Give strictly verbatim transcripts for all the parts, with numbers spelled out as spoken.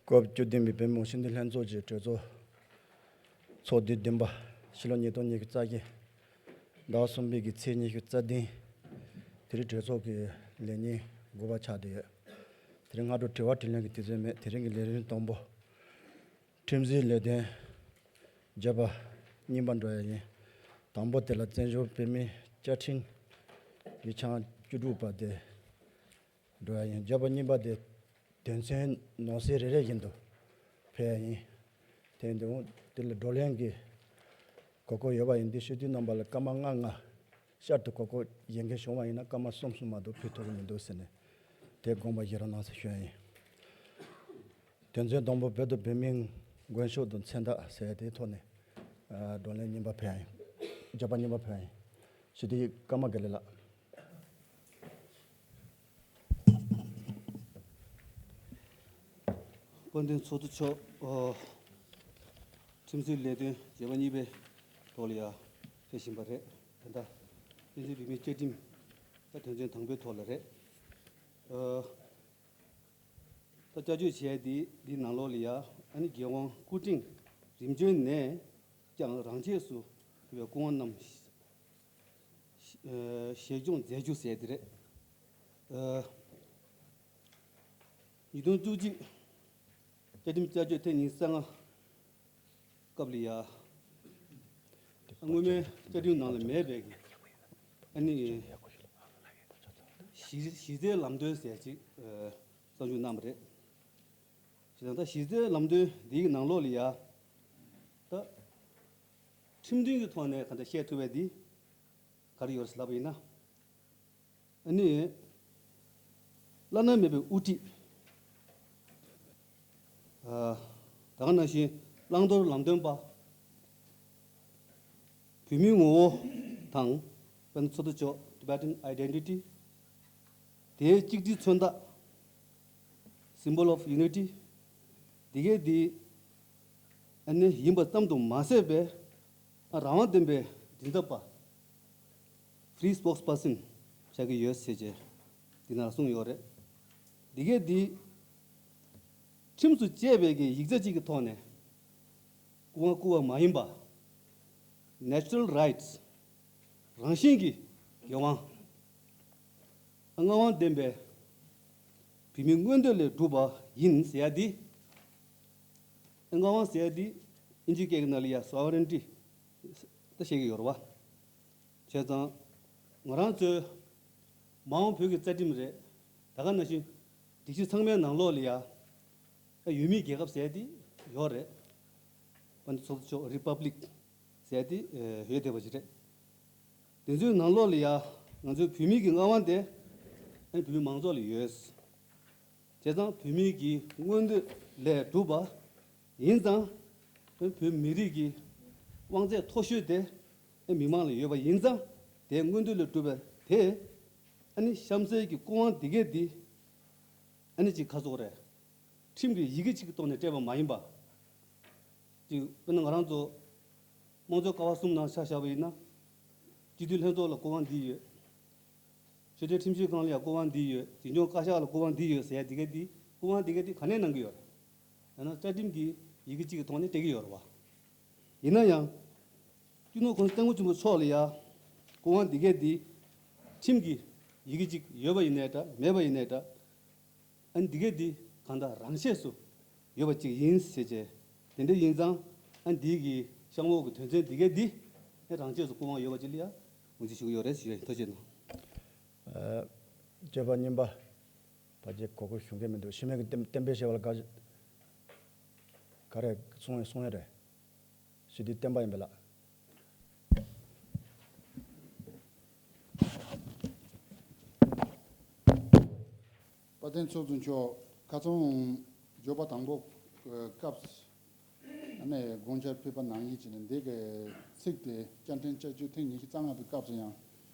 སྐབས་བཅུ་བདུན་པའི་བོད་མི་མང་སྤྱི་འཐུས་ལྷན་ཚོགས་ཀྱི་གྲོས་ཚོགས་ཚོགས་དུས་བདུན་པ། ཕྱི་ལོ་ཉིས་སྟོང་ཉི་ཤུ་རྩ་བཞི་ཟླ་བ་གསུམ་པའི་གི་ཚེས་ཉི་ཤུ་རྩ་བདུན། དེ་རིང་གྲོས་ཚོགས་ཀྱི་ལས་ཉིན་དགུ་པ་ཆགས་བསྡད་ཡོད། དེ་རིང་སྔ་དྲོ་དྲི་བ་དྲིས་ལན་གྱི་དུས་ཚོད་མེད། དེ་རིང་གི་ལས་རིམ་དང་པོ། ཁྲིམས་བཟོའི་ལས་དོན་བརྗོད་པ་གཉིས་པ་འགྲོ་ཡ་ཡིན། དང་པོ་དེ་ལ་བཙན་བྱོལ་བོད་མིའི་བཅའ་ཁྲིམས་ཀྱི་ཆ་བཅུ་དྲུག་པ་དེ་འགྲོ་ཡ་ཡིན། བརྗོད་པ་གཉིས་པ་དེ་དོན་ཚན་ནང་གསེས་རེ་རེ་བཞིན་དུ་ཕེབས་ཡ་ཡིན། དེ་ཡིན་དུས་དེ་ལ་བགྲོ་གླེང་གི་གོ་སྐབས་ཡོད་པ་ཡིན་དུས་སྤྱི་འཐུས་རྣམ་པ་ལ་སྐར་མ་ལྔ་ལྔ་ཤར་དུ་གོ་སྐབས་ཡོད་མཁན་བྱུང་བ་ཡིན་ན་སྐར་མ་གསུམ་གསུམ་མ་གཏོགས་ཕུལ་ཐུབ་ཀྱི་མི་འདུག་ཟེར་ནས་དེ་དགོངས་པ་བཞེས་རོགས་གནང་ཟེར་ཞུ་ཡ་ཡིན། དོན་ཚན་དང་པོ་བོད་དུ་བོད་མིའི་མགོན་སྐྱབས་དང་མཚན་རྟགས་ཟེར་དེའི་ཐོག་ནས་ཨ་བགྲོ་གླེང་གཉིས་པ་ཕེབས་ཡིན། བརྗོད་པ་གཉིས་པ་ཕེབས་ཡིན། ཞུ་དེ་ཀརྨ་དགེ་ལེགས་ལགས། དཔལ་ལྡན་ཚོགས་གཙོ་མཆོག་ཨོ། ཁྲིམས་བཟོའི་ལས་དོན་བརྗོད་པ་གཉིས་པའི་ཐོག་ལ་ཡང་ཕེབས་བཞིན་པ་རེད། ད་ལྟ་བཙན་བྱོལ་བོད་མིའི་བཅའ་ཁྲིམས་ད་དོན་ཚན་དང་པོའི་ཐོག་ལ་རེད། ཨོ། ད་བསྐྱར་བཅོས་བྱས་ཏེ་འདི་ནང་ལོགས་ལ་ཡ་ཨ་ནི་རྒྱལ་དབང་སྐུ་ཕྲེང་རིམ་བྱོན་ནས་ཀྱང་རང་ཆས་སུ་ཕུལ་བའི་སྐུ་དབང་རྣམས་ཞལ་སྦྱོང་མཛད་རྒྱུ་ཟེར་དེ་རེད། ཉིས་སྟོང་བཅུ་གཅིག་བཅའ་ཁྲིམས་བསྐྱར་བཅོས་ཐེངས་ཉི་ཤུ་རྩ་ལྔ་སྐབས་ལ་ཡ། སྔོན་མའི་བཅའ་ཁྲིམས་ནང་ལ་མེད་པའི་གི་ཨ་ནི་གཞི་གཞི་རྩའི་ལམ་སྟོན་ཟེར་ཅིག་གསར་འཇུག་གནང་བ་རེད། བྱས་ཙང་ད་གཞི་རྩའི་ལམ་སྟོན་འདིའི་ནང་ལོགས་ལ་ཡ། ད་ཁྲིམས་མཐུན་གྱི་ཐོག་ནས་ག་འདྲ་བཤད་ཐུབ་པ་འདི་ག་རེ་ཡོད་རེད་ལབ་པ་ཡིན་ན། ཨ་ནི། བླ་ན་མེད་པའི་དབུ་ཁྲིད། ཨ། ད་ག་ནང་བཞིན་བླང་དོར་ལམ་སྟོན་པ། བོད་མིའི་ངོ་བོ་དང་། དཔལ་ལྡན་ཚོགས་གཙོ་མཆོག Tibetan identity། དེའི་གཅིག་སྒྲིལ་མཚོན་རྟགས། Symbol of Unity། འདི་གའི་འདི་ཨ་ནི་ཡིན་པ་ཙམ་དུ་མ་ཟད་པའི་ཨ་རང་དབང་ལྡན་པའི་མགྲིན་ཚབ་པ། Free spokesperson བྱ་གི་ཡོད་ཟེར་བྱས་འདི་ནང་གསུངས་ཡོད་རེད། འདི་གའི་འདི་ཁྲིམས་སུ་བཅས་པའི་གི་ཡིག་ཆ་གཅིག་གི་ཐོག་ནས་སྐུ་དབང་བསྐུར་བ་མ་ཡིན་པ། Natural rights རང་བཞིན་གྱི་འགན་དབང་མངའ་དབང་ལྡན་པའི་བོད་མིའི་མངོན་འདོད་ལས་གྲུབ་པ་ཡིན་ཟེར་ཡ་འདི། མངའ་དབང་ཟེར་ཡ་འདི་ཨིན་ཇི་སྐད་ཀྱི་ནང་ལ་ཡ་sovereignty ད་བཤད་ཀྱི་ཡོད་རེད་བ། བྱས་ཙང་ང་རང་ཚོའི་མ་འོངས་བོད་ཀྱི་རྩ་ཁྲིམས་རེད། ད་ག་ནང་བཞིན་སྒྲིག་གཞི་ཚང་མའི་ནང་ལོགས་ལ་ཡ་ད་ཡུལ་མིའི་རྒྱལ་ཁབ་ཟེར་ཡ་འདི་ཡོད་རེད། དཔལ་ལྡན་ཚོགས་གཙོ་མཆོག་Republic ཟེར་ཡ་འདི་ཡོད་བསྡད་པ་ཞིག་རེད། དེ་ཚོའི་ནང་ལོགས་ལ་ཡ་ང་ཚོའི་བོད་མི་གི་མངའ་དབང་དེ་ཨ་ནི་བོད་མི་མང་ཚོགས་ལ་ཡོད། བྱས་ཙང་བོད་མི་གི་མངོན་འདོད་ལས་གྲུབ་པ་ཡིན་ཙང་། བོད་མི་རིགས་ཀྱི་དབང་ཚད་མཐོ་ཤོས་དེ་མི་མང་ལ་ཡོད་པ་ཡིན་ཙང་། དེའི་མངོན་འདོད་ལས་གྲུབ་པ་དེ་ཨ་ནི་གཤམ་གསལ་གྱི་སྐུ་དབང་འདི་གས་འདི་ཨ་ནི་ཅིག་ཁ་སོགས་རེད། ཁྲིམས་ཀྱི་ཡི་གེ་གཅིག་གི་ཐོག་ནས་སྤྲད་པ་མ་ཡིན་པ། ཅིག་དཔེར་ན་ང་རང་ཚོ་དམངས་གཙོའི་ཀ་བ་གསུམ་ནང་ཆ་བཞག་པ་ཡིན་ན། སྤྱི་འཐུས་ལྷན་ཚོགས་ལ་སྐུ་དབང་འདི་ཡོད། ཆོས་དད་ཁྲིམས་ཞིབ་ཁང་ལ་ཡང་སྐུ་དབང་འདི་ཡོད། འཛིན་སྐྱོང་བཀའ་ཤག་ལ་སྐུ་དབང་འདི་ཡོད་ཟེར་ཡ་འདི་ག་འདི་སྐུ་དབང་འདི་ག་འདི་ག་ནས་གནང་གི་ཡོད་རེད། ཡང་ན་རྩ་ཁྲིམས་ཀྱི་ཡི་གེ་གཅིག་གི་ཐོག་ནས་སྤྲད་ཀྱི་ཡོད་རེད་བ། ཡིན་ན་ཡང་། སྤྱི་ནོར་གོང་ས་སྐྱབས་མགོན་ཆེན་པོ་མཆོག་ལ་ཡང་སྐུ་དབང་འདི་ག་འདི་ཁྲིམས་ཀྱི་ཡི་གེ་གཅིག་ཡོད་པ་ཡིན་ནའི་འདྲ་མེད་པ་ཡིན་ནའི་འདྲ། ཨ་ནི་འདི་གས་འདི་གང་ལྟར་རང་ཆས་སུ་ཡོད་པ་ཅིག་ཡིན་ཟེར་བྱས། དེ་འདྲ་ཡིན་ཙང་ཨ་ནི་འདི་གི་གཤམ་འོག་གི་དོན་ཚན་འདི་གས་འདི་ཨ་རང་ཆས་སུ་སྐུ་དབང་ཡོད་པ་ཅིག་ལ་ཡང་ངོས་འཛིན་ཞུ་གི་ཡོད་རེད་ཞུ་ཡ་ཡིན། ཐུགས་རྗེ་གནང་། ཨ། བཅས་པ་གཉིས་པ་ཕལ་ཆེར་གོ་སྐབས་བྱུང་གི་མི་འདུག་ཤི་མེད་ཀྱི་གཏན་གཏན་འབེབས་བྱས་པ་ལ་ག་ག་རེ་གསུང་ཡ་གསུང་ཡ་རེད། ཞི་བདེའི་བསྟན་པ་ཡིན་པས་ལགས། དཔལ་ལྡན་ཚོགས་གཙོ་མཆོག་ཁ་སང་འབྱོར་པ་དང་པོ་སྐབས་ཨ་ནེ་དགོངས་འཆར་ཕུལ་པ་ནང་བཞིན་བྱས་ནས་འདི་གའི་ཚིག་དེ་བཅའ་ཁྲིམས་བསྐྱར་བཅོས་ཐེངས་ཉི་ཤུ་རྩ་ལྔ་པའི་སྐབས་སུ་ཡང་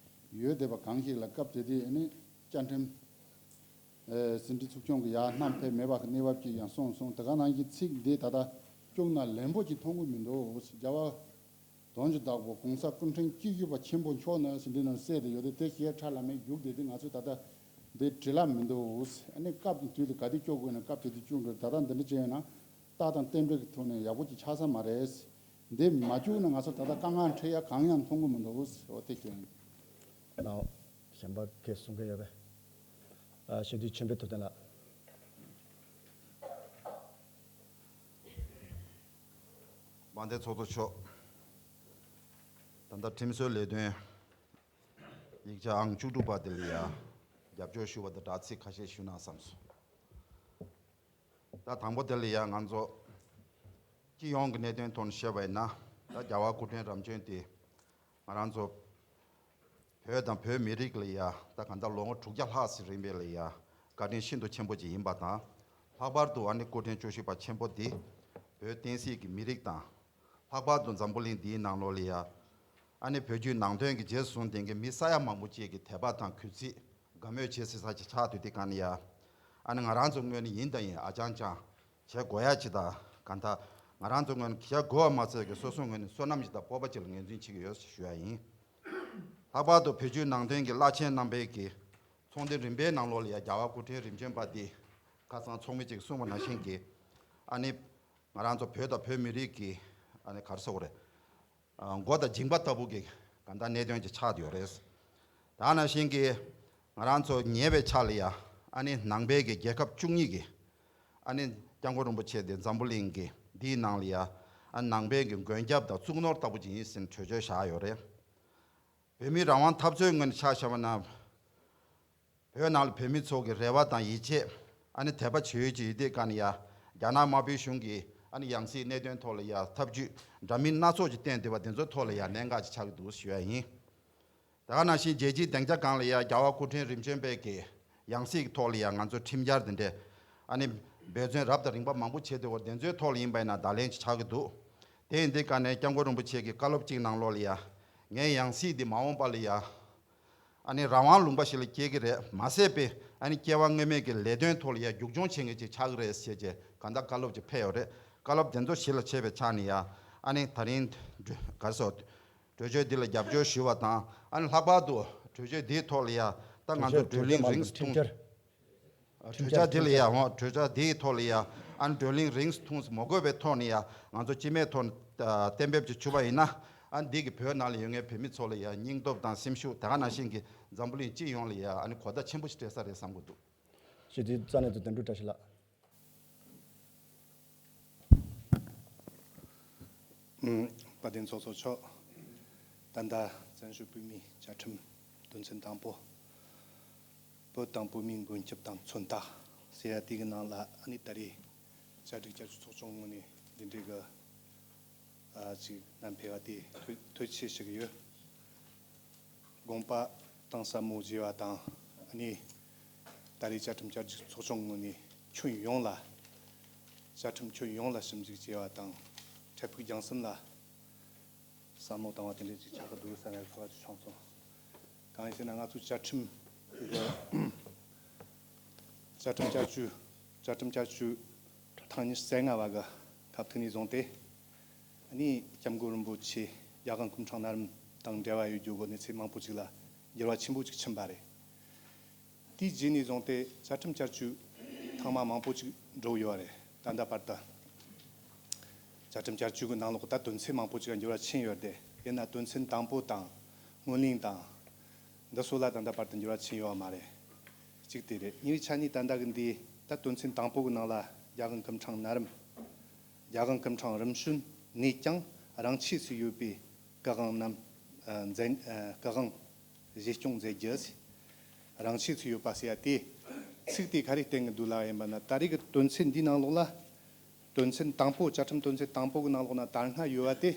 ཡོད་བསྡད་པ་གང་ཞིག་ལ་སྐབས་དེ་དུས་ཨ་ནེ་བཅའ་ཁྲིམས་ཨེ་ཟིན་བྲིས་ཚུགས་ཆུང་གི་ཡར་བསྣམས་ཕེབས་མེད་པ་གི་གནས་བབ་ཅིག་ཡང་གསུངས་སོང་། དེ་ག་ནང་བཞིན་ཚིག་འདི་ད་ལྟ་སྐྱུག་ན་ལན་པོ་ཅིག་མཐོང་གི་མི་འདུག་རྒྱལ་བ་དོན་གྱི་བདག་པོ་གོང་ས་སྐུ་ཕྲེང་བཅུ་བཞི་པ་ཆེན་པོ་མཆོག་ནས་ཟིན་བྲིས་ནང་གསལ་ཏེ་ཡོད་དེ། དེ་ཞལ་ཁྲ་ལམ་མེར་བརྒྱུགས་བསྡད་དེ་ང་ཚོས་ད་ལྟ་ འདི་བྲེལ་བ་མི་འདུག་ཨ་ནི་སྐབས་དུས་དུས་ག་དུས་སྐྱོར་དགོས་ན་སྐབས་དེ་དུས་སྐྱོར་དགོས། ད་ལྟ་འདི་འདྲ་བྱས་ཡོད་ན་རྟགས་དང་རྟེན་འབྲེལ་གྱི་ཐོག་ནས་ཡག་པོ་ཅིག་ཆགས་ས་མ་རེད། འདི་མ་བཅུག་ན་ང་ཚོ་ད་ལྟ་དཀའ་ངལ་འཕྲད་ཡ་གང་ཡང་མཐོང་གི་མི་འདུག་འོ་དེ་སྐྱོན་ཡིན། ནའོ། གཞན་པ་ཁས་གསུང་གི་ཡོད་པས། ཨ་ཞུ་དུས་ཆོས་འཕེལ་ཐུབ་བསྟན་ལགས། དཔལ་ལྡན་ཚོགས་གཙོ་མཆོག་ད་ལྟ་ཁྲིམས་བཟོའི་ལས་དོན་ཡིག་ཆ་ཨང་བཅུ་དྲུག་པ་དེ་ལ་ཡ་རྒྱབ་སྐྱོར་ཞུ་བ་དང་དྲ་ཚིགས་ཁ་ཤས་ཞུ་ན་བསམ་སོང་། ད་དང་པོ་དེ་ལ་ཡ་ང་ཚོ་སྤྱི་ཡོངས་ཀྱི་གནད་དོན་ཐོག་ནས་བཤད་པ་ཡིན་ན། ད་རྒྱལ་བ་སྐུ་ཕྲེང་རབ་བྱུང་དེ་ང་རང་ཚོ་བོད་དང་བོད་མི་རིགས་ལ་ཡ་ད་གང་ལྟར་ལོ་ངོ་དྲུག་བརྒྱ་ལྷག་ཙམ་རིང་པའི་ལ་ཡ་བཀའ་དྲིན་ཤིན་ཏུ་ཆེན་པོ་ཅིག་ཡིན་པ་དང་། ལྷག་པར་དུ་ཨ་ནི་སྐུ་ཕྲེང་བཅུ་བཞི་པ་ཆེན་པོ་འདི་བོད་བསྟན་སྲིད་ཀྱི་མི་རིགས་དང་། ལྷག་པར་དུ་འཛམ་བུ་གླིང་འདིའི་ནང་ལོགས་ལ་ཡ་ཨ་ནི་བོད་བརྒྱུད་ནང་བསྟན་གྱི་རྗེས་སུ་བཟུང་ལྡན་གྱི་མི་ས་ཡ་མང་པོ་ཅིག་གི་དད་པ་དང་གུས་བརྩི་དགའ་མོས་བྱེད་སྲིད་ས་ཅིག་ཆགས་དུས་དེ་ག་ནས་ཡ་ཨ་ནི་ང་རང་ཚོ་ངོས་ནས་ཡིན་དང་ཡིན་ཨ་ཅང་ཅང་བྱེད་དགོས་ཡ་ཅིག་དང་། གང་ལྟར་ང་རང་ཚོ་ངོས་ནས་བྱེད་དགོས་པ་མ་ཚད་ཀྱི་སོ་སོ་ངོས་ནས་བསོད་ནམས་ཤིག་དང་སྤོབས་པ་ཅིག་ལ་ངོས་འཛིན་བྱེད་ཀྱི་ཡོད་ཞུ་ཡ་ཡིན། ལྷག་པར་དུ་བོད་བརྒྱུད་ནང་བསྟན་གྱི་བླ་ཆེན་རྣམ་པའི་གི་ཚོགས་འདུ་རིམ་པའི་ནང་ལོགས་ལ་ཡ་རྒྱལ་བ་སྐུ་ཕྲེང་རིམ་བྱོན་པ་འདི་ཁ་སང་ཚོགས་མི་ཅིག་གསུངས་པ་ནང་བཞིན་གྱི་ཨ་ནི་ང་རང་ཚོ་བོད་དང་བོད་མི་རིགས་ཀྱི་ཨ་ནི་ག་རེ་ཟེར་དགོས་རེད། ཨ་མགོ་དང་མཇིང་པ་ལྟ་བུ་གི་གང་ལྟར་གནད་དོན་ཅིག་ཆགས་ཡོད་རེད། ད་ནང་བཞིན་གྱི་ང་རང་ཚོ་ཉེ་བའི་ཆར་ལ་ཡ་ཨ་ནི་ནང་པའི་གི་རྒྱལ་ཁབ་བཅུ་གཉིས་ཀྱི་ཨ་ནི་སྐྱབས་མགོན་རིན་པོ་ཆེ་དེ་འཛམ་བུ་གླིང་གི་འདིའི་ནང་ལ་ཡ་ཨ་ནང་པའི་གི་མགོན་སྐྱབས་དང་གཙུག་ནོར་ལྟ་བུ་ཅིག་ཡིན་ཟེར་གྲོས་ཆོད་བཞག་ཡོད་རེད། བོད་མིའི་རང་དབང་འཐབ་རྩོད་ངོས་ནས་ཆ་བཞག་པ་ན། བོད་ནང་ལ་བོད་མི་ཚོ་གི་རེ་བ་དང་ཡིད་ཆེས་ཨ་ནི་དད་པ་བྱེད་ཡུལ་གྱི་ཡུལ་དེ་ག་ནས་ཡ་རྒྱ་ནག་དམར་པོའི་གཞུང་གིས་ཨ་ནི་ཡང་སྲིད་གནད་དོན་ཐོག་ལ་ཡ་ཐབས་ཇུས་འདྲ་མིན་སྣ་ཚོགས་ཀྱིས་བསྟན་བསྡད་པ་དེ་ཚོའི་ཐོག་ལ་ཡ་གནད་འགག་ཅིག་ཆགས་ཀྱི་འདུག་ཞུ་ཡ་ཡིན། ད་ག་ནང་བཞིན་རྒྱལ་སྤྱིའི་སྡིངས་ཆ་སྒང་ལ་ཡ་རྒྱལ་བ་སྐུ་ཕྲེང་རིམ་བྱོན་པའི་གི་ཡང་སྲིད་ཀྱི་ཐོག་ལ་ཡ་ང་ཚོ་ཁྲིམས་འཆར་དེ་འདྲས་ཨ་ནི་འབད་བརྩོན་རབ་དང་རིམ་པ་མང་པོ་བྱས་ཏེ་འོ་དེ་ཚོའི་ཐོག་ལ་ཡིན་པ་ཡིན་ན་བརྡ་ལན་ཅིག་ཆགས་ཀྱི་འདུག་དེ་ཡིན་དུས་ག་ནས་སྐྱབས་མགོན་རིན་པོ་ཆེ་གི་བཀའ་སློབ་གཅིག་ནང་ལོགས་ལ་ཡ་ངའི་ཡང་སྲིད་འདི་མ་འོངས་པ་ལ་ཡ་ཨ་ནི་རང་དབང་ལུང་པ་ཞིག་ལ་སྐྱེལ་གྱི་རེད་མ་ཟད་པའི་ཨ་ནི་སྐྱེ་བ་སྔོན་མའི་གི་ལས་དོན་ཐོག་ལ་ཡ་རྒྱུག་མཆོང་བྱེད་མཁན་ཅིག་ཆགས་ཀྱི་རེད་ཟེར་བྱས་གང་ལྟར་བཀའ་སློབ་ཅིག་ཕེབས་ཡོད་རེད། བཀའ་སློབ་དེ་ཚོ་གཞི་ལ་བྱས་པའི་ཆ་ནས་ཡ་ཨ་ནི་ད་རིང་ག་རེ་ཟེར། གྲོས་ཆོད་འདི་ལ་རྒྱབ་སྐྱོར་ཞུ་བ་དང་ཨ་ནི་ལྷག་པར་དུ་གྲོས་ཆོད་འདིའི་ཐོག་ལ་ཡ་ད་ང་ཚོ་བགྲོ་གླེང་རིང་ཐུང་། གྲོས་འཆར་འདི་ལ་ཡ་འོ་གྲོས་འཆར་འདིའི་ཐོག་ལ་ཡ་ཨ་ནི་བགྲོ་གླེང་རིང་ཐུང་མ་དགོས་པའི་ཐོག་ནས་ཡ་ང་ཚོ་སྤྱི་མོས་ཐོག་ནས་གཏན་འབེབས་ཅིག་ཞུ་བ་ཡིན་ན། ཨ་ནི་འདི་གི་བོད་ནང་ལ་ཡོད་མཁན་བོད་མི་ཚོ་ལ་ཡ་སྙིང་སྟོབས་དང་སེམས་ཤུགས་ད་ག་ནང་བཞིན་གྱི་འཛམ་བུ་གླིང་སྤྱི་ཡོངས་ལ་ཡ་ཨ་ནི་གོ་བརྡ་ཆེན་པོ་ཞིག་སྤྲད་ས་རེད་བསམ་གྱི་འདུག་ཞུ་དུས་རྩ་ནས་དུ་དོན་གྲུབ་བཀྲ་ཤིས་ལགས། ཨུམ། དཔལ་ལྡན་ཚོགས་གཙོ་མཆོག་ད་ལྟ་བཙན་བྱོལ་བོད་མིའི་བཅའ་ཁྲིམས་དོན་ཚན་དང་པོ། བོད་དང་བོད་མིའི་མགོན་སྐྱབས་དང་མཚོན་རྟགས་ཟེར་ཡ་དེ་གི་ནང་ལ་ཨ་ནི་ད་རེས་བཅའ་སྒྲིག་བསྐྱར་བཅོས་ཚོགས་ཆུང་ངོས་ནས་འདི་འདྲའི་གི་ཨ་ཅིག་བསྣམས་ཕེབས་པ་དེ་ཐུགས་ཐུགས་རྗེ་ཆེ་ཞུ་གི་ཡོད། དགོངས་པ་གཏིང་ཟབ་མོ་བཞེས་པ་དང་ཨ་ནི་ད་རེས་བཅའ་ཁྲིམས་བསྐྱར་བཅོས་ཚོགས་ཆུང་ངོས་ནས་ཁྱོན་ཡོངས་ལ་བཅའ་ཁྲིམས་ཁྱོན་ཡོངས་ལ་ཞིབ་འཇུག་བྱས་པ་དང་འཕྲལ་ཕུགས་རྒྱང་གསུམ་ལ་བསམ་བློ་བཏང་བ་དེ་འདྲ་ཅིག་ཆགས་ཀྱི་འདུག་བསམ་ཡ་ཚོར་བ་ཅིག་བྱུང་སོང་། གང་ཡིན་ཟེར་ན་ང་ཚོའི་བཅའ་ཁྲིམས་བཅའ་ཁྲིམས་བསྐྱར་བཅོས་བཅའ་ཁྲིམས་བསྐྱར་བཅོས་ཐེངས་ཉི་ཤུ་རྩ་ལྔ་བ་གི་སྐབས་ཐོག་ནས་བཟུང་སྟེ། ཨ་ནི་སྐྱབས་མགོན་རིན་པོ་ཆེ་རྒྱལ་དབང་སྐུ་ཕྲེང་རྣམ་པ་དང་འབྲེལ་བ་ཡོད་རྒྱུ་གི་གནས་ཚུལ་མང་པོ་ཅིག་ལ་འགྱུར་བ་ཆེན་པོ་ཅིག་ཕྱིན་པ་རེད། དེའི་རྗེས་ནས་བཟུང་སྟེ་བཅའ་ཁྲིམས་བསྐྱར་བཅོས་ཐེངས་མ་མང་པོ་ཅིག་འགྲོ་ཡོད་པ་རེད། ད་ལྟ་བར་དུ་བཅའ་ཁྲིམས་བསྐྱར་བཅོས་ཀྱི་ནང་ལོགས་ད་དོན་ཚན་མང་པོ་ཅིག་འགྱུར་བ་ཕྱིན་ཡོད་དེ། ཡིན་ན་དོན་ཚན་དང་པོ་དང་སྔོན་གླེང་དང་འདི་སོགས་ལ་ད་ལྟ་བར་དུ་འགྱུར་བ་ཕྱིན་ཡོད་པ་མ་རེད། གཅིག་དེ་རེད། གཉིས་པའི་ཆ་ནས་ད་ལྟ་གི་འདི་ད་དོན་ཚན་དང་པོ་གི་ནང་ལ་རྒྱལ་དབང་སྐུ་ཕྲེང་ན་རིམ། རྒྱལ་དབང་སྐུ་ཕྲེང་རིམ་བྱོན་ནས་ཀྱང་རང་ཆས་སུ་ཡོད་པའི་བཀའ་དབང་རྣམས་ཨ་མཛད་ཨ་བཀའ་དབང་བཞེས་སྐྱོང་མཛད་རྒྱུ་ཟེར། རང་ཆས་སུ་ཡོད་པ་ཟེར་ཡ་དེ་ཚིག་དེ་ག་རེ་བསྟན་གི་འདུག་ལབ་ཡིན་པ་ན། ད་རེས་ཀྱི་དོན་ཚན་འདིའི་ནང་ལོགས་ལ་དོན་ཚན་དང་པོ་བཅའ་ཁྲིམས་དོན་ཚན་དང་པོ་གི་ནང་ལོགས་ན་ད་སྔ་ཡོད་པ་དེ་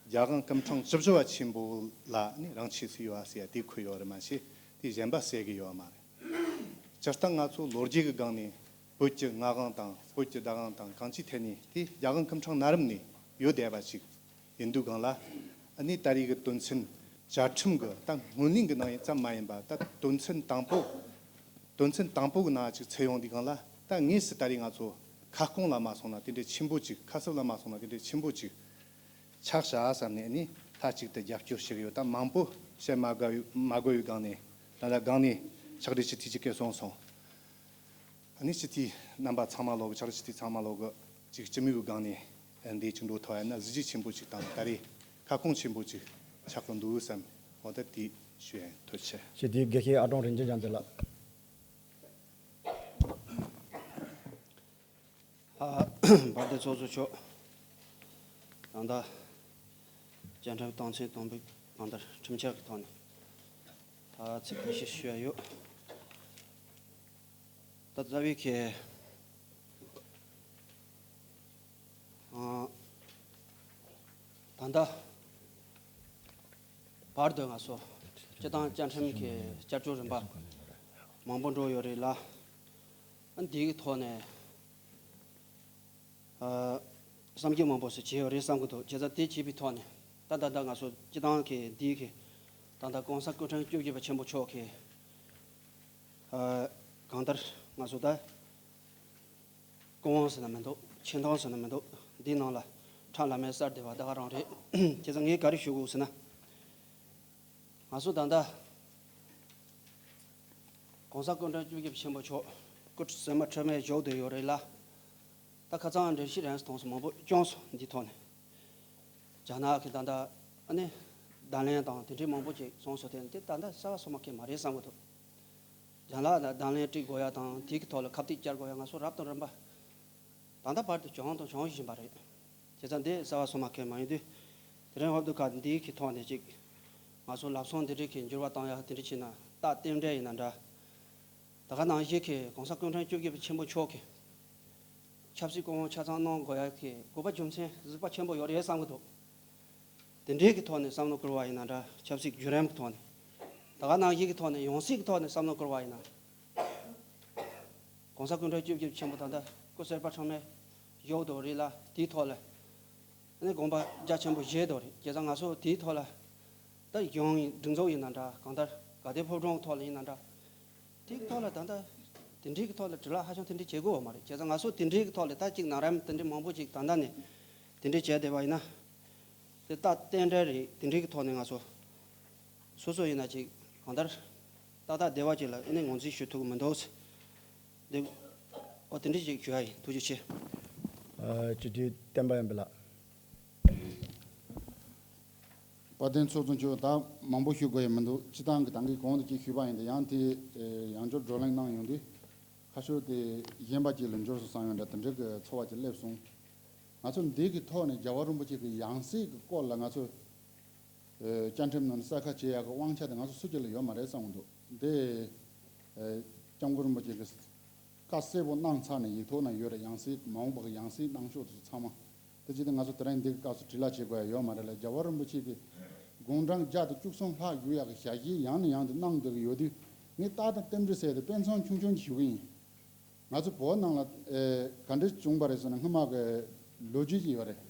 རྒྱལ་དབང་སྐུ་ཕྲེང་བཅུ་བཞི་པ་ཆེན་པོ་ལ་ནི་རང་ཆས་སུ་ཡོད་པ་ཟེར་ཡ་དེ་འཁོད་ཡོད་རེད་མ་གཞི་དེ་གཞན་པ་གསལ་གི་ཡོད་པ་མ་རེད། སྤྱིར་བཏང་ང་ཚོ་ལོ་རྒྱུས་ཀྱི་སྒང་ནས་བོད་ཀྱི་མངའ་དབང་དང་བོད་ཀྱི་བདག་དབང་དང་གང་ཅིའི་ཐད་ནས་དེ་རྒྱལ་དབང་སྐུ་ཕྲེང་ན་རིམ་ནས་ཡོད་བསྡད་པ་ཞིག་ཡིན་དུས་སྒང་ལ། ཨ་ནི་ད་རེས་ཀྱི་དོན་ཚན་བཅའ་ཁྲིམས་ཀྱི་ད་སྔོན་གླེང་གི་ནང་ཡིན་ཙམ་མ་ཡིན་པ་ད་དོན་ཚན་དང་པོ། དོན་ཚན་དང་པོ་གི་ནང་ཅིག་ཚུད་ཡོང་དུས་སྒང་ལ་ད་དངོས་སུ་ད་རེས་ང་ཚོ་ཁ་སྐོང་ལ་མ་སོང་ན་དེ་འདྲའི་ཆེན་པོ་ཅིག་ཁ་གསབ་ལ་མ་སོང་ན་དེ་འདྲའི་ཆེན་པོ་ཅིག་ཆགས་བཞག་བསམ་ནས་ནི་མཐའ་གཅིག་ཏུ་རྒྱབ་སྐྱོར་ཞུ་གི་ཡོད། ད་མང་པོ་བཤད་མ་དགོས་མ་དགོས་པའི་སྒང་ནས་ད་ལྟ་སྒང་ནས་ ཕྱག་བྲིས་སྤྱི་འཐུས་ཅིག་གིས་གསུངས་སོང་། ཨ་ནི་སྤྱི་འཐུས་རྣམ་པ་ཚང་མ་ལོག་ཕྱག་བྲིས་སྤྱི་འཐུས་ཚང་མ་ལོག་གི་ཅིག་སྤྱི་མོས་ཀྱི་སྒང་ནས་འདི་ཅིག་འགྲོ་ཐུབ་ཡ་ན་གཟི་བརྗིད་ཆེན་པོ་ཅིག་དང་ད་རེས་ཁ་སྐོང་ཆེན་པོ་ཅིག་ཆགས་ཀྱི་འདུག་བསམ། འོ་ད་དེ་ཞུ་ཡ་ཡིན། ཐུགས་རྗེ་ཆེ། སྤྱི་འཐུས་དགེ་བཤེས་ཨ་ཀྲོང་རིན་ཆེན་ལྗང་བཙན་ལགས། ཨ། བར་དེ་ཚོགས་གཙོ་མཆོག་ད་ལྟ་བཅའ་ཁྲིམས་དོན་ཚན་དང་པོའི་གང་ལྟར་ཁྲིམས་འཆར་གྱི་ཐོག་ནས་ད་ཚིག་ཁ་ཤས་ཞུ་ཡ་ཡོད། ད་རྩ་བའི་གི་ཨ། ད་ལྟ་བར་དུ་ང་ཚོ་སྤྱི་བཏང་བཅའ་ཁྲིམས་ཀྱི་བསྐྱར་བཅོས་རིམ་པ་མང་པོ་འགྲོ་ཡོད་རེད་ལ། ཨ། འདི་གི་ཐོག་ནས་ཨ། བསམ་གྱིས་མ་འོས་པ་བྱས་ཡོད་རེད་བསམ་གྱི་འདུག་བྱས་ཙང་དེ་བྱས་པའི་ཐོག་ནས་ད་ད་ལྟ་ང་ཚོ་སྤྱི་བཏང་གི་འདི་གི་ད་ལྟ་༸གོང་ས་སྐུ་ཕྲེང་བཅུ་བཞི་པ་ཆེན་པོ་མཆོག་གི་ཨ། གང་ལྟར་ང་ཚོ་ད་སྐུ་དབང་ཟེར་ན་མི་འདུག་ཆེ་མཐོང་ཟེར་ན་མི་འདུག་འདིའི་ནང་ལ་ཁྲ་ལམ་མེ་གསར་བདེ་བ་ད་ག་རང་རེད། བྱས་ཙང་ངས་ག་རེ་ཞུ་དགོས་ཟེར་ན། ང་ཚོ་ད་ལྟ་༸གོང་ས་སྐུ་ཕྲེང་བཅུ་བཞི་པ་ཆེན་པོ་མཆོག་སྐུ་ཚེ་མ་ཁྲི་མེད་བཞུགས་བསྡད་ཡོད་རེད་ལ། ད་ཁ་སང་འགྲེལ་བཤད་རན་སོང་མང་པོ་བྱུང་སོང་འདི་ཐོག་ནས། རྒྱ་ནག་གི་ད་ལྟ་ཨ་ནི་བརྡ་ལན་དང་དེ་འདྲའི་མང་པོ་ཅིག་སོང་སོང་དེ་འདི་ད་ལྟ་གསར་བ་སོ་མ་གི་མ་རེད་བསམ་གི་འདུག་རྒྱ་ནག་ལ་བརྡ་ལན་སྤྲད་དགོས་ཡ་དང་དེ་གི་ཐོག་ལ་ཁ་གཏད་བཅར་དགོས་ཡ་ང་ཚོ་རབ་དང་རིམ་པ་ད་ལྟ་བར་དུ་བྱུང་དང་བྱུང་བཞིན་པ་རེད། བྱས་ཙང་འདི་གསར་བ་སོ་མ་གི་མ་ཡིན་དུས། དེ་རིང་འོབ་དུ་ཁ་འདི་གི་ཐོག་ནས་ཅིག་ང་ཚོ་ལབ་སོང་འདི་འདྲའི་གི་འགྱུར་བ་བཏང་ཡ་དེ་འདྲ་བྱས་ན་རྟགས་རྟེན་འབྲེལ་ཡིན་ན་འདྲ། ད་ག་ནང་བཞིན་གྱི་༸གོང་ས་སྐུ་ཕྲེང་བཅུ་བཞི་པ་ཆེན་པོ་མཆོག་གི་ཆབ་སྲིད་སྐུ་དབང་ཆ་ཚང་གནང་དགོས་ཡ་གི་དགོས་པ་རྒྱུ་མཚན་གཟིགས་པ་ཆེན་པོ་ཡོད་རེད་བསམ་གི་འདུག་དེ་འདྲའི་གི་ཐོག་ནས་བསམ་བློ་བསྐུར་བ་ཡིན་ན་འདྲ། ཆབ་སྲིད་བརྒྱུད་རིམ་གི་ཐོག་ནས། ད་ག་ནང་བཞིན་གི་ཐོག་ནས་ཡང་སྲིད་གི་ཐོག་ནས་བསམ་བློ་བསྐུར་བ་ཡིན་ན། ༸གོང་ས་སྐུ་ཕྲེང་བཅུ་བཞི་པ་ཆེན་པོ་ད་ལྟ་སྐུ་གསར་པ་ཚང་མས་བཞུགས་འདུག་རེད་ལ་དེའི་ཐོག་ལ། ཨ་ནི་དགོངས་པ་རྒྱ་ཆེན་པོ་བཞེས་འདུག་རེད། བྱས་ཙང་ང་ཚོ་དེའི་ཐོག་ལ། ད་གཞུང་ཡིན་སྒྲིག་འཛུགས་ཡིན་ན་འདྲ། གང་ལྟར་དགའ་ལྡན་ཕོ་བྲང་ཐོག་ལ་ཡིན་ན་འདྲ། དེའི་ཐོག་ལ་ད་ལྟ་དེ་འདྲའི་གི་ཐོག་ལ་དྲི་ལ་ཧ་ཅང་དེ་འདྲའི་བྱེད་དགོས་པ་མ་རེད། བྱས་ཙང་ང་ཚོ་དེ་འདྲའི་གི་ཐོག་ལ་ད་ཅིག་ནང་རམ་དེ་འདྲའི་མང་པོ་ཅིག་ད་ལྟ་ནས་དེ་འདྲའི་བྱས་བསྡད་པ་ཡིན་ན། དེ་རྟགས་རྟེན་འབྲེལ་རེད། དེ་འདྲའི་གི་ཐོག་ནས་ང་ཚོ་སོ་སོ་ཡིན་ན་ཅིག་གང་ལྟར་ཏག་ཏག་བདེ་བ་ཅིག་ལ་ཨ་ནི་ངོས་འཛིན་ཞུ་ཐུབ་ཀྱི་མི་འདུག་ཟེར། འདི་འོ་དེ་འདྲ་ཅིག་ཞུ་ཡ་ཡིན། ཐུགས་རྗེ་ཆེ། ཨ། སྤྱི་འཐུས་བསྟན་པ་ཡོན་པོ་ལགས། དཔལ་ལྡན་ཚོགས་གཙོ་མཆོག་ད་མང་པོ་ཞུ་དགོས་ཡ་མི་འདུག་སྤྱི་བཏང་གི་ད་གིན་གོང་དུ་ཅིག་ཞུས་པ་ཡིན་ཏེ། ཡང་དེ་ཡང་བསྐྱར་བགྲོ་གླེང་གནང་ཡོང་དུས་ཁ་ཕྱོགས་དེ་གཞན་པ་ཅིག་ལ་འགྱུར་སོང་བསམ་ཡོང་འདྲ་དེ་འདྲ་གི་ཚོར་བ་ཅིག་སླེབས་སོང་། ང་ཚོ་འདི་གི་ཐོག་ནས་རྒྱལ་བ་རིན་པོ་ཆེ་གི་ཡང་སྲིད་ཀྱི་སྐོར་ལ་ང་ཚོ་ཨ་བཅའ་ཁྲིམས་ནང་གསལ་ཁ་བྱེད་ཡག་གི་དབང་ཆ་དེ་ང་ཚོ་སུ་གཅིག་ལ་ཡོད་མ་རེད་བསམ་གི་འདུག་འདི་ཨ་སྐྱབས་མགོན་རིན་པོ་ཆེ་གིས་བཀའ་གསལ་པོ་གནང་ཚར་ནས་ཡིག་ཐོག་ན་ཡོད་རེད། ཡང་སྲིད་མ་འོངས་པ་གི་ཡང་སྲིད་གནང་ཕྱོགས་དེ་ཚོ་ཚང་མ། དེ་བྱས་ཏེ་ང་ཚོ་དེ་རིང་འདི་གི་སྐབས་སུ་དྲི་ལ་བྱེད་དགོས་ཡ་ཡོད་མ་རེད་ལ། རྒྱལ་བ་རིན་པོ་ཆེ་གིས་དགུང་གྲངས་བརྒྱ་དང་བཅུ་གསུམ་ལྷག་བཞུགས་ཡག་གི་ཞལ་བཞེས་ཡང་ནས་ཡང་དུ་གནང་བསྡད་ཀྱི་ཡོད་དུས། ངས་ཏག་ཏག་རྟེན་འབྲེལ་ཟེར་ཏེ་དཔེ་མཚོན་ཆུང་ཆུང་ཅིག་ཞུ་གི་ཡིན། ང་ཚོ་བོད་ནང་ལ་ཨེ་ག་འདྲ་བྱུང་བ་རེད་ཟེར་ན་སྔོན་མ་གི་ལོ་རྒྱུས་ཅིག་ཡོད་རེད།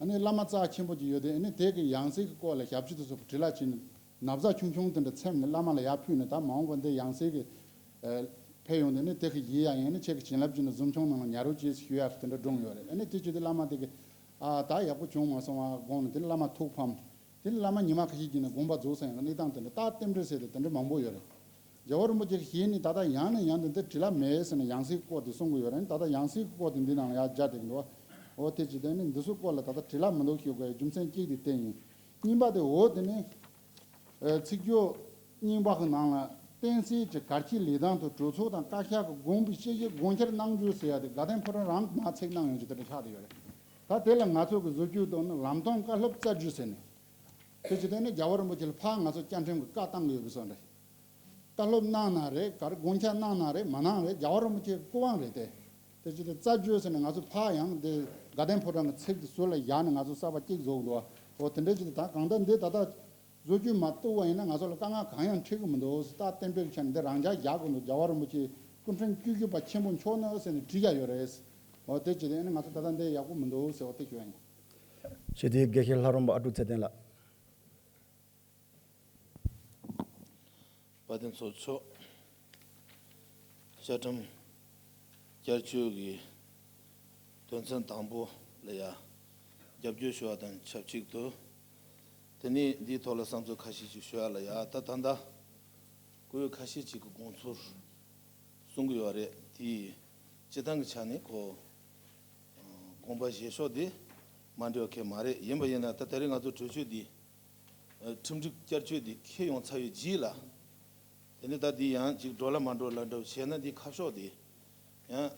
ཨ་ནི་བླ་མ་རྩ་ཆེན་པོ་ཅིག་ཡོད་དེ། ཨ་ནི་དེ་གི་ཡང་སྲིད་ཀྱི་སྐོར་ལ་ཞབས་ཕྱི་དེ་ཚོ་དྲི་ལ་བྱས་ནས་ན་བཟའ་ཆུང་ཆུང་དེ་འདྲ་འཚེམ་ནས་བླ་མ་ལ་ཡར་ཕུལ་ནས། ད་མ་འོངས་པ་འདི་ཡང་སྲིད་ཀྱི་ཨེ་ཕེབས་ཡོང་དུས་ནི་དེ་གི་ཡིད་ཡ་ཡིན་ནི་ཁྱེད་ཀྱི་བྱིན་རླབས་ཀྱིས་ནི་གཟིམ་ཆུང་ནང་ལ་ཉལ་རོགས་བྱེད་ཞུ་ཡ་དེ་འདྲ་བསྒྲུངས་ཡོད་རེད། ཨ་ནི་དེ་བྱས་དུས་བླ་མ་དེ་གི་ཨ་ད་ཡག་པོ་བྱུང་མ་སོང་བ་དགོངས་ནས་དེ་ནི་བླ་མ་ཐུགས་ཕམ། དེ་ནི་བླ་མ་ཉི་མ་ཁ་ཤས་ཀྱིས་ནི་དགོངས་པ་རྫོགས་ས་ཡང་གནས་སྟངས་དེ་འདྲ་ད་རྟེན་འབྲེལ་ཟེར་ཏེ་དེ་འདྲ་མང་པོ་ཡོད་རེད། རྒྱལ་བ་རིན་པོ་ཆེ་གི་ཞལ་ནས་ད་ལྟ་ཡང་ནས་ཡང་དུ་འདི་དྲི་ལ་མེད་ཟེར་ནས་ཡང་སྲིད་སྐོར་དེ་གསུང་གི་ཡོད་རེད། ད་ལྟ་ཡང་སྲིད་སྐོར་དེ་འདི་ནང་ལ་ཡར་སྦྱར་བསྡད་ཀྱི་འདུག་འོ་དེ་བྱས་ཏེ་ནི་འདི་ཚོ་སྐོར་ལ་ད་ལྟ་དྲི་ལ་མི་འདུག་ཞུ་དགོས་རྒྱུ་མཚན་གཅིག་དེ་དེ་ཡིན། གཉིས་པ་དེ་འོ་དེ་ནི་ཨ་ཚིག་སྦྱོར་རྙིང་པ་གི་ནང་ལ་བསྟན་སྲིད་ཀྱི་གར་སྤྱོད་ལས་སྟངས་དང་གྲོས་ཚོགས་དང་བཀའ་ཤག་གི་དགོངས་པའི་དཔྱད་གཞིར་དགོངས་འཆར་གནང་རྒྱུ་ཟེར་ཡ་དེ་དགའ་ལྡན་ཕོ་བྲང་རང་གིས་མར་ཚིག་གནང་ཡོང་རྒྱུ་དེ་འདྲ་ཆགས་བསྡད་ཡོད་རེད། ད་དེ་ལ་ང་ཚོ་གི་བཟོ་བཅོས་གཏོང་ནི་ལམ་སྟོན་བཀའ་སློབ་བསྩལ་རྒྱུ་ཟེར་ནས། དེ་བྱས་ཏེ་ནི་རྒྱལ་བ་རིན་པོ་ཆེ་ལ་ཕར་ང་ཚོ་བཅའ་ཁྲིམས་ཀྱི་བཀའ་བཏང་གི་ཡོད་པའི་བཟོ་འདྲ། བཀའ་སློབ་གནང་ན་རེད། ག་རེ་དགོངས་འཆར་གནང་ན་རེད། མ་གནང་རེད། རྒྱལ་བ་རིན་པོ་ཆེའི་སྐུ་དབང་རེད་དེ། དེ་བྱས་ཏེ་རྩ་བཅོས་ཟེར་ནས་ང་ཚོ་ཕར་ཡང་འདི་དགའ་ལྡན་ཕོ་བྲང་གི་ཚིག་དེ་ཟུར་ལ་བཞག་ནས་ང་ཚོ་གསར་པ་གཅིག་བཟོ་དགོས་འདུག་འོ་དེ་འདྲ་བྱས་ཏེ་ད་གང་ལྟར་འདི་ད་ལྟ་བཟོ་བཅོས་མ་གཏུགས་པ་ཡིན་ན་ང་ཚོ་ལ་དཀའ་ངལ་གང་ཡང་འཕྲད་ཀྱི་མི་འདུག་ད་རྟེན་འབྲེལ་ཆ་ནས་འདི་རང་འཇགས་རྒྱག་དགོས་འདུག་རྒྱལ་བ་རིན་པོ་ཆེ་སྐུ་ཕྲེང་བཅུ་བཞི་པ་ཆེན་པོ་མཆོག་ནི་ཟེར་ནས་བྲིས་བཞག་ཡོད་རེད། འོ་དེ་བྱས་ཏེ་ཨ་ནི་ང་ཚོ་ད་ལྟ་འདི་ཡག་པོ་མི་འདུག་ཟེར་བ་དེ་ཞུ་ཡ་ཡིན། ཞུ་དེ་དགེ་བཤེས་ལྷ་རམས་པ་ཨ་ཀྲུག་ཚེ་བརྟན་ལགས། དཔལ་ལྡན་ཚོགས་གཙོ་མཆོག་བཅའ་ཁྲིམས་བསྐྱར་བཅོས་ཀྱི་དོན་ཚན་དང་པོ་ལ་ཡ་རྒྱབ་སྐྱོར་ཞུ་བ་དང་ཆབས་ཅིག་ཏུ། དེ་ནས་འདིའི་ཐོག་ལ་བསམ་ཚུལ་ཁ་ཤས་ཤིག་ཞུ་ཡ་ལ་ཡ། ད་ད་ལྟ་ སྐུ་ཡོད་ཁ་ཤས་ཅིག་གི་དགོངས་ཚུལ་གསུང་གི་ཡོད་རེད། དེ་སྤྱི་བཏང་གི་ཆ་ནས་ཁོ་དགོངས་པ་བཞེས་ཕྱོགས་དེ་མ་འདྲ་བ་གང་ཡང་མ་རེད། ཡིན་པ་ཡིན་ན་ད་ད་རེས་ང་ཚོ་གྲོས་ཆོད་འདི་ཁྲིམས་སྒྲིག་བསྐྱར་བཅོས་འདི་འཁེལ་ཡོང་ཚར་བའི་རྗེས་ལ། དེ་ནས་ད་འདི་ཡང་ཅིག་འགྲོ་ལ་མ་འགྲོ་ལ་འདྲ་བ་བྱས་ན་འདི་ཁ་ཕྱོགས་དེ་ཡང་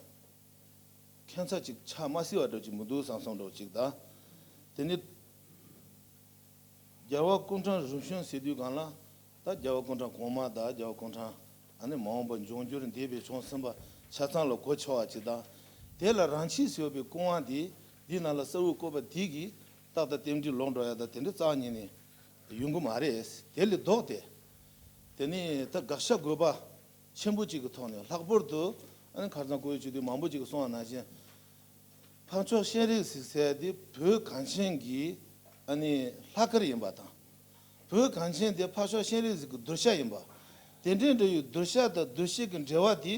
ཁྱད་མཚར་ཅིག་ཆགས་མ་སྲིད་པ་འདྲ་ཅིག་མི་འདུག་བསམ་བསམ་འདྲ་ཅིག་དང་། དེ་ནས་རྒྱལ་བ་སྐུ་ཕྲེང་རིམ་བྱོན་ཟེར་དུས་སྒང་ལ་ད་རྒྱལ་བ་སྐུ་ཕྲེང་གོང་མ་དང་རྒྱལ་བ་སྐུ་ཕྲེང་ཨ་ནི་མ་འོངས་པ་འབྱུང་འགྱུར་འདས་པའི་བྱུང་ཟིན་པ་ཆ་ཚང་ལ་གོ་ཆོད་པ་ཅིག་དང་། དེ་ལ་རང་ཆས་ཟེར་བའི་སྐུ་དབང་དེ་འདི་ནང་ལ་གསལ་བོ་བཀོད་པ་དེ་གིས་ཏག་ཏག་རྟེན་འབྲེལ་ལོག་འགྲོ་ཡ་ད་དེ་འདྲ་རྩ་བ་ཉིད་ནས་ཡོང་གི་མ་རེད། དེ་ལས་ལྡོག་སྟེ། དེ་ནས་ད་དགག་བྱ་དགོས་པ་ཆེན་པོ་གཅིག་གི་ཐོག་ནས་ལྷག་པར་དུ་ཨ་ནི་ཁ་སང་སྐུ་ཡོད་སྤྱི་འཐུས་མང་པོ་གཅིག་གིས་གསུངས་པ་ནང་བཞིན། འཕགས་མཆོག་སྤྱན་རས་གཟིགས་ཟེར་དེ་བོད་གངས་ཅན་གྱི་ཨ་ནི་ལྷ་སྐལ་ཡིན་པ་དང་། བོད་གངས་ཅན་དེ་འཕགས་མཆོག་སྤྱན་རས་གཟིགས་ཀྱི་གདུལ་བྱ་ཡིན་པ། དེ་འདྲའི་འདྲ་བའི་གདུལ་བྱ་དང་གདུལ་བྱེད་ཀྱི་འབྲེལ་བ་དེ་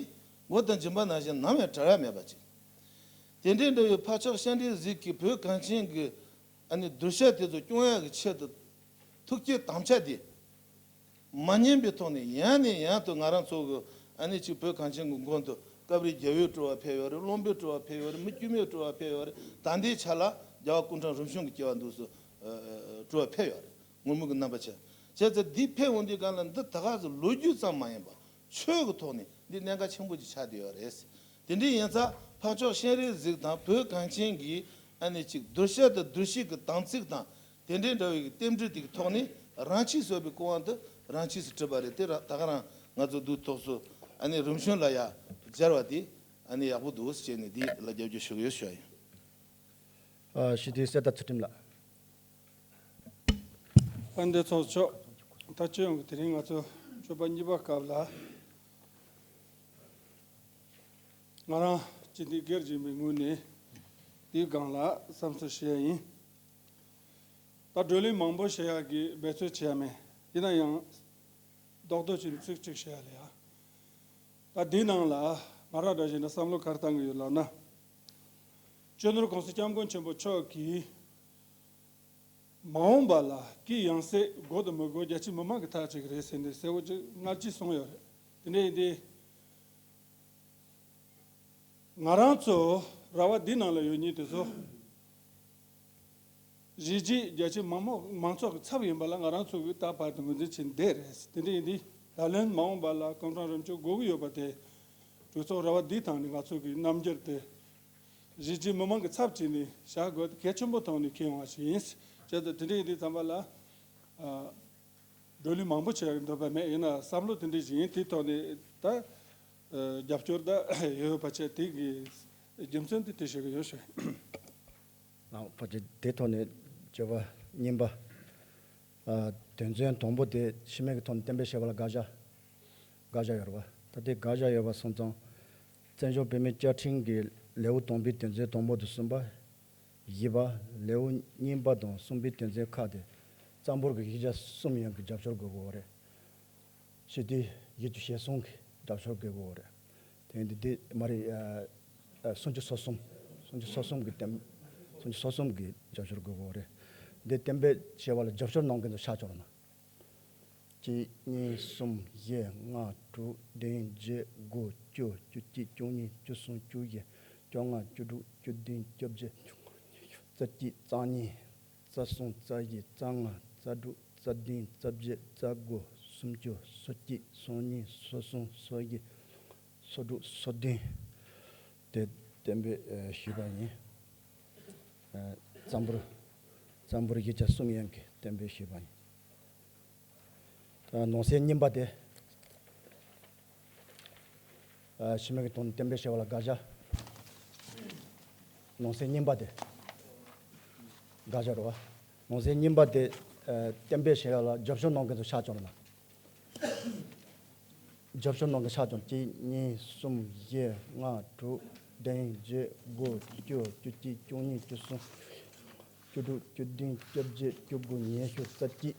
མགོ་དང་མཇུག་མ་ནང་བཞིན་ནམ་ཡང་བྲལ་ཡ་མེད་པ་ཅིག་དེ་འདྲའི་འདྲ་བའི་འཕགས་མཆོག་སྤྱན་རས་གཟིགས་ཀྱིས་བོད་གངས་ཅན་གྱི་ཨ་ནི་གདུལ་བྱ་དེ་ཚོ་སྐྱོང་ཡག་གི་ཆེད་དུ་ཐུགས་བསྐྱེད་དམ་བཅའ་དེ་མ་ཉམས་པའི་ཐོག་ནས་ཡང་ནས་ཡང་དུ་ང་རང་ཚོ་གི་ཨ་ནི་གཅིག་བོད་གངས་ཅན་གྱི་མགོན་དུ་སྐབས་རེ་རྒྱལ་བའི་སྤྲུལ་བ་ཕེབས་ཡོད་རེད། བློན་པོའི་སྤྲུལ་བ་ཕེབས་ཡོད་རེད། མི་དཀྱུས་མའི་སྤྲུལ་བ་ཕེབས་ཡོད་རེད། ད་ལྟའི་ཆ་ལ་རྒྱལ་བ་སྐུ་ཕྲེང་རིམ་བྱོན་གྱི་སྐྱེ་བ་འདུག་སུ་སྤྲུལ་བ་ཕེབས་ཡོད་རེད། ངུར་སྨྲིག་གི་རྣམ་པ་ཅན། བྱས་ཙང་འདི་ཕེབས་འོང་དུས་སྒང་ལ་འདི་ད་ག་ཟེ་ལོ་རྒྱུས་ཙམ་མ་ཡིན་པ་ཆོས་ཀྱི་ཐོག་ནས་འདི་གནད་འགག་ཆེན་པོ་ཅིག་ཆགས་བསྡད་ཡོད་རེད། དེ་འདྲ་ཡིན་ཙང་འཕགས་མཆོག་སྤྱན་རས་གཟིགས་དང་བོད་གངས་ཅན་གྱི་ཨ་ནི་ཅིག་གདུལ་བྱ་དང་གདུལ་བྱེད་ཀྱི་དམ་ཚིག་དང་དེ་འདྲའི་འདྲ་བའི་རྟེན་འབྲེལ་དེ་གི་ཐོག་ནས་རང་ཆས་ཟེར་བའི་སྐུ་དབང་དུ་རང་ཆས་སུ་གྲུབ་པ་རེད། དེ་ར་ད་ག་རང་ང་ཚོ་འདུག་ཐོག་སུ་ཨ་ནི་རིམ་བྱོན་ལ་ཡ་སྦྱར་བ་དེ་ཨ་ནི་ཡག་པོ་འདུག་ཟེར་ནས་འདི་ལ་རྒྱབ་སྐྱོར་ཞུ་གི་ཡོད་ཞུ་བ་ཡིན། ཨ་ཞི་བདེའི་གསེར་རྟ་ཚུལ་ཁྲིམས་ལགས། དཔལ་ལྡན་ཚོགས་གཙོ་མཆོག་ད་སྤྱི་ཡོངས་ཀྱི་དེ་རིང་ང་ཚོ་སྤྱོད་པ་གཉིས་པ་སྐབས་ལ་ང་རང་སྤྱི་འཐུས་སྒེར་ཡིན་པའི་ངོས་ནས་དེའི་སྒང་ལ་བསམ་ཚུལ་བཤད་ཡིན། ད་བགྲོ་གླེང་མང་པོ་བྱེད་ཡག་གི་འབད་རྩོལ་བྱས་མེད། ཡིན་ན་ཡང་རྡོག་རྡོག་ཅིག་ཚིག་གཅིག་བཤད་ཡ་ལ་ཡ། ད་འདིའི་ནང་ལ་ང་རང་འདྲ་བྱས་ན་བསམ་བློ་ག་རེ་བཏང་གི་ཡོད་ལབ་ན། སྤྱི་ནོར་༸གོང་ས་༸སྐྱབས་མགོན་ཆེན་པོ་མཆོག་གིས་མ་འོངས་པ་ལ་གུ་ཡངས་སྲིད་དགོས་དང་མི་དགོས་རྒྱ་ཆེ་མི་མང་གི་ཐག་གཅོད་ཀྱི་རེད་ཟེར་ནས་གསལ་བོ་ཅིག་སྔ་ཕྱི་གསུངས་ཡོད་རེད། དེ་འདྲ་ཡིན་དུས་ང་རང་ཚོ་ར་བ་འདི་ནང་ལ་ཡོད་མཁན་དེ་ཚོ་གཞིས་བྱེས་རྒྱ་ཆེ་མང་མོ་མང་ཚོགས་ཀྱི་ཚབ་ཡིན་པ་ལ་ང་རང་ཚོ་གིས་ད་བར་དུ་ངོས་འཛིན་བྱས་བསྡད་རེད། དེ་འདྲ་ཡིན་དུས་ད་ལན་མ་འོངས་པ་ལ་སྐུ་ཕྲེང་རིམ་བྱོན་དགོས་ཀྱི་ཡོད་པ་དེ་གྲོས་ཚོགས་ར་བ་འདི་ཐང་ནས་ང་ཚོ་གི་རྣམ་འགྱུར་དེ་གཞིས་བྱེས་མི་མང་གི་ཚབ་བྱས་ནས་བཞག་དགོས་གལ་ཆེན་པོ་ཐོག་ནས་འཁེལ་ཡོང་བ་ཞིག་ཡིན། བྱས་ཙང་དེ་འདྲ་ཡིན་དུས་ཙམ་པ་ལ་ཨ། བགྲོ་གླེང་མང་པོ་བྱེད་ཡག་འདོད་པ་མེད། ཡིན་ན་བསམ་བློ་དེ་འདྲ་ཞིག་ཡིན། དེའི་ཐོག་ནས་ད་རྒྱབ་སྐྱོར་ད་ཡོད་པ་བྱས། དེ་གི་རྒྱུ་མཚན་དེ་དེ་ཞིག་ཡོད་ཞུ། ཨ་ཕལ་ཆེར་དེའི་ཐོག་ནས་བརྗོད་པ་གཉིས་པ། ཨ་དོན་ཚན་དང་པོ་དེ་ཕྱི་མིག་གི་ཐོག་ནས་གཏན་འབེབས་བྱས་པ་ལ་དགག་བྱ་དགག་བྱ་ཡོད་རེད་པ། ད་དེ་དགག་བྱ་ཡོད་པ་སོང་ཙང་། བཙན་བྱོལ་བོད་མིའི་བཅའ་ཁྲིམས་ཀྱི་ལེའུ་དང་པོའི་དོན་ཚན་དང་པོ་དང་གསུམ་པ། བཞི་པ། ལེའུ་གཉིས་པ་དང་གསུམ་པའི་དོན་ཚན་ཁག་དེ་རྩ་འབོར་གྱི་ཡིག་ཆ་གསུམ་ཡན་གྱི་རྒྱབ་སྐྱོར་དགོས་ཀྱི་ཡོད་རེད། སྤྱི་འཐུས་ཡིག་ཆ་ཞེ་གསུམ་གྱི་རྒྱབ་སྐྱོར་དགོས་ཀྱི་ཡོད་རེད། དེ་འདི་འདི་མ་རེད། ཨ་ཨ་སུམ་ཅུ་སོ་གསུམ། སུམ་ཅུ་སོ་གསུམ་གྱི་དེ་སུམ་ཅུ་སོ་གསུམ་གྱི་རྒྱབ་སྐྱོར་དགོས་ཀྱི་ཡོད་རེད། འདི་གཏན་འབེབས་བྱས་པ་ལ་རྒྱབ་སྐྱོར་གནང་མཁན་ཚོ་ཤག་ཅོག་ནང་། གཅིག་གཉིས་གསུམ་བཞི་ལྔ་དྲུག་བདུན་བརྒྱད་དགུ་བཅུ་བཅུ་གཅིག་བཅུ་གཉིས་བཅུ་གསུམ་བཅུ་བཞི་བཅོ་ལྔ་བཅུ་དྲུག་བཅུ་བདུན་བཅོ་བརྒྱད་བཅུ་དགུ་ཉི་ཤུ་རྩ་གཅིག་རྩ་གཉིས་རྩ་གསུམ་རྩ་བཞི་རྩ་ལྔ་རྩ་དྲུག་རྩ་བདུན་རྩ་བརྒྱད་རྩ་དགུ་སུམ་ཅུ་སོ་གཅིག་སོ་གཉིས་སོ་གསུམ་སོ་བཞི་སོ་དྲུག་སོ་བདུན་དེ་གཏན་འབེབས་ཞུས་པ་ཡིན། རྩ་འབོར་རྩ་འབོར་ཡིག་ཆ་གསུམ་ཡན་གྱི་གཏན་འབེབས་ཞུས་པ་ཡིན། ད་ནང་གསེས་གཉིས་པ་དེ། ཨ་ཕྱི་མིག་གི་ཐོག་ནས་གཏན་འབེབས་བྱས་པ་ལ་དགག་བྱ། ནང་གསེས་གཉིས་པ་དེ། དགག་བྱ་རེད་པ། ནང་གསེས་གཉིས་པ་དེ་ཨ་གཏན་འབེབས་བྱས་པ་ལ་རྒྱབ་སྐྱོར་གནང་མཁན་ཚོ་ཤག་ཅོག་ནང་ལ། རྒྱབ་སྐྱོར་གནང་མཁན་ཤག་ཅོག་གཅིག་གཉིས་གསུམ་བཞི་ལྔ་དྲུག་བདུན་བརྒྱད་དགུ་བཅུ་བཅུ་གཅིག་བཅུ་གཉིས་བཅུ་གསུམ། བཅུ་དྲུག་བཅུ་བདུན་བཅོ་བརྒྱད་བཅུ་དགུ་ཉི་ཤུ་རྩ་གཅིག་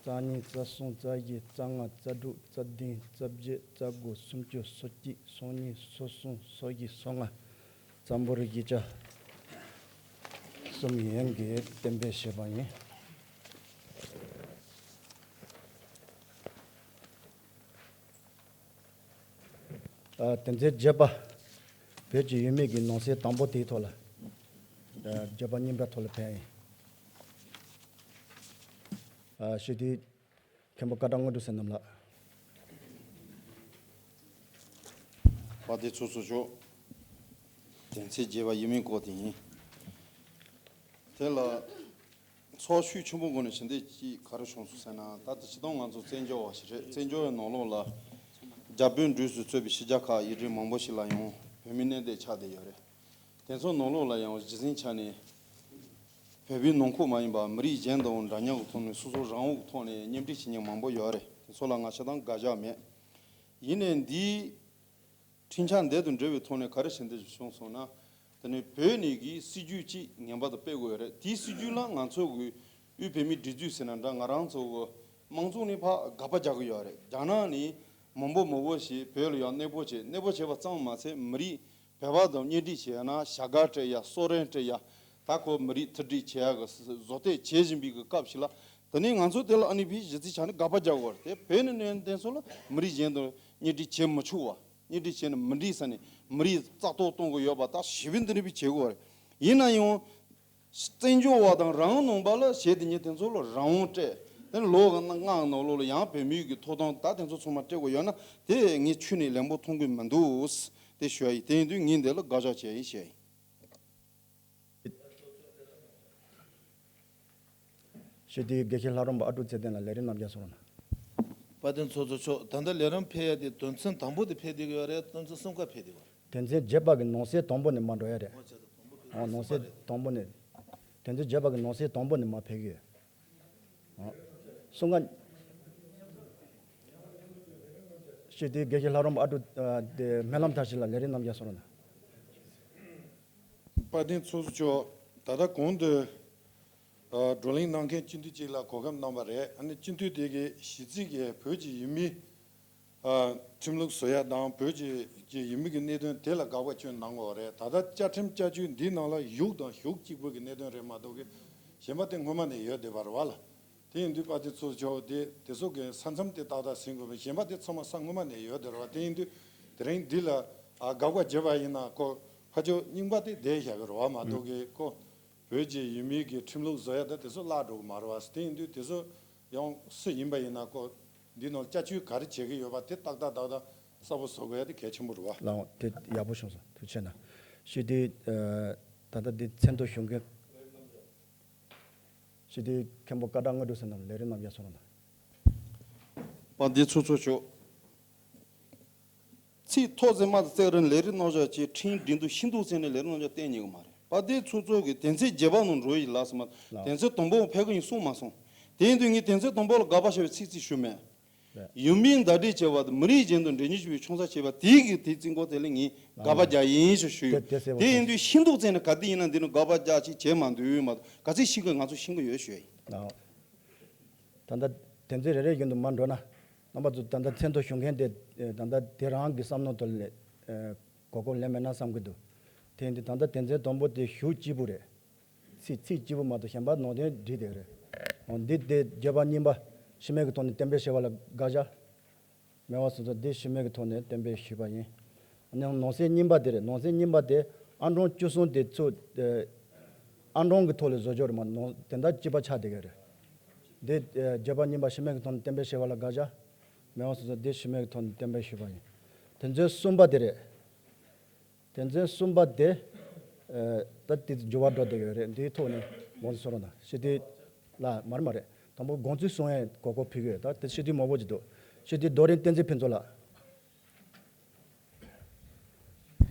རྩ་གཉིས་རྩ་གསུམ་རྩ་བཞི་རྩ་ལྔ་རྩ་དྲུག་རྩ་བདུན་རྩ་བརྒྱད་རྩ་དགུ་སུམ་ཅུ་སོ་གཅིག་སོ་གཉིས་སོ་གསུམ་སོ་བཞི་སོ་ལྔ། རྩ་འབོར་ཡིག་ཆ་གསུམ་ཡན་གྱིས་གཏན་འབེབས་བྱས་པ་ཡིན། ཨ། དོན་ཚན་བརྒྱད་པ། བོད་ཀྱི་ཡུལ་མིའི་ནང་གསེས་དང་པོ་དེའི་ཐོག་ལ། ཨ། བརྗོད་པ་རྙིང་པའི་ཐོག་ལ་ཕེབས་ཡིན། ཨ། ཞུ་དེ། མཁན་པོ་ཀ་ཏ་དངོས་གྲུབ་བསོད་ནམས་ལགས། དཔལ་ལྡན་ཚོགས་གཙོ་མཆོག་དོན་ཚན་བརྒྱད་པ་ཡུལ་མིའི་སྐོར་དེ་ཡིན། དེ་ལ། ཚོགས་ཤུགས་ཆེན་པོ་སྒོ་ནས་ཞུ་འདོད་ཅིག་ག་རེ་བྱུང་སོང་ཟེར་ན། ད་ལྟ་སྤྱིར་བཏང་ང་ཚོ་བཙན་བྱོལ་བ་ཞིག་རེད། བཙན་བྱོལ་བའི་ནང་ལོགས་ལ་རྒྱ་བོད་འབྲུག་སོགས་གཙོས་པའི་ཕྱི་རྒྱལ་ཁག་ཡུལ་གྲུ་མང་པོ་ཞིག་ལ་ཡང་བོད་མི་གནས་སྡོད་ཆགས་བསྡད་ཡོད་རེད། དེ་ཚོ་ནང་ལོགས་ལ་ཡང་གཞི་འཛིན་ཆ་ནས་བོད་པའི་ནང་ཁུལ་མ་ཡིན་པར་མི་རིགས་གཞན་དང་འདྲ་མཉམ་གྱི་ཐོག་ནས་སོ་སོ་རང་དབང་གི་ཐོག་ནས་གཉེན་སྒྲིག་བྱེད་མཁན་མང་པོ་ཡོད་རེད། དེ་ཚོ་ལ་ང་ཆ་ཚང་དགག་བཞག་མེད། ཡིན་ནའི་འདིའི་འཕྲིན་བཅར་འདི་དང་འབྲེལ་བའི་ཐོག་ནས་ག་རེ་ཞུ་འདོད་བྱུང་སོང་ན། དེ་ནི་བོད་ནས་ཀྱི་སྲིད་ཇུས་གཅིག་ངེས་པར་དུ་སྤེལ་དགོས་རེད། དེའི་སྲིད་ཇུས་ལ་ང་ཚོ་གི་དབུས་བོད་མིའི་སྒྲིག་འཛུགས་ཟེར་ན་འདྲ། ང་རང་ཚོ་གི་དམངས་གཙོ་ནི་ཕར་དགག་པ་རྒྱག་གི་ཡོད་རེད། རྒྱ་ནག་ནི་མང་པོ་མང་པོ་ཞིག་བོད་ལ་ཡང་གནས་སྤོ་བྱས། གནས་སྤོ་བྱས་པ་ཙམ་མ་ཟད་མི་རིགས་བོད་པ་དང་གཉེན་སྒྲིག་བྱས་ན་བྱ་དགའ་སྤྲད་ཡ། གསོལ་རས་སྤྲད་ཡ། ད་ཁོ་མི་རིགས་མཐུན་སྒྲིལ་བྱེད་ཡ་གི་བཟོ་ལྟ་བྱེད་བཞིན་པའི་གི་སྐབས་ཤིག་ལ། དེ་ནས་ང་ཚོ་དེ་ལ་ཨ་ནི་བི་གཞི་རྩའི་ཆ་ནས་དགག་པ་རྒྱག་དགོས་རེད། དེ་བོད་ནས་ནས་དེ་ཚོ་ལ་མི་རིགས་གཞན་དང་གཉེན་སྒྲིག་བྱེད་མི་ཆོག་པ། གཉེན་སྒྲིག་བྱས་ནས་མི་འགྲིག་ས་ནས་མི་རིགས་རྩ་གཏོར་གཏོང་གི་ཡོད་པ་ད་ཞི་བའི་འདི་འདྲ་བའི་བྱེད་དགོས་རེད། ཡིན་ན་ཡང་། བཙན་བྱོལ་བ་དང་རང་ནང་པ་ལ་བྱས་དེ་ཉིད་དེ་ཚོ་ལ་རང་དབང་སྤྲད། དེ་ལོ་གི་ལྔ་གི་ནང་ལོགས་ལ་ཡང་བོད་མིའི་གི་ཐོབ་ཐང་ད་དེ་ཚོ་ཚང་མ་སྤྲད་དགོས་ཡོད་ན། དེ་ངས་ཁྱོན་ནས་ལན་པོ་མཐོང་གི་མི་འདུག་དེ་ཞུ་ཡ་ཡིན། དེ་ཡིན་དུས་ངས་འདི་ལ་དགག་བཞག་བྱས་ཡིན་ཞུ་ཡ་ཡིན། ཞུ་དེ་དགེ་བཤེས་ལྷ་རམས་པ་ཨ་ཀྲུག་ཚེ་བརྟན་ལགས་ལས་རིམ་རྣམས་ཀྱང་གསུང་རོགས་གནང་། དཔལ་ལྡན་ཚོགས་གཙོ་མཆོག་ད་ལྟ་ལས་རིམ་ཕེབས་ཡ་དེ་དོན་ཚན་དང་པོ་དེ་ཕེབས་བསྡད་ཀྱི་ཡོད་རེད། དོན་ཚན་གསུམ་ཀ་ཕེབས་བསྡད་ཡོད་རེད། དོན་ཚན་བརྒྱད་པ་གི་ནང་གསེས་དང་པོ་ནས་མར་འགྲོ་ཡ་རེད། ཨོ་ནང་གསེས་དང་པོ་ནས། དོན་ཚན་བརྒྱད་པ་གི་ནང་གསེས་དང་པོ་ནས་མར་ཕེབས་ཀྱི་ཡོད། ཨོ། གསུམ་ཀ། ཞུ་དེ་དགེ་བཤེས་ལྷ་རམས་པ་ཨ་ཀྲུག་ཨ་དེ་སྨོན་ལམ་མཐར་ཕྱིན་ལགས་ལས་རིམ་རྣམས་ཀྱང་གསུང་རོགས་གནང་། དཔལ་ལྡན་ཚོགས་གཙོ་མཆོག་ད་ལྟ་གོང་དུ། ཨ། བགྲོ་གླེང་གནང་མཁན་སྤྱི་འཐུས་གཅིག་ལ་གོ་སྐབས་གནང་བ་རེད། ཨ་ནི་སྤྱི་འཐུས་དེ་གའི་གཞི་རྩའི་གི་བོད་ཀྱི་ཡུལ་མིའི། ཨ། ཁྲིམས་ལུགས་བཟོ་ཡ་དང་བོད་ཀྱི་ཀྱི་ཡུལ་མི་གི་གནད་དོན་དེ་ལ་དགག་པ་བཅོས་གནང་བ་རེད། ད་ལྟ་བཅའ་ཁྲིམས་བསྐྱར་བཅོས་འདིའི་ནང་ལ་གཞུང་དང་གཞུང་གཅིག་པུ་གི་གནད་དོན་རེད་མ་གཏོགས་གི་གཞན་པ་དེ་སྔོན་མ་ནས་ཡོད་བསྡད་པ་རེད་བ་ལ། དེ་ཡིན་དུས་དཔལ་ལྡན་ཚོགས་གཙོ་མཆོག་དེ་དེ་ཚོ་གི་ས་མཚམས་དེ་ཏག་ཏག་ཟིན་དགོས་པས། གཞན་པ་དེ་ཚང་མ་ས་སྔོན་མ་ནས་ཡོད་བསྡད་རེད་བ། དེ་ཡིན་དུས་དེ་རིང་འདི་ལ། ཨ། དགག་པ་བརྒྱབ་པ་ཡིན་ན་ཁོ་ཕར་ཕྱོགས་རྙིང་པ་དེ་བསྡད་བཞག་གི་རེད་བ་མ་གཏོགས་གི་ཁོ་བོད་ཀྱི་ཡུལ་མིའི་གི་ཁྲིམས་ལུགས་བཟོ་ཡ་དེ་དེ་ཚོ་བརླག་འགྲོ་གི་མ་རེད་བ། དེ་ཡིན་དུས་དེ་ཚོ་ཡང་སུ་ཡིན་པ་ཡིན་ན་ཁོ་འདི་ནང་བསྐྱར་བཅོས་ག་རེ་བྱེད་ཀྱི་ཡོད་པ་དེ་ཏག་ཏག་ཏག་ཏག་གསལ་པོ་བཟོ་དགོས་ཡ་དེ་གལ་ཆེན་པོ་རེད་བ། ལགས་འོང་། དེ་ཡག་པོ་བྱུང་སོང་། ཐུགས་རྗེ་གནང་། ཞུ་དེ། ཨ། ད་ལྟ་འདི་མཚན་ཐོ་ཞུ་མཁན། ཞུ་དེ་མཁན་པོ་ཀ་ཏ་དངོས་གྲུབ་བསོད་ནམས་ལས་རིམ་རྣམས་ཀྱང་གསུང་རོགས་གནང་། དཔལ་ལྡན་ཚོགས་གཙོ་མཆོག་ཚིག་ཐོ་ཚད་མ་དང་བརྩེགས་རིང་ལས་རིམ་རྣམ་གཞག་ཅེས་ཁྲིམས་སྒྲིག་འདུག་ཤིན་ཏུ་བརྩེགས་ནས་ལས་རིམ་རྣམ་གཞག་གཏན་ཉེ་གི་མ་རེད། དཔལ་ལྡན་ཚོགས་གཙོ་གིས་དོན་ཚན་བརྒྱད་པ་ནང་འགྲོ་ཡི་ལ་ཟེར་མ། ལགས། དོན་ཚན་དང་པོ་ཕེབས་ཀྱི་ཡིན་གསུངས་མ་སོང་། དེ་ཡིན་དུས་ངས་དོན་ཚན་དང་པོ་ལ་དགག་པ་བྱ་བའི་ཚིག་གཅིག་ཞུ་མེད། ལགས། ཡུལ་མིའི་ཟླ་སྒྲིལ་བྱས་པ་དང་མི་རིགས་གཞན་དང་འདྲེས་ཉེས་བྱས་པའི་ཆང་ས་བྱས་པ་དེའི་གི་དེའི་རྩིས་འགོ་དེ་ལ་ངས་དགག་པ་རྒྱག་ཡིན་ཞེས་ཞུས་ཡོད། དེ་གསལ་པོ་དེ་ཡིན་དུས་ཤིན་ཏུ་བརྩེགས་ནས་ག་དུས་ཡིན་ན་འདི་ནི་དགག་པ་རྒྱག་ཅིག་བྱས་མ་འདུག་མ་གཏོགས་ག་ཚོད་ཤེས་ཀྱི་ང་ཚོ་ཤེས་ཀྱི་ཡོད་ཞུ་ཡ་ཡིན། ལགས། ད་ལྟ་དོན་ཚན་རེ་རེ་བཞིན་དུ་མར་འགྲོ་ན། རྣམ་པ་ཚོ་ད་ལྟ་མཚན་ཐོ་ཞུ་མཁན་དེ་ད་ལྟ་དེ་རང་གི་བསམ་བློ་དེ་ལས་གོ་སྐབས་ལེན་མེད་ན་བསམ་གྱི་འདུག་དེ་ཡིན་དུས་ད་ལྟ་དོན་ཚན་དང་པོ་དེ་ཞུ་གཅིག་པུ་རེད། ཚིག་ཚིག་གཅིག་པུ་མ་གཏོགས་གཞན་པ་ནང་དོན་འགྲིག་བསྡད་རེད། འོ་འདི་དེ་བརྗོད་པ་རྙིང་པ་ཕྱི་མའི་གི་ཐོག་ནས་གཏན་འབེབས་བྱས་པ་ལ་དགག་བྱ། མེད་པ་སོ་སོ་འདི་ཕྱི་མའི་གི་ཐོག་ནས་གཏན་འབེབས་ཞུས་པ་ཡིན། ཨ་ནི་ནང་གསེས་རྙིང་པ་དེ་རེད། ནང་གསེས་རྙིང་པ་དེ་ཨང་གྲངས་བཅུ་གསུམ་དེ་ཚོ། ཨང་གྲངས་ཀྱི་ཐོག་ལ་བཟོ་བཅོས་རེད་མ་གཏོགས་དོན་དག་གཅིག་པ་ཆགས་བསྡད་ཀྱི་རེད། འདི་བརྗོད་པ་རྙིང་པ་ཕྱི་མའི་གི་ཐོག་ནས་གཏན་འབེབས་བྱས་པ་ལ་དགག་བྱ། མེད་པ་སོ་སོ་འདི་ཕྱི་མའི་གི་ཐོག་ནས་གཏན་འབེབས་ཞུས་པ་ཡིན། དོན་ཚན་གསུམ་པ་དེ་རེད། དོན་ཚན་གསུམ་པ་དེ། ཨ། ད་དེ་འགྱུར་བ་འགྲོ་བསྡད་ཡོད་རེད། འདིའི་ཐོག་ནས་དགོངས་ཚུལ་གསུང་རོགས་གནང་། ཞུ་དེ་ལ་མར་མ་རེད། དང་པོ་དགོངས་ཚུལ་གསུང་ཡས་གོ་སྐབས་ཕུལ་གྱི་ཡོད། ད་དེ་ཞུ་དེ་མང་པོ་ཅིག་འདུག་ཞུ་དེ་རྡོ་རིང་བསྟན་འཛིན་ཕུན་ཚོགས་ལགས།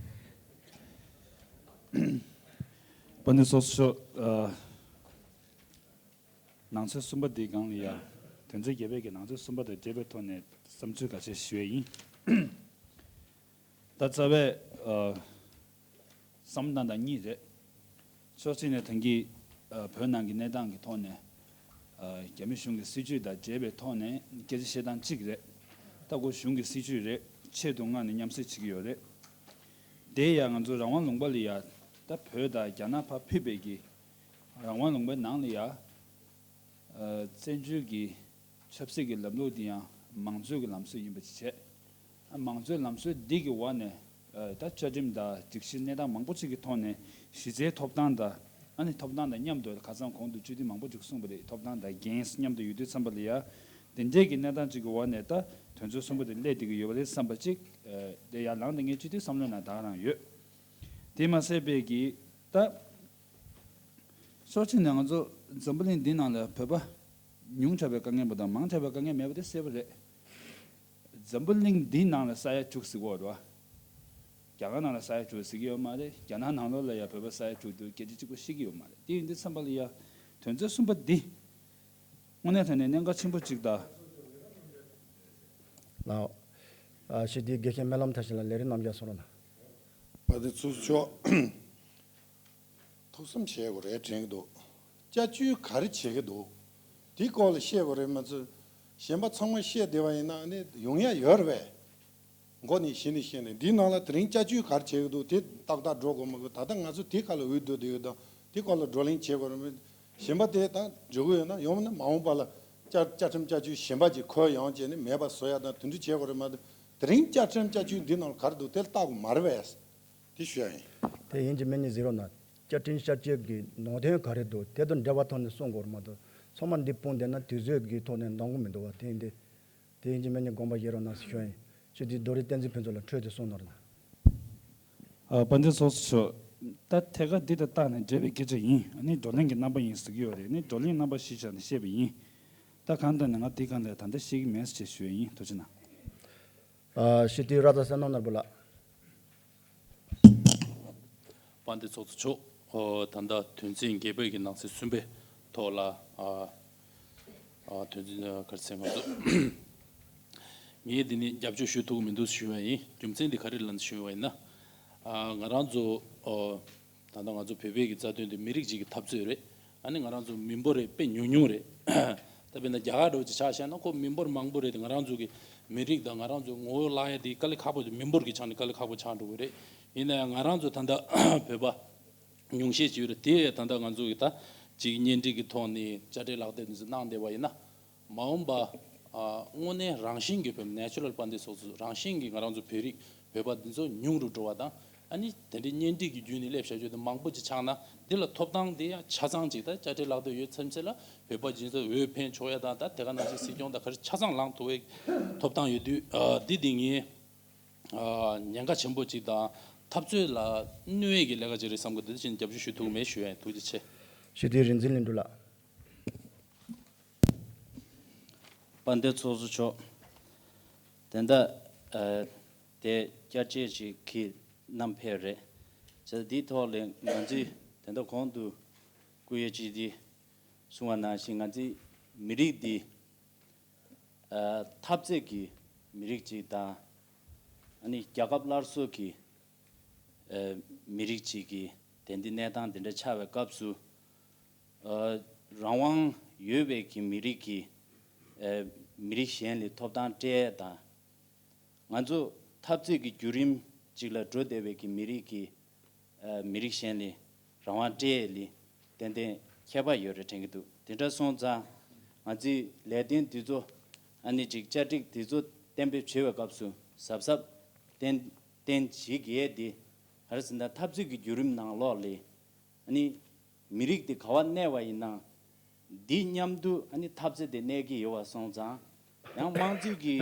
དཔལ་ལྡན་ཚོགས་གཙོ་མཆོག་ཨ། ནང་གསེས་གསུམ་པ་འདིའི་སྒང་ལ་ཡ། དོན་ཚན་བརྒྱད་པའི་གི་ནང་གསེས་གསུམ་པ་དང་འབྲེལ་བའི་ཐོག་ནས་བསམ་ཚུལ་ཁ་ཤས་ཞུ་ཡས་ཡིན། ད་རྩ་བའི་ཨ། བསམ་བློ་བཏང་སྟངས་གཉིས་རེད། ཕྱོགས་གཅིག་ནས་ད་གིན་ཨ། བོད་ནང་གི་གནས་སྟངས་ཀྱི་ཐོག་ནས་ཨ། རྒྱ་མི་གཞུང་གི་སྲིད་བྱུས་དང་འབྲེལ་བའི་ཐོག་ནས་སྐད་ཆ་བཤད་སྟངས་གཅིག་རེད། ད་ཁོ་གཞུང་གི་སྲིད་བྱུས་རེད། ཆེད་དུ་མངགས་ནས་མཉམ་བསྲེས་བྱེད་ཀྱི་ཡོད་རེད། དེ་ཡང་ང་ཚོ་རང་དབང་ལུང་པ་ལ་ཡ། ད་བོད་དང་རྒྱ་ནག་ཕར་ཕུད་པའི་གི་རང་དབང་ལུང་པའི་ནང་ལ་ཡ། ཨ། བཙན་བྱོལ་གྱི་ཆབ་སྲིད་ཀྱི་ལམ་ལུགས་འདི་ཡང་མང་གཙོའི་གི་ལམ་སྲོལ་ཡིན་པ་ཅིག་བྱས། མང་གཙོའི་ལམ་སྲོལ་འདི་གི་འོག་ནས་ད་བཅའ་ཁྲིམས་དང་སྒྲིག་གཞི་གནས་སྟངས་མང་པོ་ཅིག་གི་ཐོག་ནས་གཞི་རྩའི་ཐོབ་ཐང་དང་ཨ་ནི་ཐོབ་ཐང་དང་མཉམ་དུ་ཁ་སང་གོང་དུ་སྤྱི་འཐུས་མང་པོ་ཅིག་གསུངས་པ་རེད། ཐོབ་ཐང་དང་འགན་མཉམ་དུ་ཡོད་དུས་ཙམ་པ་ལ་ཡ་དེ་འདྲས་ཀྱི་གནས་སྟངས་ཅིག་གི་འོག་ནས་ད་དོན་ཚན་གསུམ་པ་དེ་སླེབས་བསྡད་ཀྱི་ཡོད་པ་རེད་བསམ་པ་ཅིག་དེ་ཡར་ལངས་ཏེ་ངས་སྤྱི་འཐུས་བསམ་བློའི་ནང་ད་ག་རང་ཡོད། དེ་མ་ཟད་པའི་གི་ད། ཕྱོགས་གཅིག་ནས་ང་ཚོ་འཛམ་བུ་གླིང་འདི་ནང་ལ་བོད་པ་ཉུང་དྲགས་པའི་དཀའ་ངལ་པོ་དང་མང་དྲགས་པའི་དཀའ་ངལ་མེད་པ་དེ་གསལ་པོ་རེད། འཛམ་བུ་གླིང་འདི་ནང་ལ་ས་ཡ་དྲུག་ཟེར་གྱི་ཡོད་རེད་བ། རྒྱ་གར་ནང་ལ་ས་ཡ་དྲུག་ཟེར་གྱི་ཡོད་མ་རེད། རྒྱ་ནག་ནང་ལོགས་ལ་ཡ་བོད་པ་ས་ཡ་དྲུག་འདུག་སྐད་ཆ་གཅིག་པོ་བཤད་ཀྱི་ཡོད་མ་རེད། དེ་ཡིན་དུས་ཙམ་པ་ལ་ཡ་དོན་ཚན་གསུམ་པ་འདི་དངོས་གནས་དྲང་གནས་གནད་འགག་ཆེན་པོ་གཅིག་དང་། ལའོ། ཨ་ཞེས་དེའི་དགེ་རྒན་སྨོན་ལམ་མཐར་ཕྱིན་ལ་ལས་རིམ་རྣམས་ཀྱང་གསུང་རོགས་གནང་། བ་དེ་ཚོ་ཆོག་ཐུགས་བསམ་བཞེས་དགོས་རེད་དྲན་གྱི་འདུག་དཔྱད་བརྗོད་ག་རེ་བྱེད་ཀྱི་འདུག་དེའི་སྐོར་ལ་བཤད་དགོས་རེད་མ་ཚད། གཞན་པ་ཚང་མ་བཤད་བསྡད་པ་ཡིན་ན་ནི་ཡོང་ཡ་ཡོད་རེད་པས། མགོ་ནས་གཞི་ནས་བཤད་ནས་འདིའི་ནང་ལ་དེ་རིང་དཔྱད་བརྗོད་ག་རེ་བྱེད་ཀྱི་འདུག་དེ་ཏག་ཏག་འགྲོ་དགོས་མ་དགོས། ད་ལྟ་ང་ཚོ་དེ་ག་ལ་འོས་བསྡུ་བསྡད་ཡོད་དང་དེ་སྐོར་ལ་བགྲོ་གླེང་བྱེད་དགོས་རེད་མ། གཞན་པ་དེ་ད་འགྲོ་གི་ཡོད་ན་ཡོང་ན་མ་འོངས་པ་ལ་བཅའ་བཅའ་ཁྲིམས་བཅའ་བརྒྱུད་གཞན་པ་ཅིག་ཁོལ་ཡོང་བྱས་ནས་མེད་པ་བཟོ་ཡ་དང་དེ་འདྲ་བྱེད་དགོས་རེད་མ་གཏོགས། དེ་རིང་བཅའ་ཁྲིམས་བཅའ་བརྒྱུད་འདི་ནང་ལ་ག་རེ་འདུག་དེ་ལ་བལྟ་དགོས་མ་རེད་པས། དེ་ཞུ་ཡ་ཡིན། དེ་ཡིན་གཅིག་མིན་གཉིས་གཟིགས་རོགས་གནང་། བཅའ་ཁྲིམས་བཅའ་བརྒྱད་ཀྱི་ནང་དོན་ག་རེ་འདུག་དེ་དང་འབྲེལ་བ་ཐོག་ནས་གསུང་དགོས་རེད་མ་གཏོགས་ཚང་མ་འདི་སྤུངས་བསྡད་ན་དུས་ཚོད་ཀྱི་ཐོག་ནས་འདང་གི་མི་འདུག་བ། དེ་ཡིན་དེ། དེ་ཡིན་གཅིག་མིན་གཉིས་དགོངས་པ་བཞེས་རོགས་གནང་ཞུ་ཡ་ཡིན། ཞུ་དེ་རྡོ་རི་བསྟན་འཛིན་ཕུན་ཚོགས་ལ་འཕྲོས་ཏེ་གསུང་གནང་རོགས་གནང་། ཨ་དཔལ་ལྡན་ཚོགས་གཙོ་མཆོག་ད་ཐད་ཀར་འདི་དང་བཏགས་ནས་འབྲེལ་བའི་སྐད་ཆ་ཡིན། ཨ་ནི་བགྲོ་གླེང་གི་རྣམ་པ་ཡིན་ཟེར་གྱི་ཡོད་རེད། ཨ་ནི་བགྲོ་གླེང་རྣམ་པ་གཞི་བཞག་ནས་བཤད་པ་ཡིན། ད་གང་ལྟར་ནས་ང་འདི་སྒང་ལ་ད་ལྟ་བཤད་ཀྱི་མེད་ཅེས་ཞུ་ཡ་ཡིན། ཐུགས་རྗེ་གནང་། ཨ་ཞུ་དེ་ར་ད་བསོད་ནམས་ནོར་བུ་ལགས། དཔལ་ལྡན་ཚོགས་གཙོ་མཆོག་ཨོ་ད་ལྟ་དོན་ཚན་བརྒྱད་པའི་གི་ནང་གསེས་གསུམ་པའི་ཐོག་ལ་ཨ་ཨ་དོན་ཚན་ག་རེ་ཟེར་ང་ཚོ་ངས་འདི་ནི་རྒྱབ་སྐྱོར་ཞུ་ཐུབ་ཀྱི་མི་འདུག་ཞུ་བ་ཡིན། རྒྱུ་མཚན་འདི་ག་རེ་ལབ་ན་ཞུ་བ་ཡིན་ན། ཨ་ང་རང་ཚོ་ཨོ་ད་ལྟ་ང་ཚོ་བོད་པའི་གི་རྩ་དོན་དེ་མི་རིགས་གཅིག་གི་འཐབ་རྩོད་རེད། ཨ་ནི་ང་རང་ཚོ་མི་འབོར་རེད་དཔེ་ཉུང་ཉུང་རེད། ད་དཔེར་ན་རྒྱ་གར་འདྲ་བོ་ཅིག་ཆ་བཞག་ན་ཁོ་མི་འབོར་མང་པོ་རེད་དེ། ང་རང་ཚོ་གི་མི་རིགས་དང་ང་རང་ཚོའི་ངོ་བོ་བརླག་ཡ་དེ་དཀའ་ལས་ཁག་པོ་དེ་མི་འབོར་གྱི་ཆ་ནས་དཀའ་ལས་ཁག་པོ་ཆགས་འགྲོ་གི་རེད། ཡིན་ན་ཡང་ང་རང་ཚོ་ད་ལྟ་བོད་པ་ཉུང་ཤས་ཅིག་ཡོད་རེད། དེ་ད་ལྟ་ང་ཚོ་གི་ད་ཅིག་གཉེན་སྒྲིག་གི་ཐོག་ནས་དཔྱ་ཁྲལ་ལག་དེབ་འདི་ཚོ་གནང་བསྡད་པ་ཡིན་ན། མ་འོངས་པ་ཨ་དངོས་གནས་རང་བཞིན་གྱིས་བོད་མི་ནེ་ཅུ་རལ་དཔལ་ལྡན་ཚོགས་གཙོ་རང་བཞིན་གྱིས་ང་རང་ཚོ་བོད་རིགས་བོད་པ་འདི་ཚོ་ཉུང་རུ་འགྲོ་བ་དང་། ཨ་ནི་དེ་འདྲའི་གཉེན་སྒྲིག་གི་བརྒྱུད་ནས་སླེབས་བྱ་རྒྱུ་དེ་མང་པོ་ཅིག་ཆགས་ན་འདི་ལ་ཐོབ་ཐང་དེ་ཡང་ཆ་ཚང་ཅིག་ད་དཔྱ་ཁྲལ་ལག་དེབ་ཡོད་ཚར་ཚེ་ལ་བོད་པ་སྦྱིན་སྲེག་འོས་འཕེན་ཆོག་ཡ་དང་ད་དེ་ག་ནང་བཞིན་སྲིད་སྐྱོང་དང་ག་རེ་ཆ་ཚང་ལངས་ཐུབ་པའི་ཐོབ་ཐང་ཡོད་དུས་ཨ་འདི་འདི་ངས་ཨ་ཉེན་ཁ་ཆེན་པོ་ཅིག་དང་འཐབ་རྩོད་ལ་གནོད་ཡས་ཀྱི་ལས་ཀ་ཅིག་རེད་བསམ་གི་འདུག་དེ་བཞིན་རྒྱབ་སྐྱོར་ཞུ་ཐུབ་ཀྱི་མེད་ཞུ་ཡ་ཡིན། ཐུགས་རྗེ་ཆེ། ཞུ་དེ་རིག་འཛིན་ལྷུན་གྲུབ་ལགས། དཔལ་ལྡན་ཚོགས་གཙོ་མཆོག་དེ་འདྲ་ཨ་དེ་བསྐྱར་བཅོས་ཅིག་གི་བསྣམས་ཕེབས་རེད། བྱས་ཙང་འདིའི་ཐོག་ལ་ང་ཚོས་དེ་འདྲ་གོང་དུ་སྐུ་ཡོད་ཅིག་དེ་གསུངས་པ་ནང་བཞིན་ང་ཚོས་མི་རིགས་འདི་ཨ་འཐབ་རྩོད་ཀྱི་མི་རིགས་ཅིག་དང་། ཨ་ནི་རྒྱལ་ཁབ་སླར་གསོ་གི་ཨ་མི་རིགས་ཅིག་གི་དེ་འདི་གནས་སྟངས་དེ་འདྲ་ཆགས་པའི་སྐབས་སུ། ཨ་རང་དབང་ཡོད་པའི་གི་མི་རིགས་ཀྱིས་ཨ་མི་རིགས་གཞན་ལ་ཐོབ་ཐང་སྤྲད་ཡས་དང་། ང་ཚོ་འཐབ་རྩོད་ཀྱི་བརྒྱུད་རིམ་ཅིག་ལ་འགྲོ་བསྡད་པའི་གི་མི་རིགས་ཀྱིས་ཨ་མི་རིགས་གཞན་ལ་རང་དབང་སྤྲད་ཡས་ལ་ཏན་ཏན་ཁྱད་པར་ཡོད་རེད་དྲན་གྱི་འདུག་དེ་འདྲ་སོང་ཙང་ང་ཚོས་ལས་དོན་འདི་ཚོ་ཨ་ནི་ཅིག་བཅའ་སྒྲིག་འདི་ཚོ་གཏན་འབེབས་བྱེད་པའི་སྐབས་སུ་གཟབ་གཟབ་ཏན་ཏན་བྱེད་དགོས་ཡས་དེ་ག་རེ་ཟེར་ན་འཐབ་རྩོད་ཀྱི་བརྒྱུད་རིམ་ནང་ལོགས་ལ་ཨ་ནི་མི་རིགས་དེ་ག་བ་གནས་པ་ཡིན་ན། འདི་མཉམ་དུ་ཨ་ནི་འཐབ་རྩོད་དེ་གནས་ཀྱི་ཡོད་པ་སོང་ཙང་། ཡང་དམངས་གཙོའི་གི་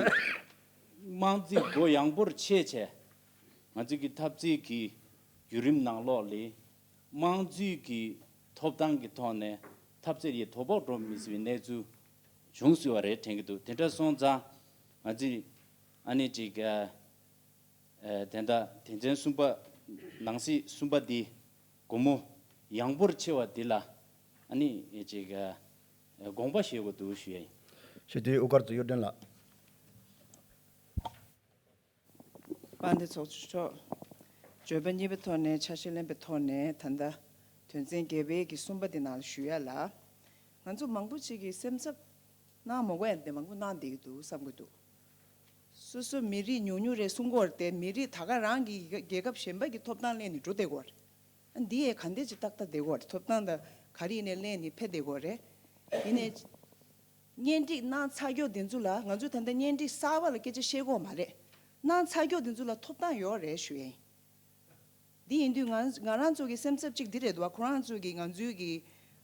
དམངས་གཙོའི་སྒོ་ཡངས་པོར་ཕྱེ་བྱས། ང་ཚོའི་གི་འཐབ་རྩོད་ཀྱི་བརྒྱུད་རིམ་ནང་ལོགས་ལ་དམངས་གཙོའི་གི་ཐོབ་ཐང་གི་ཐོག་ནས་འཐབ་རྩོད་ཡེ་དོ་ཕོག་འགྲོ་མི་སྲིད་པའི་གནས་ཚུལ་བྱུང་སྲིད་པ་རེད་དྲན་གྱི་འདུག་དེ་འདྲ་སོང་ཙང་ང་ཚོས་ཨ་ནི་ཅིག་ཨ། ཨ་དེ་འདྲ་དོན་ཚན་གསུམ་པ་ནང་གསེས་གསུམ་པ་འདི་སྒོ་མོ་ཡངས་པོར་ཕྱེ་བ་འདི་ལ་ཨ་ནི་ཅིག་ཨ་དགོངས་པ་བཞེས་དགོས་འདུག་ཞུ་ཡ་ཡིན། ཞུ་དེ་དབུ་དཀར་གཙོ་གཡུ་སྒྲོན་ལགས། དཔལ་ལྡན་ཚོགས་གཙོ་མཆོག་བརྗོད་པ་གཉིས་པའི་ཐོག་ནས་ཆ་ཤས་ལེན་པའི་ཐོག་ནས་ད་ལྟ་དོན་ཚན་བརྒྱད་པའི་གི་གསུམ་པ་འདི་ནང་ལ་ཞུ་ཡ་ལ། ང་ཚོ་མང་པོ་ཅིག་གིས་སེམས་འཚབ་གནང་མ་དགོས་ཡ་དེ་མང་པོ་གནང་བསྡད་ཀྱི་འདུག་བསམ་གྱི་འདུག་སོ་སོ་མི་རིགས་ཉུང་ཉུང་རེད་གསུང་གི་ཡོད་རེད་དེ། མི་རིགས་ད་ག་རང་གི་རྒྱལ་ཁབ་གཞན་པ་གི་ཐོབ་ཐང་ལེན་ནས་འགྲོ་བསྡད་ཀྱི་ཡོད་རེད། ཨ་འདི་ཡས་ག་འདྲས་ཅིག་ཏག་ཏག་བསྡད་ཀྱི་ཡོད་རེད། ཐོབ་ཐང་ད་ག་རེ་ཡིན་ནའི་ལེན་ནས་ཕེབས་བསྡད་ཀྱི་ཡོད་རེད། ཡིན་ནའི་གཉེན་སྒྲིག་གནང་ཚར་ཀྱོག་དེ་ཚོ་ལ་ང་ཚོས་ད་ལྟ་གཉེན་སྒྲིག་གསར་པ་ལ་སྐད་ཆ་བཤད་ཀྱི་ཡོད་མ་རེད། གནང་ཚར་མཁན་དེ་ཚོ་ལ་ཐོབ་ཐང་ཡོད་རེད་ཞུ་ཡ་ཡིན། འདི་ཡིན་དུས་ང་ང་རང་ཚོ་གི་སེམས་འཚབ་ཅིག་འདི་རེད་འདུག་བ། ཁོ་རང་ཚོ་གི་ང་ཚོའི་གི་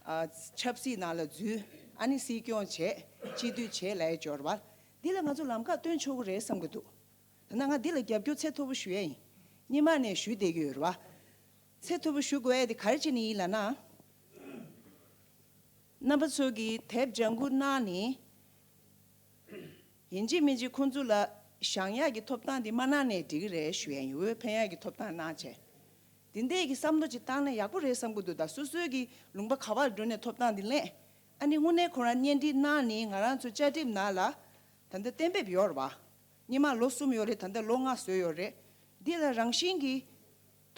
ཨ་ཆབ་སྲིད་ནང་ལ་འཛུལ། ཨ་ནི་སྲིད་སྐྱོང་བྱས། སྤྱི་འཐུས་བྱས་ལབ་ཡ་འབྱོར་བ། འདི་ལ་ང་ཚོ་ལམ་ཁ་སྟོན་ཆོག་གི་རེད་བསམ་གི་འདུག་ད་ནང་ང་འདི་ལ་རྒྱབ་སྐྱོར་ཚད་མཐོ་པོ་ཞུ་ཡ་ཡིན། སྔོན་མ་ནས་ཞུ་བསྡད་ཀྱི་ཡོད་རེད་བ། ཚད་མཐོ་པོ་ཞུ་དགོས་ཡ་དེ་ག་རེ་བྱས་ནས་ཡིན་ལབ་ན། རྣམ་པ་ཚོ་གིས་དེབ་ལྗང་གུ་གནང་ནས། ཡིན་གཅིག་མིན་གཅིག་ཁོང་ཚོ་ལ་བཞེངས་ཡག་གི་ཐོབ་ཐང་འདི་མ་གནང་ནའི་འགྲིག་གི་རེད་ཞུ་ཡ་ཡིན། འོས་འཕེན་ཡག་གི་ཐོབ་ཐང་གནང་བྱས། འདི་འདྲས་ཀྱི་བསམ་བློ་ཅིག་བཏང་ན་ཡག་པོ་རེད་བསམ་གི་འདུག་ད་སོ་སོའི་གི་ལུང་པ་ག་པར་འགྲོ་ནས་ཐོབ་ཐང་འདི་ལེན། ཨ་ནི་དངོས་གནས་ཁོ་རང་གཉེན་སྒྲིག་གནང་ནས་ང་རང་ཚོ་བཅའ་ཁྲིམས་ནང་ལ་ད་ལྟ་གཏན་འབེབས་ཡོད་རེད་བ། སྔོན་མ་ལོ་གསུམ་ཡོད་རེད། ད་ལྟ་ལོ་ལྔ་བཟོས་ཡོད་རེད། འདི་ལ་རང་བཞིན་གྱི་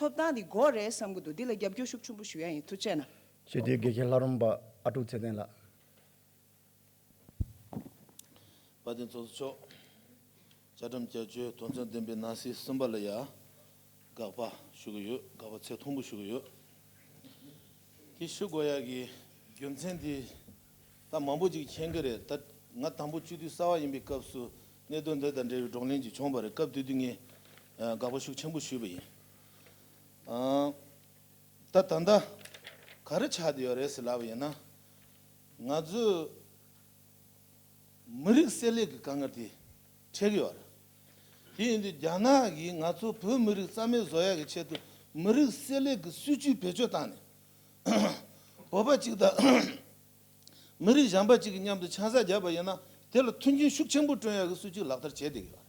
ཐོབ་ཐང་འདི་དགོས་རེད་བསམ་གི་འདུག་འདི་ལ་རྒྱབ་སྐྱོར་ཤུགས་ཆེན་པོ་ཞུ་ཡ་ཡིན། ཐུགས་རྗེ་གནང་། ཞུ་དེ་དགེ་བཤེས་ལྷ་རམས་པ་ཨ་ཀྲུག་ཚེ་བརྟན་ལགས། དཔལ་ལྡན་ཚོགས་གཙོ་མཆོག་བཅའ་ཁྲིམས་བསྐྱར་བཅོས་དོན་ཚན་བདུན་པའི་ནང་གསེས་གསུམ་པ་ལ་ཡ་དགག་པ་ཞུ་གི་ཡོད། དགག་པ་ཚད་མཐོན་པོ་ཞུ་གི་ཡོད། དེ་ཞུ་དགོས་ཡ་གི་རྒྱུ་མཚན་དེ་ད་མང་པོ་ཅིག་མཁྱེན་གི་རེད། ད་ང་དང་པོ་སྤྱི་འཐུས་གསར་པ་ཡིན་པའི་སྐབས་སུ་གནད་དོན་འདི་དང་འབྲེལ་བའི་བགྲོ་གླེང་ཅིག་བྱུང་བ་རེད། སྐབས་དེ་དུས་ངས་ཨ་དགག་པ་ཤུགས་ཆེན་པོ་ཞུས་པ་ཡིན། ཨ། ད་ད་ལྟ་ག་རེ་ཆགས་བསྡད་ཡོད་རེད་ཟེར་ལབ་པ་ཡིན་ན། ང་ཚོས་མི་རིགས་བསྲེ་ལྷད་ཀྱི་དཀའ་ངལ་དེ་འཕྲད་ཀྱི་ཡོད་རེད། དེ་ཡིན་དུས་རྒྱ་ནག་གིས་ང་ཚོ་བོད་མི་རིགས་རྩ་མེད་བཟོ་ཡག་གི་ཆེད་དུ་མི་རིགས་བསྲེ་ལྷད་ཀྱི་སྲིད་ཇུས་བེད་སྤྱོད་བཏང་ནས། བོད་པ་གཅིག་དང་མི་རིགས་གཞན་པ་གཅིག་གི་མཉམ་དུ་ཆང་ས་བརྒྱབ་པ་ཡིན་ན། དེ་ལ་མཐུན་རྐྱེན་ཤུགས་ཆེན་པོ་བསྐྲུན་ཡག་གི་སྲིད་ཇུས་ལག་བསྟར་བྱས་བསྡད་ཀྱི་ཡོད་རེད།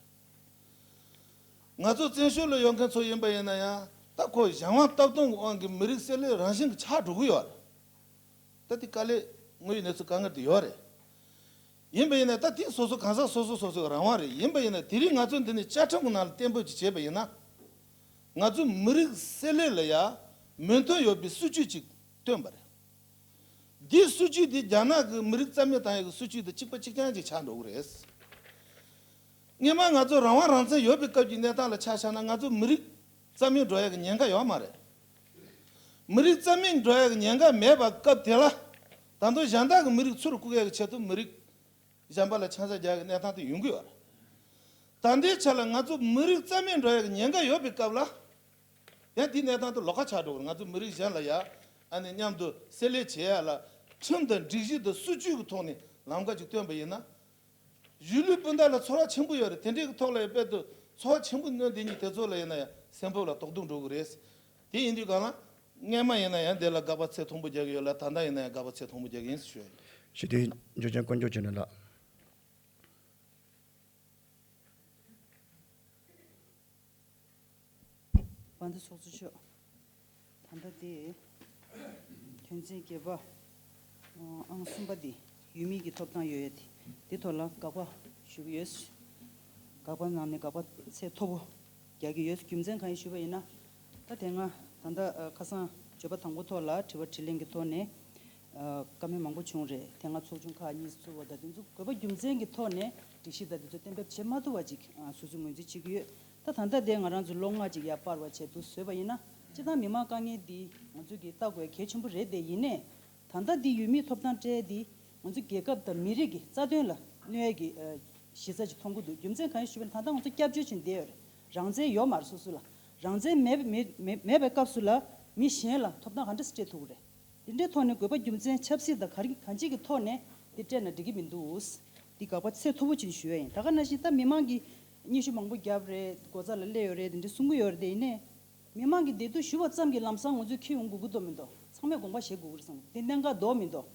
ང་ཚོ་བཙན་བྱོལ་ལ་ཡོད་མཁན་ཚོ་ཡིན་པ་ཡིན་ན་ཡང་། ད་ཁོ་གཞན་དབང་སྟབས་སྟོང་གི་དབང་གིས་མི་རིགས་བསྲེ་ལྷད་རང་བཞིན་གྱིས་ཆགས་འགྲོ་གི་ཡོད་རེད། ད་དེ་དཀའ་ལས། དངོས་ཡོད་གནས་ཚུལ་དཀའ་ངལ་དེ་ཡོད་རེད། ཡིན་པ་ཡིན་ན་ད་དེ་སོ་སོ་གང་ཟག་སོ་སོ་སོ་སོའི་རང་དབང་རེད། ཡིན་པ་ཡིན་ན་དེ་རིང་ང་ཚོ་འདི་ནས་བཅའ་ཁྲིམས་ཀྱི་ནང་ལ་གཏན་འབེབས་ཅིག་བྱས་པ་ཡིན་ན། ང་ཚོ་མི་རིགས་བསྲེ་ལྷད་ལ་ཡ་མོས་མཐུན་ཡོད་པའི་སྲིད་ཇུས་ཅིག་བཏོན་པ་རེད། འདིའི་སྲིད་ཇུས་འདི་རྒྱ་ནག་གི་མི་རིགས་རྩ་མེད་བཏང་ཡག་གི་སྲིད་ཇུས་དང་གཅིག་པ་གཅིག་རྐྱང་ཅིག་ཆགས་འགྲོ་གི་རེད། སྔོན་མ་ང་ཚོ་རང་དབང་རང་བཙན་ཡོད་པའི་སྐབས་ཀྱི་གནས་སྟངས་ལ་ཆ་བཞག་ན། ང་ཚོ་མི་རིགས་རྩ་མེད་འགྲོ་ཡག་གི་ཉེན་ཁ་ཡོད་མ་རེད། མི་རིགས་རྩ་མེད་འགྲོ་ཡག་གི་ཉེན་ཁ་མེད་པ་སྐབས་དེ་ལ། ད་དུང་གཞན་དག་གི་མི་རིགས་ཚུར་བཀུག་ཡག་གི་ཆེད་དུ་མི་རིགས་གཞན་པ་ལ་ཆང་ས་རྒྱག་གི་གནས་སྟངས་དེ་ཡོང་གི་ཡོད་རེད། ད་ལྟའི་ཆ་ལ་ང་ཚོ་མི་རིགས་རྩ་མེད་འགྲོ་ཡག་གི་ཉེན་ཁ་ཡོད་པའི་སྐབས་ལ། ཡང་དེའི་གནས་སྟངས་དེ་ལོགས་ཀ་ཆགས་འགྲོ་གི་རེད། ང་ཚོ་མི་རིགས་གཞན་ལ་ཡ་ཨ་ནི་མཉམ་དུ་བསྲེ་ལྷད་བྱེད་ཡ་ལ་ཁྲིམས་དང་སྒྲིག་གཞི་དང་སྲིད་ཇུས་ཀྱི་ཐོག་ནས་ལམ་ཁ་ཅིག་སྟོན་པ་ཡིན་ན། གཞིས་ལུས་སྤུན་ཟླ་ལ་ཚོར་བ་ཆེན་པོ་ཡོད་རེད། དེ་འདྲའི་གི་ཐོག་ལ་ཡང་དཔེ་དུ་ཚོར་བ་ཆེན་པོ་གནོན་དེ་ཉིད་དེ་ཚོ་ལ་ཡིན་ན་ཡང་སེམས་ཕམ་ལ་དོགས་གཏུག་འགྲོ་གི་རེད། དེ་ཡིན་དུས་གང་ལ་སྔོན་མ་ཡིན་ན་ཡང་དེ་ལ་དགག་པ་ཚད་མཐོན་པོ་རྒྱག་གི་ཡོད་ལ། ད་ལྟ་ཡིན་ན་ཡང་དགག་པ་ཚད་མཐོན་པོ་རྒྱག་གི་ཡིན་ཞུ་ཡ་ཡིན། ཞུ་དེ་འཇུ་ཆེན་དཀོན་མཆོག་ཆོས་སྒྲོན་ལགས། དཔལ་ལྡན་ཚོགས་གཙོ་མཆོག་ད་ལྟ་དེ་དོན་ཚན་བརྒྱད་པ་ཨང་གསུམ་པ་དེ་ཡུལ་མིའི་གི་ཐོབ་ཐང་ཡོད་ཡ་དེ་དེ་ཐོག་ལ་དགག་པ་ཞུ་གི་ཡོད། དགག་པ་ནང་ནས་དགག་པ་ཚད་མཐོ་པོ་རྒྱག་གི་ཡོད། རྒྱུ་མཚན་གང་ཡིན་ཞུས་པ་ཡིན་ན། ད་དེ་སྔ་ད་ལྟ་ཁ་སང་བརྗོད་པ་དང་པོ་ཐོག་ལ་དྲི་བ་དྲིས་ལན་གྱི་ཐོག་ནས། ཨ། བཀའ་མོལ་མང་པོ་བྱུང་རེད། དེ་སྔ་ཚོགས་ཆུང་ཁག་གཉིས་སུ་ཚུད་པ་དང་དེ་ཚོ་དགོས་པ་རྒྱུ་མཚན་གྱི་ཐོག་ནས་སྒྲིག་གཞི་དང་དེ་ཚོ་གཏན་འབེབས་བྱེད་མ་ཐུབ་པ་ཅིག་ཨ། སོ་སོས་ངོས་འཛིན་བྱེད་ཀྱི་ཡོད། ད་ད་ལྟ་དེ་ང་རང་ཚོ་ལོ་ལྔ་ཅིག་ཡར་སྤར་བ་བྱས་འདུག་བཟོས་པ་ཡིན་ན། སྤྱིར་བཏང་མི་མང་དཀའ་ངལ་འདི་ང་ཚོ་གིས་ལྟ་དགོས་གལ་ཆེན་པོ་རེད་དེ། ཡིན་ནའི་ད་ལྟ་འདི་ཡུལ་མིའི་ཐོབ་ཐང་སྤྲད་འདི་ང་ཚོ་རྒྱལ་ཁབ་དང་མི་རིགས་ཀྱི་རྩ་དོན་ལ་གནོད་ཡས་ཀྱི་ཨ། གཞི་རྩ་ཅིག་མཐོང་གི་འདུག་རྒྱུ་མཚན་གང་ཡིན་ཞུས་པ་ཡིན་ན། ད་ལྟ་ང་ཚོ་སྐྱབས་བཅོལ་བྱས་ནས་བསྡད་ཡོད་རེད། རང་བཙན་ཡོད་མ་རེད་སོ་སོ་ལ། རང་བཙན་མེད་མེད་མེད་པའི་སྐབས་སུ་ལ་མི་གཞན་ལ་ཐོབ་ཐང་ག་འདྲ་སེ་སྤྲད་ཐུབ་ཀྱི་རེད། དེ་འདྲའི་ཐོག་ནས་དགོས་པ་རྒྱུ་མཚན་ཆབ་སྲིད་དང་ག་རེ་གང་ཅིའི་གི་ཐོག་ནས་དེ་སྤྲད་ན་འགྲིག་གི་མི་འདུག་འདི་དགག་པ་ཚད་མཐོ་པོ་ཅིག་ཞུ་ཡ་ཡིན། ད་ག་ནང་བཞིན་ད་མི་མང་གིས་སྙན་ཞུ་མང་པོ་བརྒྱབ་རེད། སྒོ་རྩ་ལ་སླེབས་ཡོད་རེད། དེ་འདྲ་གསུང་གི་ཡོད་རེད། དེ་ཡིན་ནའི་མི་མང་གི་བདེ་སྡུག་ཞུ་བ་ཙམ་གྱིས་ལམ་སང་ང་ཚོས་འཁྱེར་ཡོང་དགོས་ཀྱི་འདུག་མི་འདུག་ཚང་མས་དགོངས་པ་བཞེས་དགོས་ཀྱི་རེད་བསམ། དེ་གནད་འགག་འདུག་མི་འདུག་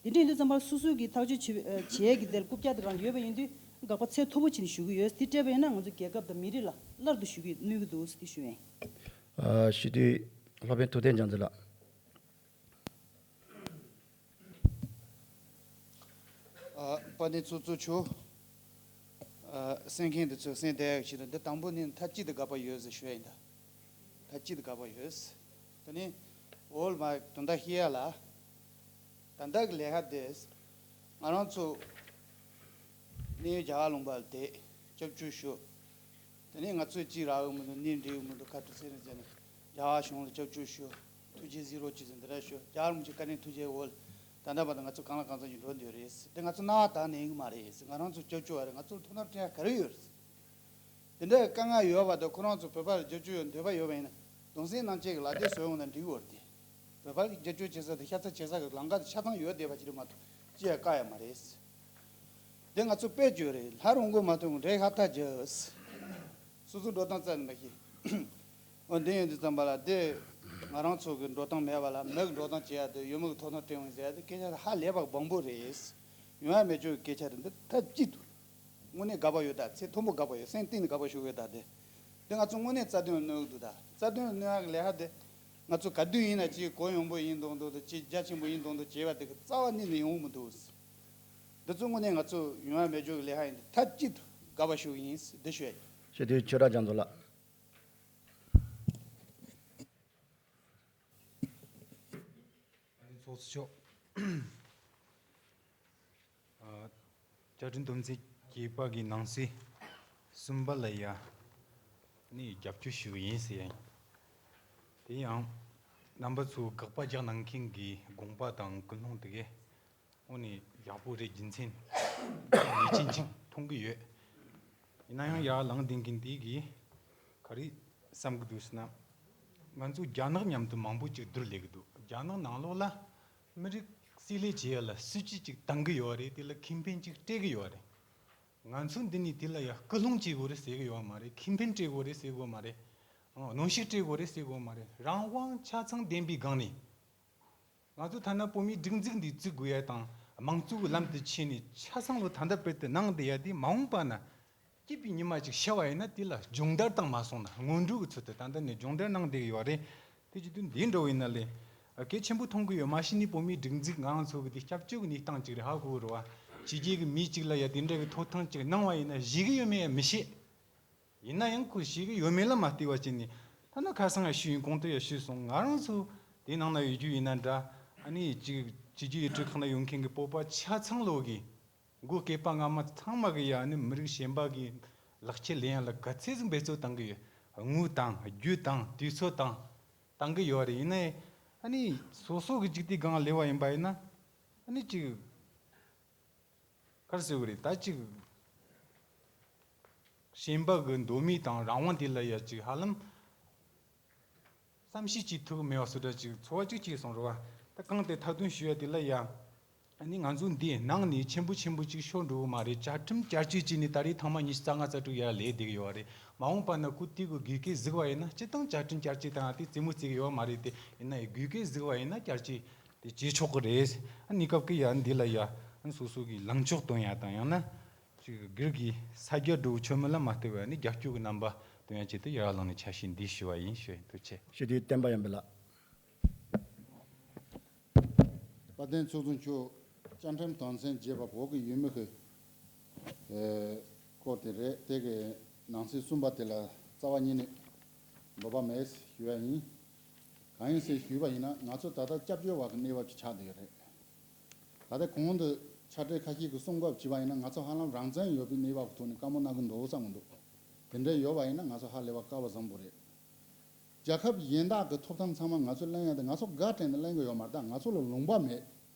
དེ་འདྲ་ཡིན་དུས་ཙམ་པ་སོ་སོ་གིས་ཐག་གཅོད་བྱེད་བྱེད་ཡས་ཀྱི་དེར་རྐུབ་བཀྱག་དེ་གང་ཡོད་པ་ཡིན་དུས་དགག་པ་ཚད་མཐོ་པོ་བྱས་ནས་ཞུ་གི་ཡོད། དེ་སྤྲད་པ་ཡིན་ན་ང་ཚོ་རྒྱལ་ཁབ་དང་མི་རིགས་ལ་སླར་དུ་ཞུ་གི་གནོད་ཀྱི་འདུག་དེ་ཞུ་ཡིན། ཨ། ཞུ་དུས་སློབ་དཔོན་ཐུབ་བསྟན་རྒྱ་མཚོ་ལགས། ཨ། དཔལ་ལྡན་ཚོགས་གཙོ་མཆོག་ཨ། གསན་མཁན་འདི་ཚོས་གསན་བསྡད་ཡག་ཆེད་དུ་འདི་དང་པོ་ནི་མཐའ་གཅིག་ཏུ་དགག་པ་ཡོད་ཟེར་ཞུ་ཡ་ཡིན་ད། མཐའ་གཅིག་ཏུ་དགག་པ་ཡོད། དེ་ནི་འོལ་མ་དོན་དག་ཤེས་ཡ་ལ། ད་ལྟ་གི་ལས་ཀ་དེ་ང་རང་ཚོ་གནས་ཡུལ་རྒྱ་གར་ལུང་པ་ལ་བསྡད། སྐྱབས་བཅོལ་ཞུ། དེ་ནས་ང་ཚོས་ཅི་རག་གི་མི་འདུག་གནས་འབྲེལ་གི་མི་འདུག་ཁ་ཐུག་སེ་རེ་བྱས་ནས་རྒྱ་གར་གཞུང་ལ་སྐྱབས་བཅོལ་ཞུ། ཐུགས་རྗེ་གཟིགས་རོགས་གྱིས་ཟེར་འདི་འདྲ་ཞུ། རྒྱ་གར་མི་ཆོས་བཀའ་དྲིན་ཐུགས་རྗེ་འོལ། ད་ལྟ་བར་དུ་ང་ཚོ་གང་ལ་གང་འཚམ་ཞིག་འགྲོ་འདོད་རེད། དེ་ང་ཚོ་སྣང་བ་དག་ནས་ཡིན་གི་མ་རེད། ང་རང་ཚོ་སྐྱབས་བཅོལ་བ་རེད། ང་ཚོར་ཐོབ་ཐང་སྤྲད་ཡ་ག་རེ་ཡོད་རེད། དེ་འདྲའི་དཀའ་ངལ་ཡོད་པ་དང་ཁོ་རང་ཚོ་བོད་པར་བསྒྱུར་བཅོས་ཡོད་འདོད་པ་ཡོད་པ་ཡིན་ན་གདུང་སེམས་རྣམ་དཔྱོད་ཀྱི་ལག་དེབ་བཟོས་ཡོང་ན་འགྲིག་གི་ཡོད་རེད་དེ། བོད་པར་བསྒྱུར་བཅོས་བྱེད་ས་དང་ཤ་ཚ་བྱེད་ས་གི་ལམ་ཁ་དེ་ཆ་ཚང་ཡོད་བསྡད་པ་ཅིག་རེད་མ་གཏོགས་ཅི་ཡང་དཀའ་ཡ་མ་རེད། དེ་ང་ཚོ་དཔེ་བརྗོད་རེད། ལྷ་རུང་གོ་མ་ཐོན་འདྲེ་ཁ་ཐག་རྒྱབ། སོ་སོ་འགྲོ་སྟངས་རྩ་ནས་མ་ཤེས། འོ་འདི་ཡིན་དུས་ཙམ་པ་ལ་དེ་ང་རང་ཚོ་གི་འགྲོ་སྟངས་མེད་པ་ལ་མི་གི་འགྲོ་སྟངས་བྱེད་ཡ་དེ་ཡུལ་མི་གི་ཐོབ་ཐང་སྤྲད་འོང་ཟེར་ཡ་དེ་སྐད་ཆ་ཧ་ལས་པ་སྦོམ་པོ་རེད། ཡོང་ཡ་མེད་ཆོག་གི་སྐད་ཆ་རེད། འདི་ཐབས་ཅིག་ཏུ། དངོས་གནས་དགའ་པོ་ཡོད། ད་ཚེ་མཐོན་པོ་དགའ་པོ་ཡོད། སེམས་གཏིང་ནས་དགའ་པོ་ཞུ་གི་ཡོད། ད་དེ་དེ་ང་ཚོ་དངོས་གནས་རྩ་དོན་གནོད་གི་འདུག་ད་རྩ་དོན་གནོད་ཡག་གི་ལས་ཀ་དེ་ང་ཚོ་ག་དུས་ཡིན་ན་ཅིག་གོ་ཡོང་པོ་ཡིན་མདོག་མདོག་དང་ཅིག་རྒྱ་ཆེན་པོ་ཡིན་མདོག་མདོག་བྱེད་པ་དེ་གི་རྩ་བ་ཉིད་ནས་ཡོང་མི་འདུག་འདི་ཚོ་དངོས་གནས་ང་ཚོ་ཡོང་ཡ་མེད་ཆོག་གི་ལས་ཀ་ཡིན། དེ་མཐའ་གཅིག་ཏུ་དགའ་པོ་ཞུ་གི་ཡིན། འདི་ཞུ་ཡ་ཡིན། ཞུ་དུས་ཆོས་གྲགས་རྒྱ་མཚོ་ལགས། ཚོགས་གཙོ་མཆོག་ཨ། བཅའ་ཁྲིམས་དོན་ཚན་བརྒྱད་པ་གི་ནང་གསེས་གསུམ་པ་ལ་ཡ་ནི་རྒྱབ་སྐྱོར་ཞུ་གི་ཡིན་ཟེར་ཡ་ཡིན། དེ་ཡང་རྣམ་པ་ཚོས་དགག་པ་རྒྱག་གནང་མཁན་གྱི་དགོངས་པ་དང་ཀུན་སློང་དེ་གས་དངོས་གནས་ཡག་པོ་རེད། རྒྱུ་མཚན་ངེས་ཅན་ཅིག་མཐོང་གི་ཡོད། ཡིན་ན་ཡང་ཡར་ལངས་བསྡད་མཁན་དེ་གིས་ག་རེ་བསམ་གི་འདུག་ཟེར་ན། ང་ཚོ་རྒྱ་ནག་མཉམ་དུ་མང་པོ་ཅིག་བསྡུར་སླེབས་ཀྱི་འདུག་རྒྱ་ནག་ནང་ལོགས་ལ་མི་རིགས་བསྲེས་ལྷད་བྱེད་ཡ་ལ་སྲིད་ཇུས་ཅིག་བཏང་གི་ཡོད་རེད། དེ་ལ་ཁེ་ཕན་ཅིག་སྤྲད་ཀྱི་ཡོད་རེད། ང་ཚོ་འདི་ནས་དེ་ལ་ཡ་སྐུལ་སློང་བྱེད་དགོས་རེད་ཟེར་གི་ཡོད་མ་རེད། ཁེ་ཕན་སྤྲད་དགོས་རེད་ཟེར་གི་ཡོད་མ་རེད། ཨང་གནོན་ཤུགས་སྤྲད་དགོས་རེད་ཟེར་གི་ཡོད་མ་རེད། རང་དབང་ཆ་ཚང་ལྡན་པའི་སྒང་ནས། ང་ཚོ་ཐ་ན་བོད་མིའི་སྒྲིག་འཛུགས་འདི་བཙུགས་དགོས་ཡ་དང་དམངས་གཙོ་གི་ལམ་དུ་ཆས་ནས་ཆ་ཚང་ལོ་ད་ལྟ་བར་དུ་གནང་བསྡད་ཡ་དེ་མ་འོངས་པ་ན་སྐྱིད་པའི་ཉི་མ་ཅིག་ཤར་བ་ཡིན་ན་དེ་ལ་སྦྱོང་བརྡར་བཏང་མ་སོང་ན་སྔོན་འགྲོ་གི་ཚུལ་དུ་ད་ལྟ་ནས་སྦྱོང་བརྡར་གནང་བསྡད་ཡོད་རེད། དེ་བྱེད་དུས་འདི་འདྲ་བོ་ཡིན་ན་ལས་གལ་ཆེན་པོ་མཐོང་གི་ཡོད། མ་གཞི་ནས་བོད་མིའི་སྒྲིག་འཛུགས་ང་རང་ཚོ་གི་དེ་སྐྱབས་བཅོལ་གི་གནས་སྟངས་ཅིག་རེད། ཧ་གོ་གི་རེད་བ། ཕྱི་རྒྱལ་གི་མི་གཅིག་ལ་ཡ་དེ་འདྲ་གི་ཐོབ་ཐང་ཅིག་གནང་བ་ཡིན་ན་བཞེས་གི་ཡོད་མེད་ཡ་མི་ཤེས། ཡིན་ན་ཡང་ཁོས་ཤེས་ཀྱི་ཡོད་མེད་ལ་མ་ལྟོས་པ་བྱས་ནས། ཐ་ན་ཁ་སང་ཡང་ཞུས་ཡིན། གོང་དུ་ཡང་ཞུས་སོང་། ང་རང་ཚོ་དེའི་ནང་ན་ཡོད་རྒྱུ་ཡིན་ན་འདྲ། ཨ་ནི་ཅིག་ཕྱི་རྒྱལ་ཡུལ་གྲུ་ཁག་ན་ཡོད་མཁན་གྱི་བོད་པ་ཆ་ཚང་ལོ་གི་མགོ་སྐེད་པ་རྔ་མ་ཚང་མ་གི་ཡ་ཨ་ནི་མི་རིགས་གཞན་པ་གི་ལག་ཁྱེར་ལེན་ཡ་ལ་ག་ཚད་ཟིག་འབད་རྩོལ་བཏང་གི་ཡོད། དངུལ་དང་རྒྱུ་དང་དུས་ཚོད་དང་བཏང་གི་ཡོད་རེད། ཡིན་ནའི་ཨ་ནི་སོ་སོ་གི་འཇིག་རྟེན་སྒང་སླེབས་པ་ཡིན་པ་ཡིན་ན་ཨ་ནི་ཅིག་ག་རེ་ཟེར་དགོས་རེད། ད་ཅིག་གཞན་པ་གི་འདོད་མོས་དང་རང་དབང་དེ་ལ་ཡ་ཅིག་ཧ་ལམ་བསམ་ཤེས་བྱེད་ཐུབ་ཀྱི་མེད་པ་བཟོ་འདྲ་ཅིག་ཚོར་བ་ཅིག་སྐྱེས་སོང་རེད་བ། ད་གང་དེ་མཐའ་དོན་ཞུ་ཡ་དེ་ལ་ཡ་ཨ་ནི་ང་ཚོ་འདི་ནང་ནས་ཆེན་པོ་ཆེན་པོ་ཅིག་ཤོར་འགྲོ་གི་མ་རེད། བཅའ་ཁྲིམས་བསྐྱར་བཅོས་བྱས་ནས་ད་རེས་ཐེངས་མ་ཉི་ཤུ་རྩ་ལྔ་རྩ་དྲུག་ཡར་སླེབས་བསྡད་ཀྱི་ཡོད་རེད། མ་འོངས་པ་ན་ཁོ་དེ་གི་དགོས་གལ་གཟིགས་པ་ཡིན་ན་སྤྱིར་བཏང་བཅའ་ཁྲིམས་བསྐྱར་བཅོས་བཏང་ཡ་དེ་རྩེད་མོ་རྩེ་གི་ཡོད་མ་རེད། དེ་ཡིན་ན་ཡ་དགོས་གལ་གཟིགས་པ་ཡིན་ན་བསྐྱར་བཅོས་དེ་བྱེད་ཆོག་གི་རེད། ཨ་གནས་སྐབས་ཀྱི་ཡ་འདི་ལ་ཡ་ཨ་སོ་སོ་གི་ལངས་ཕྱོགས་སྟོན་ཡ་དང་ཡང་ན་ཅིག་སྒེར་གྱི་ས་རྒྱ་འགྲོ་ཆོད་མེད་ལ་མ་ལྟོས་པ་ནི་རྒྱབ་སྐྱོར་གྱི་རྣམ་པ་སྟོན་ཡ་ཆེད་དུ་ཡར་ལངས་ནས་ཆ་ཤས་འདི་ཞུ་བ་ཡིན། ཞུ་ཡིན། ཐུགས་རྗེ་ཆེ། ཞུ་དུས་བསྟན་པ་ཡོན་པོ་ལགས། དཔལ་ལྡན་ཚོགས་གཙོ་མཆོག་བཅའ་ཁྲིམས་དོན་ཚན་བརྒྱད་པ་བོད་ཀྱི་ཡུལ་མི་གི་ཨེ་སྐོར་དེ་རེད། དེ་གི་ནང་གསེས་གསུམ་པ་དེ་ལ་རྩ་བ་ཉིད་ནས་འདོད་པ་མེད་ཞུ་ཡ་ཡིན། གང་ཡིན་ཟེར་ཞུས་པ་ཡིན་ན་ང་ཚོ་ད་ལྟ་སྐྱབས་བཅོལ་བ་གི་གནས་བབ་ཅིག་ཆགས་བསྡད་ཡོད་རེད། ད་ལྟ་གོང་དུ་ཕྱག་སྦྲེལ་ཁ་ཤས་ཀྱིས་གསུང་སྐབས་བྱས་པ་ཡིན་ན་ང་ཚོ་ཧ་ལམ་རང་བཙན་ཡོད་པའི་གནས་བབ་ཀྱི་ཐོག་ནས་བཀའ་མོལ་གནང་གི་འདུག་བསམ་གི་འདུག་དེ་འདྲ་ཡོད་པ་ཡིན་ན་ང་ཚོ་ཧ་ལས་པ་དཀའ་བ་བཟང་པོ་རེད། རྒྱལ་ཁབ་གཞན་དག་གི་ཐོབ་ཐང་ཚང་མ་ང་ཚོས་ལེན་ཡ་དེ་ང་ཚོ་དགའ་དྲན་ནས་ལེན་གི་ཡོད་མ་རེད། ད་ང་ཚོ་ལ་ལུང་པ་མེད།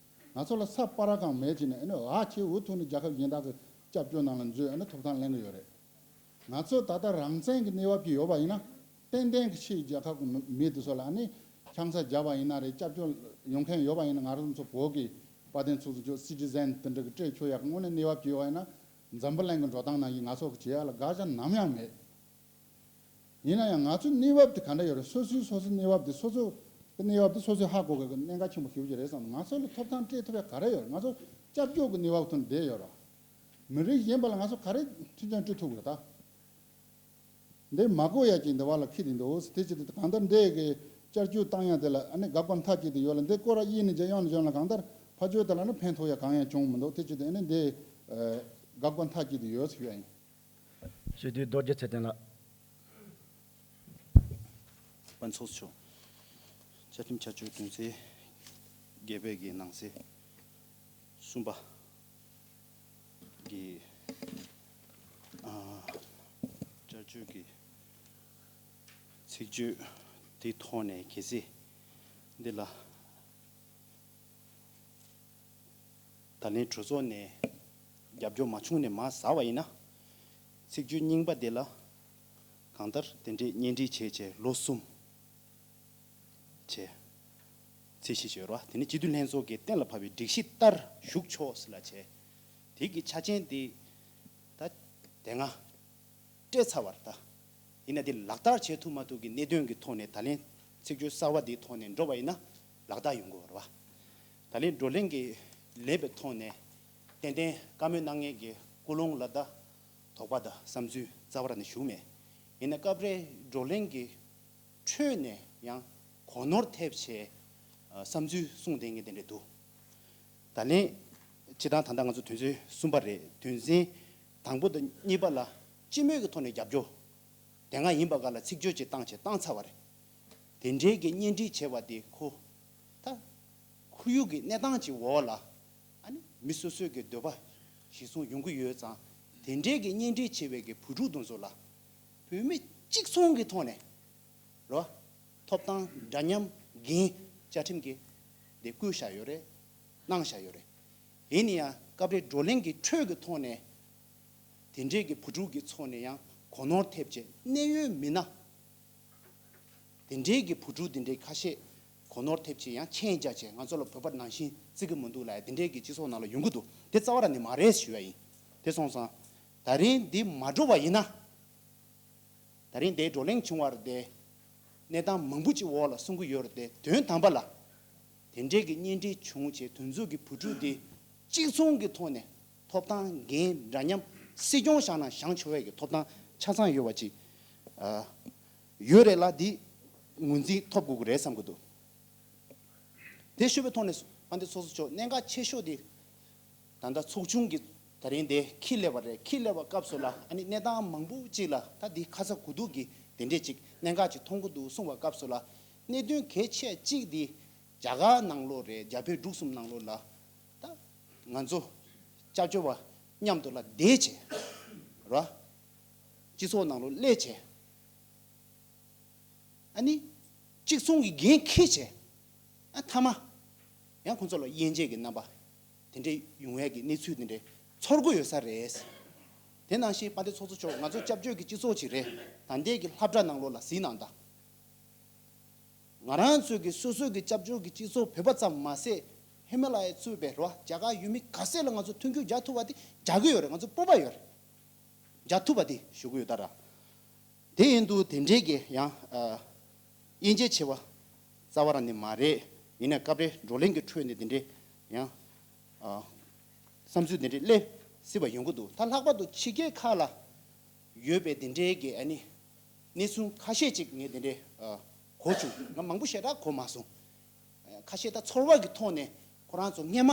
ང་ཚོ་ལ་ས་སྤར་གང་མེད་ཅེས་ནས་ཨ་ནི་ཨ་ཁྱེད་འུ་ཐུག་ནས་རྒྱལ་ཁབ་གཞན་དག་གི་སྐྱབས་བཅོལ་ནང་ལ་འཛུལ་ཨ་ནི་ཐོབ་ཐང་ལེན་གི་ཡོད་རེད། ང་ཚོ་ད་ལྟ་རང་བཙན་གྱི་གནས་བབ་ཅིག་ཡོད་པ་ཡིན་ན་ཏན་ཏན་གྱི་ཕྱིའི་རྒྱལ་ཁབ་ཀྱི་མི་དེ་ཚོ་ལ་ཨ་ནི་ཆང་ས་བརྒྱབ་པ་ཡིན་ན་རེད། སྐྱབས་བཅོལ་ཡོང་མཁན་ཡོད་པ་ཡིན་ན་ང་རང་ཚོ་བོད་ཀྱི་དཔལ་ལྡན་ཚོགས་གཙོ་མཆོག་སི་ཊི་ཟན་དེ་འདྲ་གི་སྤྲད་ཆོག་ཡག་གི་དངོས་གནས་གནས་བབ་ཅིག་ཡོད་པ་ཡིན་ན་འཛམ་བུ་གླིང་གི་འགྲོ་སྟངས་ནང་བཞིན་ང་ཚོ་གི་བྱེད་ཡག་ལ་དགག་བྱ་ནམ་ཡང་མེད། ཡིན་ན་ཡང་ང་ཚོའི་གནས་བབ་དེ་ག་འདྲ་ཡོད་རེད། སོ་སོའི་སོ་སོའི་གནས་བབ་དེ་སོ་སོ་གི་གནས་བབ་དེ་སོ་སོས་ཧ་གོ་དགོས་ཀྱི་གནད་འགག་ཆེན་པོ་ཞེ་པོ་ཅིག་རེད་བསམ། ང་ཚོ་ལ་ཐོབ་ཐང་སྤྲད་ཐུབ་ཡ་ག་རེ་ཡོད་རེད། ང་ཚོ་སྐྱབས་བཅོལ་གྱི་གནས་བབ་ཐོག་ནས་བསྡད་ཡོད་རེད། མི་རིགས་གཞན་པ་ལ་ང་ཚོ་ག་རེ་མཐུན་རྐྱེན་སྤྲོད་ཐུབ་ཀྱི་རེད་ད། འདི་མ་གོ་ཡ་ཅིག་འདི་བ་ལ་ཁྱེར་དེ་འདུག་དེ་ཅི་སྟེ་གང་ལྟར་འདི་གི་བསྐྱར་བཅོས་བཏང་ཡ་དེ་ལ་ཨ་ནི་དགག་པ་མཐའ་གཅིག་ཏུ་ཡོད་ལ། འདི་སྐོར་ར་གཡས་ནས་རྒྱབ་གཡོན་ནས་གཞོན་ལ་གང་ལྟར་ཕར་ཕྱོགས་དེ་ལ་ནི་ཕན་ཐོགས་ཡ་གང་ཡང་བྱུང་མི་འདུག་དེ་ཅི་སྟེ་ཨ་ནི་འདི་ཨ་དགག་པ་མཐའ་གཅིག་ཏུ་ཡོད་ཞུ་ཡ་ཡིན། ཞུ་དུས་རྡོ་རྗེ་ཚེ་བརྟན་ལགས། དཔལ་ཚོགས་གཙོ་མཆོག་བཅའ་ཁྲིམས་བསྐྱར་བཅོས་དོན་ཚན་བརྒྱད་པའི་གི་ནང་གསེས་གསུམ་པ་གི་ཨ་བསྐྱར་བཅོས་ཀྱི་ཚིག་བརྗོད་དེ་ཐོག་ནས་གལ་སྲིད་འདི་ལ་ད་ལན་གྲོས་ཚོགས་ནས་རྒྱབ་སྐྱོར་མ་བྱུང་ནས་མར་ཟགས་པ་ཡིན་ན། ཚིག་བརྗོད་རྙིང་པ་དེ་ལ་ གང་ལྟར་དེ་འདྲའི་གཉེན་སྒྲིག་བྱས་བྱས་ལོ་གསུམ་བྱས། ཚད་གཞི་བྱས་རོ། དེ་ནས་སྤྱི་འཐུས་ལྷན་ཚོགས་ཀྱིས་གཏན་ལ་ཕབ་པའི་སྒྲིག་གཞི་ལྟར་ཞུགས་ཆོག་ཟེར་ལ་བྱས། དེ་གི་ཆ་རྐྱེན་དེ་ད་དེ་སྔ་སྤྲད་ཚར་བར་ད། ཡིན་ན་དེ་ལག་བསྟར་བྱེད་ཐུབ་མ་ཐུབ་ཀྱི་གནད་དོན་གྱི་ཐོག་ནས་ད་ལན་ཚིག་བརྗོད་གསར་བ་དེའི་ཐོག་ནས་འགྲོ་བ་ཡིན་ན་ལག་བསྟར་ཡོང་དགོས་པ་རེད་བ། ད་ལན་བགྲོ་གླེང་གི་ལས་པའི་ཐོག་ནས་ཏན་ཏན་བཀའ་མོལ་གནང་མཁན་གྱི་ཀུན་སློང་ལ་ད་དོགས་པ་དང་བསམ་ཚུལ་རྩ་བ་རང་ནས་ཞུགས་མེད། ཡིན་ན་སྐབས་རེ་བགྲོ་གླེང་གི་ཁྲོད་ནས་ཡང་གོ་ནོར་ཐེབས་བྱས་བསམ་ཚུལ་གསུངས་བསྡད་མཁན་དེ་འདྲ་འདུག་ད་ལན་སྤྱི་བཏང་ད་ལྟ་ང་ཚོ་དོན་ཚན་གསུམ་པ་རེད། དོན་ཚན་དང་པོ་དང་གཉིས་པ་ལ་སྤྱི་མོས་ཀྱི་ཐོག་ནས་རྒྱབ་སྐྱོར་དེ་སྔ་ཡིན་པ་ག་ལ་ཚིག་བརྗོད་ཅིག་བཏང་བྱས་བཏང་ཚར་བ་རེད། དེ་འདྲའི་གི་གཉེན་སྒྲིག་བྱས་པ་དེ་ཁོ་ད་ཁོར་ཡུག་གི་གནས་སྟངས་ཀྱི་འོག་ལ་ཨ་ནི་མི་སོ་སོའི་གི་འདོད་པ་གཞིར་བཟུང་ཡོང་གི་ཡོད་ཙང་། དེ་འདྲའི་གི་གཉེན་སྒྲིག་བྱས་པའི་གི་བུ་ཕྲུག་དེ་ཚོ་ལ་བུད་མེད་གཅིག་མཚུངས་ཀྱི་ཐོག་ནས་རོ། ཐོབ་ཐང་འདྲ་མཉམ་འགན་བཅའ་ཁྲིམས་ཀྱིས་དེ་བསྐུལ་བཞག་ཡོད་རེད། གནང་བཞག་ཡོད་རེད། ཡིན་ན་ཡང་སྐབས་རེ་བགྲོ་གླེང་གི་ཁྲོད་ཀྱི་ཐོག་ནས་དེ་འདྲའི་གི་བུ་ཕྲུག་གི་ཚོགས་ནས་ཡང་གོ་ནོར་ཐེབས་བྱས་གནས་ཡོད་མི་སྣ་དེ་འདྲའི་གི་བུ་ཕྲུག་དེ་འདྲའི་ཁ་ཤས་གོ་ནོར་ཐེབས་བྱས་ཡང་མཆན་རྒྱག་བྱས་ང་ཚོ་ལ་བོད་པ་ནང་བཞིན་བརྩི་གི་མི་འདུག་ལབ་ཡ་དེ་འདྲའི་གི་སྤྱི་ཚོགས་ནང་ལ་ཡོང་གི་འདུག་དེ་རྩ་བ་རང་ནས་མ་རེད་ཞུ་ཡ་ཡིན། དེ་སོང་ཙང་ད་རིང་འདི་མ་འགྲོ་བ་ཡིན་ན། ད་རིང་དེའི་བགྲོ་གླེང་བྱུང་བ་རེད་དེ། གནས་སྟངས་མང་པོ་ཅིག་འོག་ལ་གསུང་གི་ཡོད་རེད་དེ། དོན་དམ་པ་ལ་དེ་འདྲའི་གི་གཉེན་སྒྲིག་བྱུང་བྱས་དེ་ཚོ་གི་བུ་ཕྲུག་དེ་གཅིག་མཚུངས་ཀྱི་ཐོག་ནས་ཐོབ་ཐང་འགན་འདྲ་མཉམ་སྲིད་སྐྱོང་བཞག་ན་བཞེངས་ཆོག་ཡས་ཀྱི་ཐོབ་ཐང་ཆ་ཚང་ཡོད་པ་ཅིག་ཨ། ཡོད་རེད་ལ། འདི་ངོས་འཛིན་ཐོབ་དགོས་ཀྱི་རེད་བསམ་གྱི་འདུག་དེ་ཞུས་པའི་ཐོག་ནས་དཔལ་ལྡན་ཚོགས་གཙོ་མཆོག་གནད་འགག་ཆེ་ཤོས་དེ། ད་ལྟ་ཚོགས་ཆུང་གི་ད་རིང་དེ་འཁྱེར་སླེབས་པ་རེད། འཁྱེར་སླེབས་པ་སྐབས་སུ་ལ་ཨ་ནི་གནས་སྟངས་མང་པོ་ཅིག་ལ་ད་འདི་ཁ་ཚ་དགོས་གཏུགས་ཀྱི་དེ་འདྲས་ཅིག་གནད་འགག་ཅིག་མཐོང་གི་འདུག་གསུངས་པ་སྐབས་སུ་ལ། གནད་དོན་གལ་ཆེ་གཅིག་འདི་རྒྱ་གར་ནང་ལོགས་རེད། རྒྱ་བལ་འབྲུག་གསུམ་ནང་ལོགས་ལ་ད་ང་ཚོ་སྐྱབས་བཅོལ་བ་མཉམ་དུ་ལ་བསྡད་བྱས་ར། སྤྱི་ཚོགས་ནང་ལོགས་སླེབས་བྱས། ཨ་ནི། གཅིག་མཚུངས་ཀྱི་འགན་འཁྱེར་བྱས། ཨ་མཐའ་མ། ཡང་ཁོང་ཚོ་ལ་དབྱེ་འབྱེད་ཀྱི་རྣམ་པ། དེ་འདྲའི་ཡོང་ཡས་ཀྱི་གནས་ཚུལ་དེ་འདྲའི་ཚོར་གྱི་ཡོད་ས་རེད། དེ་ནང་བཞིན་དཔལ་ལྡན་ཚོགས་གཙོ་མཆོག་ང་ཚོ་སྐྱབས་བཅོལ་གྱི་སྤྱི་ཚོགས་ཅིག་རེད། ད་ལྟའི་གི་སློབ་གྲྭ་ནང་ལོགས་ལ་གཟིགས་གནང་དང་། ང་རང་ཚོའི་གི་སོ་སོའི་གི་སྐྱབས་བཅོལ་གྱི་སྤྱི་ཚོགས་བོད་པ་ཙམ་མ་ཟད། ཧི་མ་ལ་ཡ་གཙོས་པའི་རོ། རྒྱ་གར་ཡུལ་མི་ག་ཚད་ལ་ང་ཚོ་མཐུན་འགྱུར་རྒྱག་ཐུབ་པ་དེ་རྒྱག་གི་ཡོད་རེད། ང་ཚོ་སྤོབས་པ་ཡོད་རེད། རྒྱག་ཐུབ་པ་དེ་ཞུ་གི་ཡོད་ད་ར། དེ་ཡིན་དུས་དེ་འདྲའི་གི་ཡང་ཨ། དབྱེ་འབྱེད་བྱེད་པ་རྩ་བ་རང་ནས་མ་རེད། ཡིན་ན་སྐབས་རེ་བགྲོ་གླེང་གི་ཁྲོད་ནས་དེ་འདྲའི་ཡང་ཨ། བསམ་ཚུལ་དེ་འདྲའི་སླེབས་སྲིད་པ་ཡོང་གི་འདུག་ད་ལྷག་པར་དུ་ཕྱི་རྒྱལ་ཁག་ལ་ཡོད་པའི་དེ་འདྲའི་གི་ཨ་ནི་གནས་ཚུལ་ཁ་ཤས་ཅིག་ངས་དེ་འདྲའི་ཨ། གོ་བྱུང་། ང་མང་པོ་ཞེ་དྲག་གོ་མ་སོང་། ཁ་ཤས་ད་ཚོར་བ་གི་ཐོག་ནས་ཁོ་རང་ཚོ་སྔས་མ་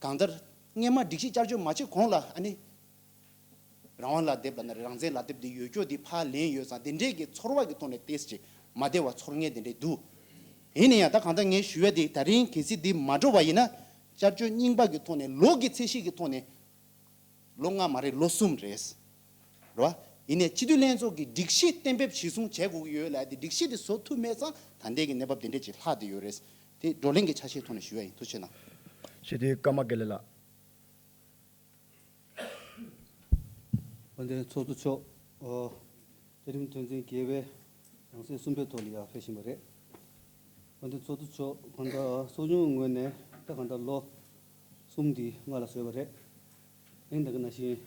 གང་ལྟར་སྔས་མ་སྒྲིག་གཞི་བསྐྱར་བཅོས་མ་བྱེད་གོང་ལ་ཨ་ནི་རང་དབང་ལག་དེབ་ལབ་ན་རེད། རང་བཙན་ལག་དེབ་འདི་ཡོད་སྐྱོ་འདི་ཕར་ལེན་ཡོད་ཙང་། དེ་འདྲས་ཀྱི་ཚོར་བ་གི་ཐོག་ནས་ཏོག་ཙམ་མ་བདེ་བ་ཚོར་མཁན་དེ་འདྲས་འདུག་ཡིན་ན་ཡང་ད་གང་ལྟར་ངས་ཞུ་ཡ་དེ་ད་རིང་གལ་སྲིད་འདི་མ་འགྲོ་བ་ཡིན་ན། བསྐྱར་བཅོས་རྙིང་པ་གི་ཐོག་ནས་ལོ་གི་ཚད་གཞི་གི་ཐོག་ནས། ལོ་ལྔ་མ་རེད། ལོ་གསུམ་རེད། རེད་བ། ཡིན་ནའི་སྤྱི་འཐུས་ལྷན་ཚོགས་ཀྱི་སྒྲིག་གཞི་གཏན་འབེབས་གཞིར་བཟུང་བྱེད་དགོས་ཀྱི་ཡོད་ལབ་དེ། སྒྲིག་གཞི་དེ་བཟོ་ཐུབ་མེད་ཙང་ད་ལྟའི་གི་གནས་བབ་དེ་འདྲས་ཅིག་ལྷག་བསྡད་ཡོད་རེད། དེ་བགྲོ་གླེང་གི་ཆ་ཤས་ཐོག་ནས་ཞུ་ཡ་ཡིན། ཐུགས་རྗེ་གནང་། སྤྱི་འཐུས་ཀརྨ་དགེ་ལེགས་ལགས། དཔལ་ལྡན་ཚོགས་གཙོ་མཆོག་ཨོ། བཅའ་ཁྲིམས་དོན་ཚན་བརྒྱད་པའི་ནང་གསེས་གསུམ་པའི་ཐོག་ལ་ཡར་ཕེབས་བཞིན་པ་རེད། དཔལ་ལྡན་ཚོགས་གཙོ་མཆོག་གང་ལྟར་ཚོགས་ཆུང་ངོས་ནས་ད་གང་ལྟར་ལོ་གསུམ་འདི་སྔ་ལ་བཟོས་པ་རེད། ཨེ་འདི་ག་ནང་བཞིན་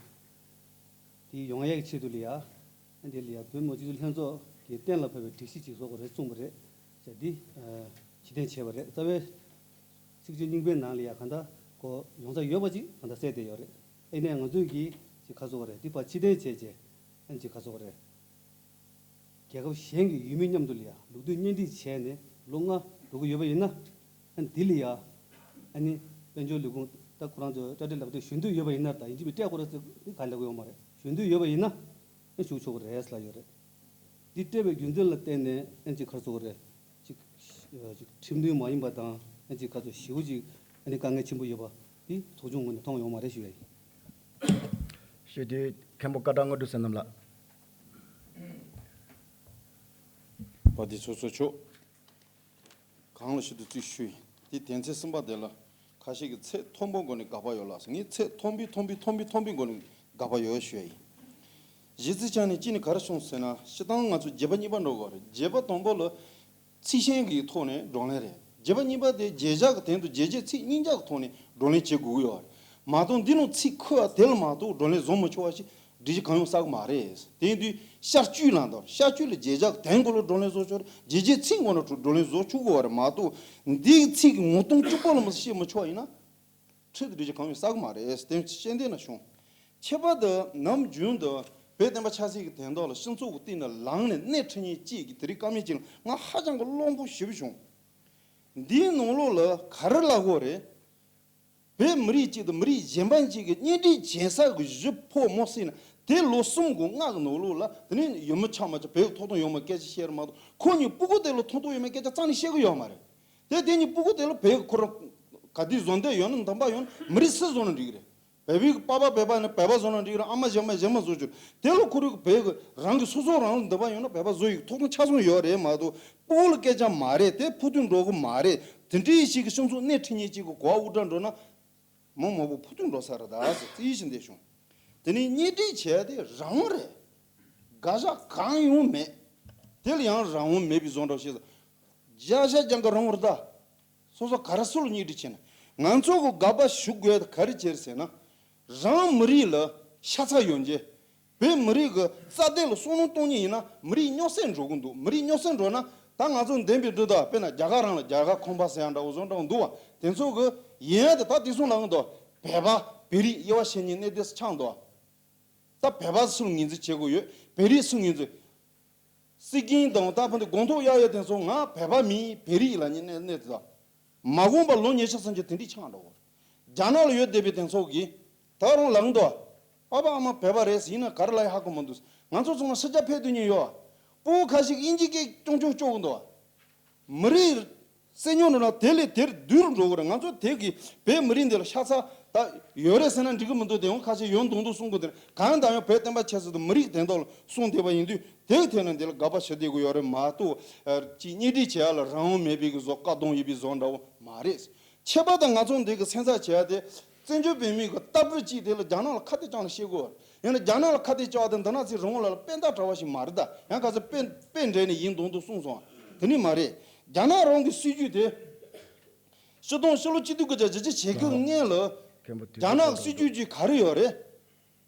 འདི་ཡོང་ཡག་གི་ཆེད་དུ་ལ་ཡ། ཨེ་འདི་ལ་ཡ་བོད་མི་མང་སྤྱི་འཐུས་ལྷན་ཚོགས་ཀྱིས་གཏན་ལ་ཕབ་པའི་སྒྲིག་གཞི་ཅིག་བཟོ་དགོས་རེད་གསུངས་པ་རེད། ཟེར་འདི་ཨ། ཕྱིར་འཐེན་བྱས་པ་རེད། རྩ་བའི་ཚིག་བརྗོད་རྙིང་པའི་ནང་ལ་ཡ་གང་ལྟར་གོ་ཡོང་ས་ཡོད་པ་ཅིག་གང་ལྟར་གསལ་བསྡད་ཡོད་རེད། ཨེ་ནས་ང་ཚོས་ཀྱིས་ཅིག་ཁ་གསོ་བ་རེད། འདི་ཕར་ཕྱིར་འཐེན་བྱས་རྗེས་ཨ་ནི་ཅིག་ཁ་གསོ་བ་རེད། རྒྱལ་ཁབ་གཞན་གྱི་ཡུལ་མི་མཉམ་དུ་ལ་ཡ་ལུགས་མཐུན་གཉེན་སྒྲིག་བྱས་ནས་ལོ་ལྔ་འགྲོ་གི་ཡོད་པ་ཡིན་ན། ཨ་ནི་འདི་ལ་ཡ་ཨ་ནི་དཔལ་འབྱོར་ལས་ཁུངས་ད་ཁོ་རང་ཚོ་ཊ་ཊ་ལག་དེབ་ཞུ་འདོད་ཡོད་པ་ཡིན་ན། ད་ཡིན་གཅིག་མིན་སྤྲད་དགོས་རེད་ཟེར་ནི་ག་ལབ་ཀྱི་ཡོད་མ་རེད། ཞུ་འདོད་ཡོད་པ་ཡིན་ན་ཨ་ཞུ་ཆོག་གི་རེད་ལབ་ཡོད་རེད། འདི་སྤྲད་པའི་རྒྱུ་མཚན་ལ་བརྟེན་ནས་ཨ་ནི་ཅིག་ཁར་སོང་གི་རེད། ཅིག་ཅིག་ཁྲིམས་མཐུན་མ་ཡིན་པ་དང་ཨ་ནི་ཅིག་ཁ་ཚོ་ཞེ་པོ་ཅིག་ཨ་ནི་དཀའ་ངལ་ཆེན་པོ་ཡོད་པ་འདི་ཚོགས་ཆུང་ངོས་ནས་མཐོང་ཡོད་མ་རེད་ཞུ་ཡ་ཡིན། ཞེས་དེ་མཁན་པོ་ཀ་ཊ་དངོས་གྲུབ་བསོད་ནམས་ལགས། བ་དེ་ཚོ་ཚོ་ཆོག་གང་ལ་ཞུ་དུ་རྩིས་ཞུ་ཡིན། དེ་དོན་ཚན་གསུམ་པ་དེ་ལ་ཁ་ཤས་ཀྱིས་ཚད་མཐོན་པོའི་སྒོ་ནས་དགག་པ་ཡོད་ལགས་སོ། ངས་ཚད་མཐོན་པོའི་མཐོན་པོའི་མཐོན་པོའི་མཐོན་པོའི་སྒོ་ནས་དགག་པ་ཡོད་ཞུ་ཡ་ཡིན། གཞི་རྩའི་ཆ་ནས་གཅིག་ནས་ག་རེ་བྱུང་ཟེར་ན། སྤྱིར་བཏང་ང་ཚོ་རྒྱུད་པ་གཉིས་པ་འགྲོ་དགོས་རེད། རྒྱུད་པ་དང་པོ་ལ་ཚིག་ཤན་གྱི་ཐོག་ནས་བགྲོ་གླེང་རེད། རྒྱུད་པ་གཉིས་པ་དེ་བརྗོད་བྱ་གི་སྟེང་དུ་རྗོད་བྱེད་ཚིག་གཉིས་ཆ་གི་ཐོག་ནས་བགྲོ་གླེང་བྱེད་དགོས་ཀྱི་ཡོད་རེད། མ་གཏོགས་འདི་ནང་ཚིག་ཁུ་བ་དེ་ལ་མ་གཏོགས་བགྲོ་གླེང་བཟོ་མི་ཆོག་པ་ཞིག་སྒྲིག་གཞི་གང་ཡང་གསལ་གི་མ་རེད། དེ་ཡིན་དུས་ཤར་བསྐྱོད་ལབ་འདུག་ཤར་བསྐྱོད་ལ་བརྗོད་བྱ་གི་དོན་གོ་ལ་བགྲོ་གླེང་བཟོ་ཆོག་རེད། རྗོད་བྱེད་ཚིག་ངོ་ནས་བགྲོ་གླེང་བཟོ་ཆོག་གི་ཡོད་རེད། མ་གཏོགས་འདིའི་ཚིག་གི་ངོ་གདོང་གཅིག་པོ་ལ་མ་ཤེས་མི་ཆོག་པ་ཡིན་ན། ཁྲིད་དུ་འགྲིག་གི་གང་ཡོད་གསལ་གི་མ་རེད། དེ་ཤེས་ལྡན་ན་བྱུང་། ཁྱད་པར་དུ་ནམ་རྒྱུན་དུ་བོད་བསྟན་པ་ཆབ་སྲིད་ཀྱི་དོན་དག་ལ་སྤྱི་ཚོགས་ཀྱི་སྟེང་ནས་ལངས་ནས་སྣེ་ཁྲིད་མཁན་གཅིག་གིས་དེ་རིང་བཀའ་མོལ་གཅིག་ལ་ང་ཧ་ཅང་གི་བློ་ཕམ་ཞེ་པོ་བྱུང་། འདིའི་ནང་ལོགས་ལ་ག་རེ་ལབ་དགོས་རེད། བོད་མི་རིགས་གཅིག་དང་མི་རིགས་གཞན་པ་གཅིག་གི་གཉེན་སྒྲིག་བྱེད་ས་གི་གཞི་ཕོགས་མོ་སྲིད་ན། དེ་ལོ་གསུམ་དགུ་ལྔ་གི་ནང་ལོགས་ལ་དེ་ནས་ཡོད་མི་ཆ་མ་ཆ་བོད་ཀྱི་ཐོབ་ཐང་ཡོད་མེད་སྐད་ཆ་བཤད་ར་མ་གཏོགས། ཁོ་གཉིས་སྤུ་གུ་དེ་ལ་ཐོབ་ཐང་ཡོད་མེད་སྐད་ཆ་རྩ་ནས་བཤད་གི་ཡོད་མ་རེད། དེ་དེ་གཉིས་སྤུ་གུ་དེ་ལ་བོད་ཀྱི་ཁོ་རང་ག་དུས་བཟོ་འདོད་ཡོད་ན་འདམ་པ་ཡོད་ན་མི་རིགས་སུ་བཟོ་ན་འགྲིག་གི་རེད། བོད་པའི་པ་ཕ་བོད་པ་ནི་བོད་པ་བཟོ་ན་འགྲིག་གི་རེད། ཨ་མ་གཞན་མ་གཞན་མ་བཟོ་རྒྱུ་རེད། དེ་ལ་ཁོ་རང་གི་བོད་ཀྱི་རང་གི་སོ་སོ་རང་ལ་འདོད་པ་ཡོད་ན་བོད་པ་བཟོ་ཡི་ཐོབ་ཐང་ཆ་ཚང་ཡོད་རེད། མ་གཏོགས་སྤུ་གུ་ལ་སྐད་ཆ་མ་རེད། དེ་ཕུགས་ཐུག་འགྲོ་གི་མ་རེད། དེ་འདྲའི་ཞིག་གི་སྤྱི་ཚོགས་སྣེ་ཁྲིད་མཁན་གཅིག་གི་གོ་བ་དབུ་སྐྲ་འགྲོ་ན། མང་མང་པོ་ཕུགས་ཐུག་འགྲོ་ས་རེད་ད་ཟེར་རྩིས་ཞིག་འདེབས་བྱུང་། དེ་ནས་གཉེན་སྒྲིག་བྱས་ཏེ་རང་དབང་རེད། དགག་བཞག་གང་ཡང་མེད། དེ་ལ་ཡང་རང་དབང་མེད་པའི་བཟོ་འདྲ་བྱས་སོང་། བརྒྱ་ཆ་བརྒྱ་གི་རང་དབང་རེད་ད། སོ་སོ་ག་རེ་སུ་ལ་གཉེན་སྒྲིག་བྱས་ན། ང་ཚོ་གི་དགག་པ་ཞུ་དགོས་ག་རེ་བྱས་ཟེར་ན། རང་མི་རིགས་ལ་ཤ་ཚ་ཡོད་མཁན། བོད་མི་རིགས་ཀྱི་རྩ་དོན་ལ་བསམ་བློ་གཏོང་མཁན་ཡིན་ན་མི་རིགས་རྙོག་ཟིང་འགྲོ་གི་འདུག་མི་རིགས་རྙོག་ཟིང་འགྲོ་ན་ད་ང་ཚོ་འདེམས་པའི་འདུག་ད་དཔེར་ན་རྒྱ་གར་རང་ལ་རྒྱ་གར་ཁང་པ་ཟེར་ཡ་འདྲ་བོ་བཟོ་འདྲ་བོ་འདུག་བ། དེ་ཚོ་གི་ཡིན་ཡ་དེ་ད་དེ་གསུང་ལ་ངོ་འདུག་བོད་པ་བོད་རིགས་དབྱེ་བ་ཕྱེ་མཁན་གནས་དེ་ཆགས་འདུག་བ། ད་བོད་པ་སུ་ངོས་འཛིན་བྱེད་དགོས་ཡོད། བོད་རིགས་སུ་ངོས་འཛིན། སྲིད་སྐྱོང་དང་ད་ཕན་ཚུན་དགོངས་དོག་གཡར་ཡོད་དེ་ཚོ་ང་བོད་པ་མིན་བོད་རིགས་ལབ་མཁན་གནས་གནས་དེ་ད། མ་འོངས་པ་ལོ་ཉི་ཤུ་སུམ་ཅུ་དེ་འདྲའི་ཆགས་འགྲོ་གི་རེད། རྒྱ་ནག་ལ་ཡོད་བསྡད་པའི་དེ་ཚོ་གིས་ད་རུང་ལངས་འདུག་ཨ་ཕ་ཨ་མ་བོད་པ་རེད་ཟེར་ཡིན་ན་ག་རེ་ལ་ཡང་ཧ་གོ་མི་འདུག་ང་ཚོ་ཚང་མ་ཕྱི་རྒྱལ་ཕེབས་སྡོད་མཁན་ཡོད། སྤུ་གུ་ཁ་ཤས་ཀྱིས་དབྱིན་ཇིའི་སྐད་རྐྱང་རྐྱང་སྐྱོར་གི་འདུག་མི་རིགས་སེམས་མྱོང་འགྲོ་ན་དེ་ལས་དེར་བསྡུས་རུ་འགྲོ་གི་རེད། ང་ཚོ་དེ་གི་བོད་མི་རིགས་འདི་ལ་ཤ་ཚ་ད་ཡོད་རེད་ཟེར་ན་འགྲིག་གི་མི་འདུག་དེ་ཡང་ཁ་ཤས་ཡོད་མདོག་མདོག་གསུང་གི་འདུག་གང་ལྟར་ཡང་བོད་བསྟན་པ་ཆབ་སྲིད་དང་མི་རིགས་དོན་དག་ལ་གསུང་བསྡད་པ་ཡིན་དུས། དེའི་ཐད་ནས་འདི་ལ་དགག་པ་བྱེད་བསྡད་དགོས་ཡོད་རེད་མ་གཏོགས། ཨ་ཅིག་གཉེན་སྒྲིག་བྱེད་ཡ་ལ་རང་དབང་མེད་པའི་གི་བཟོ་བཀག་སྡོམ་ཡོད་པའི་བཟོ་འདྲ་བོ་མ་རེད། ཁྱད་པར་དུ་ང་ཚོ་འདི་གི་སེམས་འཚབ་བྱེད་ཡ་དེ། བཙན་བྱོལ་བོད་མིའི་གི་ལྟ་བུ་གཅིག་དེ་ལ་རྒྱ་ནག་ལ་ཁ་གཏད་བཅག་ནས་བཤད་དགོས། ཡང་ན་རྒྱ་ནག་ལ་ཁ་གཏད་བཅག་དེ་འདི་ན་ཚིག་རང་དབང་ལ་དཔེ་འདྲ་འདྲ་བ་ཞིག་མ་རེད་ད། ཡང་ག་ཚོད་དཔེ་དཔེ་འགྲན་ནས་ཡིན་མདོག་མདོག་གསུངས་སོང་། དེ་ནི་མ་རེད། རྒྱ་ནག་རང་གི་སྲིད་ཇུས་དེ། སྤྱི་སྟོང་ཕྱི་ལོ་གཅིག་སྟོང་དགུ་བརྒྱ་བཞི་བཅུ་ཞེ་དགུ་སྔོན་ལ། རྒྱ་ནག་གི་སྲིད་ཇུས་ཀྱི་ག་རེ་ཡོད་རེད།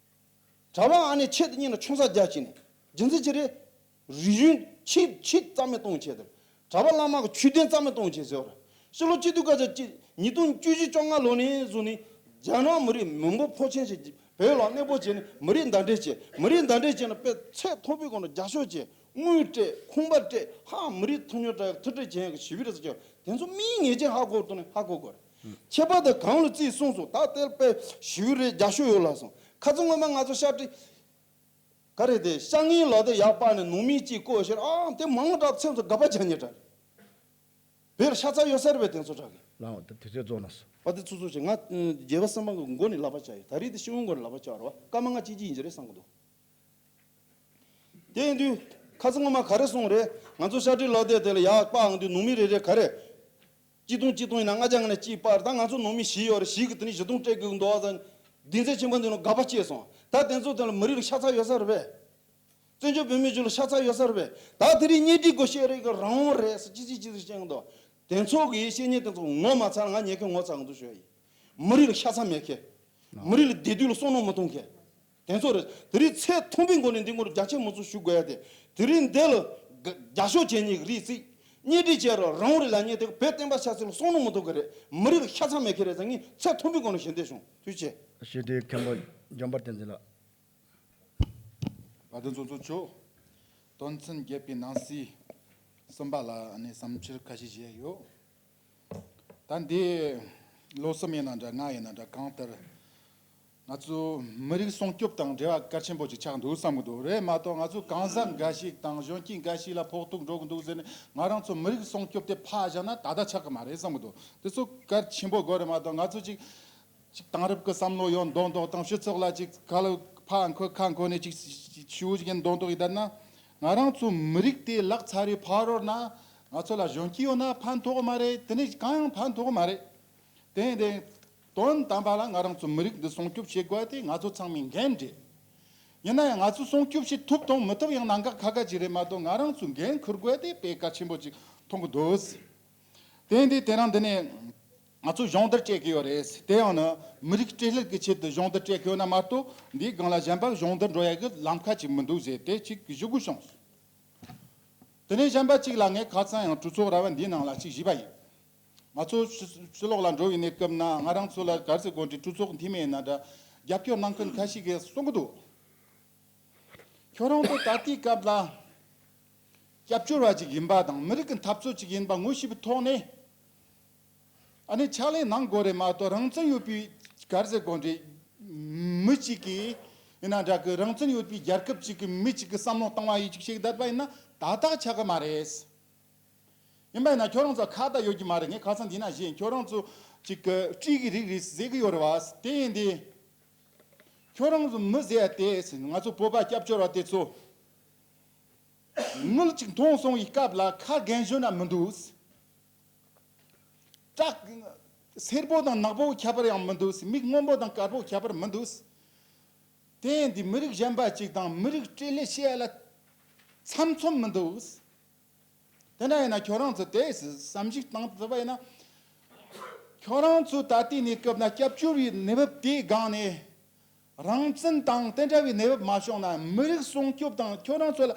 གྲྭ་པ་ཨ་ནེ་ཆེད་དུ་གཉེར་ནས་ཆུང་ས་རྒྱ་ཆེ་ནས། རྒྱུ་མཚན་ཅི་རེད། རིག་གཞུང་ཆེས་ཆེས་རྩ་མེད་གཏོང་ཆེད་དུ། གྲྭ་པ་བླ་མ་གི་ཆོས་དོན་རྩ་མེད་གཏོང་ཆེད་ཟེར་བ། ཕྱི་ལོ་གཅིག་སྟོང་དགུ་བརྒྱ་གཅིག་ཉིས་སྟོང་བཅུ་བཞི་བཅོ་ལྔ་ལོ་ནས་བཟུང་ནས། རྒྱ་ནག་མི་རིགས་མི་འབོར་ཕོན་ཆེན་ཞིག་བོད་ལ་གནས་སྤོ་བྱས་ནས་མི་རིགས་མདའ་འདྲེན་བྱས། མི་རིགས་མདའ་འདྲེན་བྱས་ནས་དཔེ་ཚད་མཐོན་པོའི་སྒོ་ནས་རྒྱ་ཤོག་བྱས། དངུལ་སྤྲད། ཁང་པ་སྤྲད། ཧ་མི་རིགས་ཐུབ་ཉོ་འདྲ་ཡག་ཐུབ་སྤྲད་བྱས་ཡག་གི་ཞི་བའི་རེ་ས་ཆེ་བ་དེ་ཚོ་མིའི་ཉེས་ཅན་ཧ་གོ་ཐུབ་ནས་ཧ་གོ་དགོས་རེད། ཁྱད་པར་དུ་གང་ལ་རྩིས་གསུངས་སོང་ད་དེར་དཔེ་ཞི་བའི་རེ་རྒྱ་ཤོག་ཡོད་ལ་སོང་ཁ་ཚང་ངོ་མ་ང་ཚོ་ཤ་སྤྲི། ག་རེ་དེ་ཤ་ངན་ལག་དེ་ཡག་པ་ནས་ནང་མི་གཅིག་བསྐོ་ཕྱིར་ཨང་དེ་མང་དྲགས་སེམས་སུ་དགག་པ་བྱ་ཉེ་དྲགས། བེར་ཤ་ཚ་ཡོད་ས་རེད་པས་དེ་ཚོ་དྲག་གི། ལའང་དེ་དེ་ཚོའི་རྫོགས་ན་སོ། པ་དེ་ཚོ་ཚོ་ཆེ་ང་རྒྱལ་བ་སེམས་དཔའ་གི་མགོ་ནས་ལག་པ་བྱ་ཡོད་ད་རེས་དེ་ཤི་བོའི་མགོ་ནས་ལག་པ་བྱ་བ་རེད་བ་སྐར་མ་ལྔ་གཅིག་གཅིག་ཡིན་གྱི་རེད་བསམ་གི་འདུག་དེ་ཡིན་དུས་ཁ་སང་ངོ་མ་ག་རེ་གསུངས་རེད། ང་ཚོ་ཤ་སྤྲི་ལག་དེབ་དེ་ལ་ཡག་པ་འང་དུས་ནང་མི་རེ་རེ་ག་རེ། གཅིག་སྟོང་གཅིག་སྟོང་ཡིན་ན་ལྔ་བརྒྱ་ང་ནས་གཅིག་སྤར་ད་ང་ཚོ་ནང་མི་བཞི་ཡོད་རེད་བཞི་གི་དེ་ནས་བཞི་སྟོང་སྤྲད་དགོས་འདུག་ཨ་ཙང་། སྡིངས་ཆ་ཆེན་པོ་འདི་ནང་དགག་པ་སྐྱེས་སོང་ད་དེ་ཚོ་དེ་ལ་མི་རིགས་ལ་ཤ་ཚ་ཡོད་ས་རེད་པས། བཙན་བྱོལ་བོད་མིའི་རྒྱུད་ལ་ཤ་ཚ་ཡོད་ས་རེད་པས་ད་དེ་རིང་གཉེན་སྒྲིག་དགོས་བཤད་རེས་ཀྱི་རང་དབང་རེད་ཟེར་ཅི་ཟིག་ཅི་ཟིག་བཤད་ཀྱི་འདུག་དེ་ཚོ་གི་བཤད་ཉེས་དེ་ཚོ་ངོ་མ་ཚ་ན་ང་ཉེས་ཁེ་ངོ་ཚ་གི་འདུག་ཞུ་ཡ་ཡིན། མི་རིགས་ལ་ཤ་ཚ་མེད་མཁན། མི་རིགས་ལ་བདེ་སྡུག་ལ་བསམ་བློ་མི་གཏོང་མཁན། དེ་ཚོ་རེད་དེ་རིང་ཚད་མཐོན་པོའི་སྒོ་ནས་འདི་སྐོར་རྒྱ་ཆེ་མི་ཚོ་ཞུ་དགོས་ཡ་དེ་དེ་རིང་འདི་ལ་རྒྱ་ཤོག་བྱས་ཉེས་ཀྱི་རེད་ཟིག་གཉེན་སྒྲིག་བྱས་རོགས་རང་དབང་རེད་ལབ་ཉེས་དེ་བོད་བསྟན་པ་ཆབ་སྲིད་ལ་བསམ་བློ་མི་གཏོང་གི་རེད་མི་རིགས་ལ་ཤ་ཚ་མེད་མཁན་རེད་ཟེར་ངས་ཚད་མཐོན་པོའི་སྒོ་ནས་ཞུ་འདོད་བྱུང་ཐུགས་རྗེ་ཆེ། ཞི་བདེའི་མཁན་པོ་འཇམ་དཔལ་བསྟན་འཛིན་ལགས། བ་དན་ཚོ་ཚོ་ཆོ། དོན་ཚན་བརྒྱད་པའི་ནང་གསེས་གསུམ་པ་ལ་ཨ་ནི་བསམ་འཆར་ཁ་ཤས་བཞེས་ཡོད། ད་འདི་ལོ་གསུམ་ཡིན་ན་འདྲ་ལྔ་ཡིན་ན་འདྲ་གང་ལྟར་ང་ཚོ་མི་རིགས་སྲུང་སྐྱོབ་དང་འབྲེལ་བ་གལ་ཆེན་པོ་ཅིག་ཆགས་འདུག་བསམ་གི་འདུག་རེད་མ་གཏོགས་ང་ཚོ་གང་ཟག་འགའ་ཞིག་དང་གཞོན་སྐྱེས་འགའ་ཞིག་ལ་ཕོག་ཐུག་འགྲོ་གི་འདུག་ཟེར་ནས་ང་རང་ཚོ་མི་རིགས་སྲུང་སྐྱོབ་དེ་ཕར་བཞག་ན་ད་ལྟ་ཆགས་གི་མ་རེད་བསམ་གི་འདུག་དེ་ཚོ་གལ་ཆེན་པོ་དགོས་རེད་མ་གཏོགས་ང་ཚོ་ཅིག་ཅིག་དེང་རབས་ཀྱི་བསམ་བློ་ཡོད་མདོག་མདོག་དང་སྤྱི་ཚོགས་ལ་ཅིག་ཁ་ལ་ཕ་འཁོར་ཁ་འཁོར་ནས་ཅིག་ཞུ་ཞིག་ཡིན་མདོག་མདོག་ཡིན་ད་ན་ང་རང་ཚོ་མི་རིགས་དེ་ལག་ཚར་རེ་ཕ་རོལ་ན་ང་ཚོ་ལ་གཞོན་སྐྱེས་ཡོད་ན་ཕན་ཐོགས་མ་རེད། དེ་ནས་གང་ཡང་ཕན་ཐོགས་མ་རེད། དེ་ཡིན་དེ་དོན་དམ་པ་ལ་ང་རང་ཚོ་མི་རིགས་འདི་སྲུང་སྐྱོབ་བྱེད་དགོས་དེ་ང་ཚོ་ཚང་མའི་འགན་རེད། ཡིན་ན་ཡང་ང་ཚོས་སྲུང་སྐྱོབ་བྱེད་ཐུབ་དང་མི་ཐུབ་ཡང་གནད་འགག་ཁ་ཁ་ཅིག་རེད་མ་གཏོགས། ང་རང་ཚོས་འགན་འཁུར་དགོས་དེ་དཔེ་གལ་ཆེན་པོ་ཅིག་མཐོང་གི་འདུག། དེ་འདི་དེ་རིང་འདི་ནས་ང་ཚོ་སྦྱོང་བརྡར་སྤྲད་ཀྱི་ཡོད་རེད། དེ་ཡང་ནི་མི་རིགས་སྤྲེལ་ལད་ཀྱི་ཆེད་དུ་སྦྱོང་བརྡར་སྤྲད་ཀྱི་ཡོད་ན་མ་གཏོགས། འདིའི་སྒང་ལ་གཞན་པ་སྦྱོང་བརྡར་འགྲོ་ཡ་གི་ལམ་ཁ་ཅིག་མི་འདུག་ཟེར་དེ་ཅིག་ཞུ་དགོས་བྱུང་། དེ་ནས་གཞན་པ་གཅིག་ལ་ངས་ཁ་སང་ཡང་གྲོས་ཚོགས་ར་བ་འདིའི་ནང་ལ་གཅིག་ཞུས་པ་ཡིན། ང་ཚོ་ཕྱི་ཕྱི་ལོགས་ལ་འགྲོ་བའི་གནས་སྐབས་ན་ང་རང་ཚོ་ལ་ག་རེ་ཟེར་དགོས་འདྲ། གྲོས་ཚོགས་འཐུས་མི་ཡིན་ན་འདྲ། རྒྱབ་སྐྱོར་གནང་མཁན་ཁ་ཤས་ཀྱིས་གསུང་གི་འདུག། ཁྱོད་རང་ཚོ་ད་ལྟའི་སྐབས་ལ་སྐྱབས་བཅོལ་བ་ཅིག་ཡིན་པ་དང་མི་རིགས་ཀྱི་འཐབ་རྩོད་ཅིག་ཡིན་པ་ངོ་ཤེས་པའི་ཐོག་ནས། ཨ་ནི་ཕྱག་ལས་གནང་དགོས་རེད་མ་གཏོགས། རང་བཙན་ཡོད་པའི་ག་རེ་ཟེར་དགོས་འདྲ། མི་གཅིག་གིས་ཡིན་ན་འདྲ་གི། རང་བཙན་ཡོད་པའི་རྒྱལ་ཁབ་ཅིག་གི་མི་གཅིག་གི་བསམ་བློ་བཏང་བ་ཡིས་ཅིག་བྱེད་བསྡད་པ་ཡིན་ན་ཏག་ཏག་ཆགས་ཀྱི་མ་རེད། ཡིན་པ་ཡིན་ན་ཁྱོད་རང་ཚོ་ཁ་བརྡ་ཡོད་ཀྱི་མ་རེད། ངས་ཁ་སང་འདི་ན་བཤད། ཁྱོད་རང་ཚོ་ཅིག་གི་སྤྲེལ་གི་རིགས་རེད་ཟེར་གི་ཡོད་རེད་བ། དེ་ཡིན་དེ། ཁྱོད་རང་ཚོ་མི་ཟེར་ཡ་དེ་ང་ཚོ་བོད་པ་སྐྱབས་བཅོལ་བ་དེ་ཚོ། དངུལ་ཅིག་མཐོང་སོང་བའི་སྐབས་ལ་ཁ་རྒན་གཞོན་ན་མི་འདུག། བྲག་སེར་པོ་དང་ནག་པོ་ཁྱད་པར་ཡང་མི་འདུག། མིག་སྔོན་པོ་དང་དཀར་པོ་ཁྱད་པར་མི་འདུག། དེ་ཡིན་དུས་མི་རིགས་གཞན་པ་ཅིག་དང་མི་རིགས་སྤྲེལ་ལད་བྱེད་ཡ་ལ་ཚམ་ཚོམ་མི་འདུག། དེ་འདྲ་ཡིན་ན་ཁྱོད་རང་ཚོ་དེ་བསམ་གཞིག་བཏང་ཐུབ་པ་ཡིན་ན། ཁྱོད་རང་ཚོ་ད་ལྟའི་གནས་སྐབས་ན་སྐྱབས་བཅོལ་བའི་གནས་བབ་དེའི་སྒང་ནས། རང་བཙན་དང་དེ་འདྲ་བའི་གནས་བབ་མ་བྱུང་ན། མི་རིགས་སྲུང་སྐྱོབ་དང་ཁྱོད་རང་ཚོ་ལ་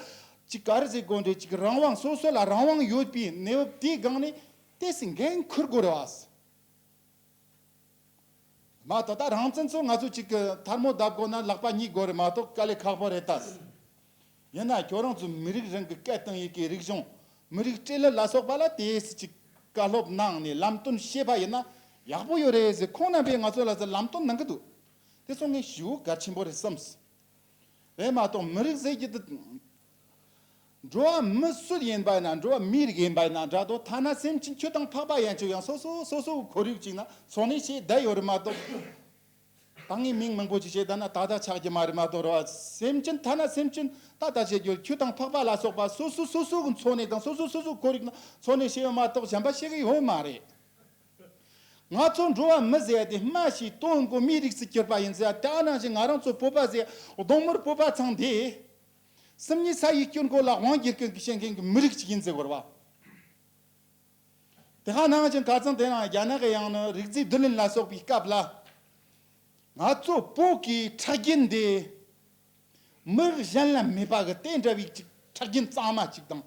ཅིག་ག་རེ་ཟེར་དགོས་འདྲ། ཅིག་རང་དབང་། སོ་སོ་ལ་རང་དབང་ཡོད་པའི་གནས་བབ་དེའི་སྒང་ནས་དེ་སྲིད་འགན་འཁུར་དགོས་རེད་བ། མ་གཏོགས་ད་རང་བཙན་ཚོ་ང་ཚོ་ཅིག་གི་ཐལ་མོ་བརྡབ་དགོས་ན་ལག་པ་གཉིས་དགོས་རེད་མ་གཏོགས་དཀའ་ལས་ཁག་པོ་རེད་ད། ཡིན་ན་ཁྱོད་རང་ཚོ་མི་རིགས་རང་གི་སྐད་བཏང་ཡི་གེ་རིག་གཞུང་། མི་རིགས་སྤྲེལ་ལད་ལ་སོགས་པ་ལ་དེ་སྲིད་ཅིག་བཀའ་སློབ་གནང་ནས་ལམ་སྟོན་བྱས་པ་ཡིན་ན་ཡག་པོ་ཡོད་རེད་ཟེར། ཁོང་རྣམ་པས་ང་ཚོ་ལ་ཟེར་ལམ་སྟོན་གནང་གི་འདུག། དེ་ཚོ་ངས་ཞེ་པོ་གལ་ཆེན་པོ་རེད་བསམས། རེད་མ་གཏོགས་མི་རིགས་ཟེར་གྱི་འདི། འགྲོ་བ་མི་སུ་ཡིན་པ་ཡིན་ན། འགྲོ་བ་མིའི་རིགས་ཡིན་པ་ཡིན་ན་འདྲ་དོ། ཐ་ན་སེམས་ཅན་ཁྱི་དང་ཕག་པ་ཡན་ཆད་ཡང་སོ་སོ་སོ་སོའི་ཁོར་ཡུག་ཅིག་ན་འཚོ་གནས་བྱས་བསྡད་ཡོད་རེད་མ་གཏོགས། ད་ངས་མིང་མང་པོ་ཅིག་བཤད་བསྡད་ན་ཏག་ཏག་ཆགས་ཀྱི་མ་རེད་མ་གཏོགས་རེད་བ། སེམས་ཅན་ཐ་ན་སེམས་ཅན་ཏག་ཏག་བྱེད་རྒྱུ་ཁྱི་དང་ཕག་པ་ལ་སོགས་པ་སོ་སོ་སོ་སོ་གི་འཚོ་གནས་དང་སོ་སོ་སོ་སོ་ཁོར་ཡུག་ན་འཚོ་གནས་བྱེད་ཡོད་མ་གཏོགས་གཞན་པ་བྱེད་གི་ཡོད་མ་རེད། ང་ཚོ་འགྲོ་བ་མི་ཟེར་ཡ་དེ་སྨྲ་ཤེས་དོན་གོ་མིའི་རིགས་སུ་གྱུར་པ་ཡིན་ཟེར་ཡ། དེ་ནང་བཞིན་ང་རང་ཚོ་བོད་པ་ཟེར་ཡ་གདོང་དམར་བོད་པ་ཚང་དེ་སེམས་ཉིད་ས་ཡི་སྐྱོན་གོ་ལ་དབང་སྒྱུར་མཁན་གྱི་བཤད་མཁན་གྱི་མི་རིགས་ཅིག་ཡིན་ཟེར་དགོས་རེད་བ། དེ་ག་ནང་བཞིན་ཁ་སང་དེ་རིང་རྒྱ་ནག་གི་ཡང་ནི་རིགས་རྫས་བསྡུ་ལེན་ལ་སོགས་པའི་སྐབས་ལ། ང་ཚོ་བོད་ཀྱི་ཁྲག་རྒྱུན་དེ་མི་རིགས་གཞན་ལ་མེད་པ་གི་དེ་འདྲ་བའི་ཅིག་ཁྲག་རྒྱུན་གཙང་མ་ཅིག་དང་།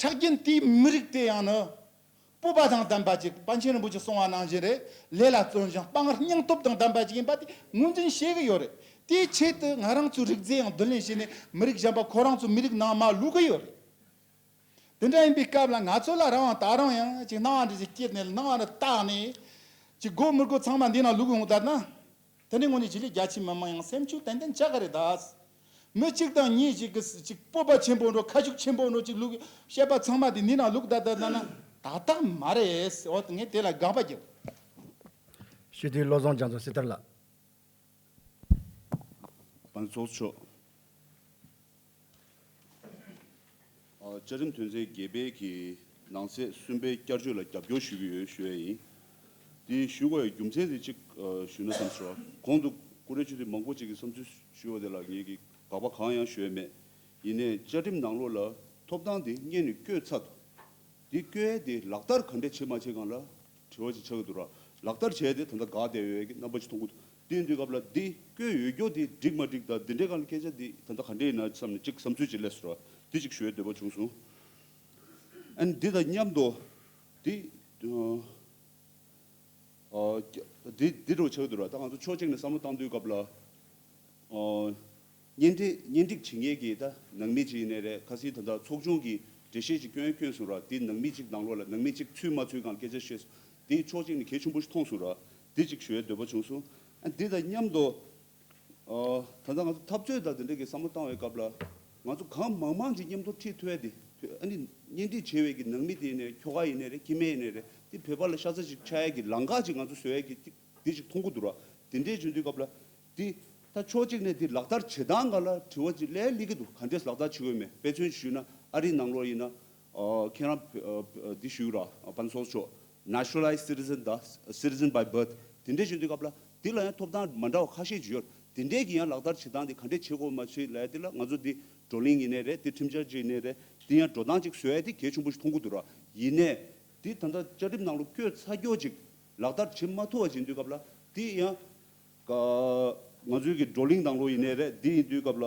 ཁྲག་རྒྱུན་དེའི་མི་རིགས་དེ་ཡང་ནི་སྤོབས་པ་དང་ལྡན་པ་ཅིག། པཎ་ཆེན་རིན་པོ་ཆེ་གསུང་བ་ནང་བཞིན་རེད། ལས་ལ་བརྩོན་ཞིང་དཔའ་ངར་སྙིང་སྟོབས་དང་ལྡན་པ་ཅིག་ཡིན་པ་དེ་ངོས་འཛིན་བྱེད་ཀྱི་ཡོད་རེད། དེའི་ཆེད་དུ་ང་རང་ཚོའི་རིགས་རྫས་ཡང་བསྡུ་ལེན་བྱས་ནས་མི་རིགས་གཞན་པ་ཁོ་རང་ཚོའི་མི་རིགས་ནང་མར་བླུག་གི་ཡོད་རེད། དེ་འདྲ་ཡིན་པའི་སྐབས་ལ་ང་ཚོ་ལ་རང་དབང་ད་རུང་ཡང་ཅིག་སྣང་བ་འདྲ་ཞིག་སྐྱེས་ནས་སྣང་བ་འདྲ་བཏགས་ནས་ཅིག་དགོས་མི་དགོས་ཚང་མ་འདི་ན་བླུག་ཡོང་ད་ན། དེ་ནི་དངོས་གནས་ཆེད་ལས་རྒྱ་ཆེ་མི་མང་ཡང་སེམས་ཤུགས་ཏན་ཏན་ཆག་གི་རེད་ད། མི་གཅིག་དང་གཉིས་ཤིག་གིས་ཅིག་སྤོབས་པ་ཆེན་པོ་འགྲོ་ཁ་ཤུགས་ཆེན་པོ་འགྲོ་ཅིག་བླུག་བཤད་པ་ཚང་མ་དེ་འདི་ན་བླུག་ད་ད་ད་ན་ཏག་ཏག་མ་རེད། འོ་ངས་དེ་ལ་དགག་པ་རྒྱབ། སྤྱི་འཐུས་བློ་བཟང་རྒྱ་མཚོ་སྲི་ཐར་ལགས། བན་ཚོགས་མཆོག་ཨ། བཅའ་ཁྲིམས་དོན་ཚན་བརྒྱད་པའི་གི་ནང་གསེས་གསུམ་པའི་བསྐྱར་བཅོས་ལ་རྒྱབ་སྐྱོར་ཞུ་གི་ཡོད་ཞུ་ཡ་ཡིན། དེ་ཞུ་དགོས་ཡ་རྒྱུ་མཚན་དེ་གཅིག་ཨ། ཞུ་ན་བསམ་སོང་། གོང་དུ་སྐུ་མགྲོན་ཆོས་སྒྲོན་མང་པོ་ཅིག་གིས་བསམ་ཚུལ་ཞུ་བ་དེ་ལ་ངེད་ཀྱིས་དགག་པ་གང་ཡང་ཞུ་ཡ་མེད། ཡིན་ནའི་བཅའ་ཁྲིམས་ནང་ལོགས་ལ་ཐོབ་ཐང་དེ་སྔོན་ནས་བཀོད་ཚར་འདུག། འདི་བཀོད་ཡས་དེ་ལག་བསྟར་ག་འདྲས་བྱེད་མ་བྱེད་སྒང་ལ་དྲི་བ་ཅིག་ཆགས་ཀྱི་འདུག་ར། ལག་བསྟར་བྱས་ཏེ་ད་ལྟ་འགག་བསྡད་ཡོད་ཀྱི་རྣམ་པ་ཅིག་མཐོང་གི་འདུག། དེ་ཡིན་དུས་སྐབས་ལ་འདི་བཀོད་ཡོད་རྒྱུ་དེ་འགྲིག་མ་འགྲིག་དང་འདི་འདྲའི་སྒང་ལ་སྐད་ཆ་འདི་ད་ལྟ་ག་འདྲས་ཡིན་ན་བསམ་ནས་ཅིག་བསམ་ཚུལ་ཅིག་སླེབས་སོང་ར། འདི་ཅིག་ཞུ་ཡས་འདོད་པ་བྱུང་སོང་། ཨ་ནི་འདི་དང་མཉམ་དུ་འདི་ཨ། ཨ། འདི་འདི་འདྲ་ཆགས་འདུག་ར། ད་ང་ཚོ་ཕྱོགས་གཅིག་ནས་བསམ་བློ་བཏང་དུས་སྐབས་ལ། ཨ། གཉེན་སྒྲིག་གཉེན་སྒྲིག་བྱེད་མཁན་གྱི་ད་ནང་མི་ཅིག་ཡིན་ནའི་རེད། ཁ་སང་ད་ལྟ་ཚོགས་ཆུང་གི་འགྲེལ་བཤད་ཅིག་སྐྱོན་སྐྱོན་སོང་ར། དེ་ནང་མི་ཅིག་ནང་ལོགས་ལ་ནང་མི་ཅིག་ཚུད་མ་ཚུད་སྒང་ལ་སྐད་ཆ་བཤད་སོང་། དེ་ཕྱོགས་གཅིག་ནས་གལ་ཆེན་པོ་ཞིག་མཐོང་སོང་ར། དེ་ཅིག་ཞུ་ཡའི་འདོད་པ་བྱུང་སོང་། ཨ། དེ་དང་མཉམ་དུ། ཨ། ད་ལྟ་ང་ཚོ་འཐབ་རྩོད་དང་དེ་འདྲ་གི་བསམ་བློ་བཏང་བའི་སྐབས་ལ། ང་ཚོ་གང་མང་མང་ཅིག་མཉམ་དུ་ཁྲིད་ཐུབ་ཡ་དེ། ཨ་ནི་གཉེན་སྒྲིག་བྱེད་པའི་གི་ནང་མི་དེ་ཡིན་ནའི་ཁྱོ་ག་ཡིན་ནའི་རེད། ཁྱིམ་མི་ཡིན་ནའི་རེད། དེ་བོད་པ་ལ་ཤ་ཚ་ཅིག་ཆགས་ཡ་གི་ལམ་ཁ་ཅིག་ང་ཚོ་བཟོ་ཡ་གི་དེ་དེ་ཅིག་མཐོང་གི་འདུག་ར། དེ་འདྲས་བྱུང་དུས་སྐབས་ལ། དེ་ད་ཕྱོགས་གཅིག་ནས་དེ་ལག་བསྟར་བྱེད་སྟངས་སྒང་ལ་དྲི་བ་ཅིག་སླེབས་སླེབས་ཀྱི་འདུག། ག་འདྲས་ལག་བསྟར་བྱེད་དགོས་མེད། དཔེ་མཚོན་ཞུས་ན་ཨ་རིའི་ནང་ལོགས་ཡིན་ན། ཨ། ཁྱེད་རང་འདི་ཞུས་ར། བན་ཚོགས་མཆོག། Naturalized citizen དང་citizen by birth དེ་འདྲས་བྱུང་དུས་སྐབས་ལ་དེ་ལ་ཡང་ཐོབ་ཐང་མ་འདྲ་བ་ཁ་ཤས་ཅིག་ཡོད། དེ་འདྲའི་གི་ཡང་ལག་བསྟར་བྱེད་སྟངས་དེ་ག་འདྲས་བྱེད་དགོས་མ་བྱེད་ལབ་ཡ་དེ་ལ་ང་ཚོ་འདི་བགྲོ་གླེང་ཡིན་ནའི་རེད། དེ་ཁྲིམས་འཆར་ཅིག་ཡིན་ནའི་རེད། དེ་ཡང་འགྲོ་སྟངས་ཅིག་བཟོ་ཡ་དེ་གལ་ཆེན་པོ་ཞིག་མཐོང་གི་འདུག་ར། ཡིན་ནའི་དེ་ད་ལྟ་བཅའ་ཁྲིམས་ནང་ལོགས་བཀོད་ཚར་ཀྱོག་ཅིག་ལག་བསྟར་བྱེད་མ་ཐུབ་པ་ཅིག་ཡིན་དུས་སྐབས་ལ་དེ་ཡང་ང་ཚོའི་གི་བགྲོ་གླེང་ནང་ལོགས་ཡིན་ནའི་རེད། དེ་ཡིན་དུས་སྐབས་ལ་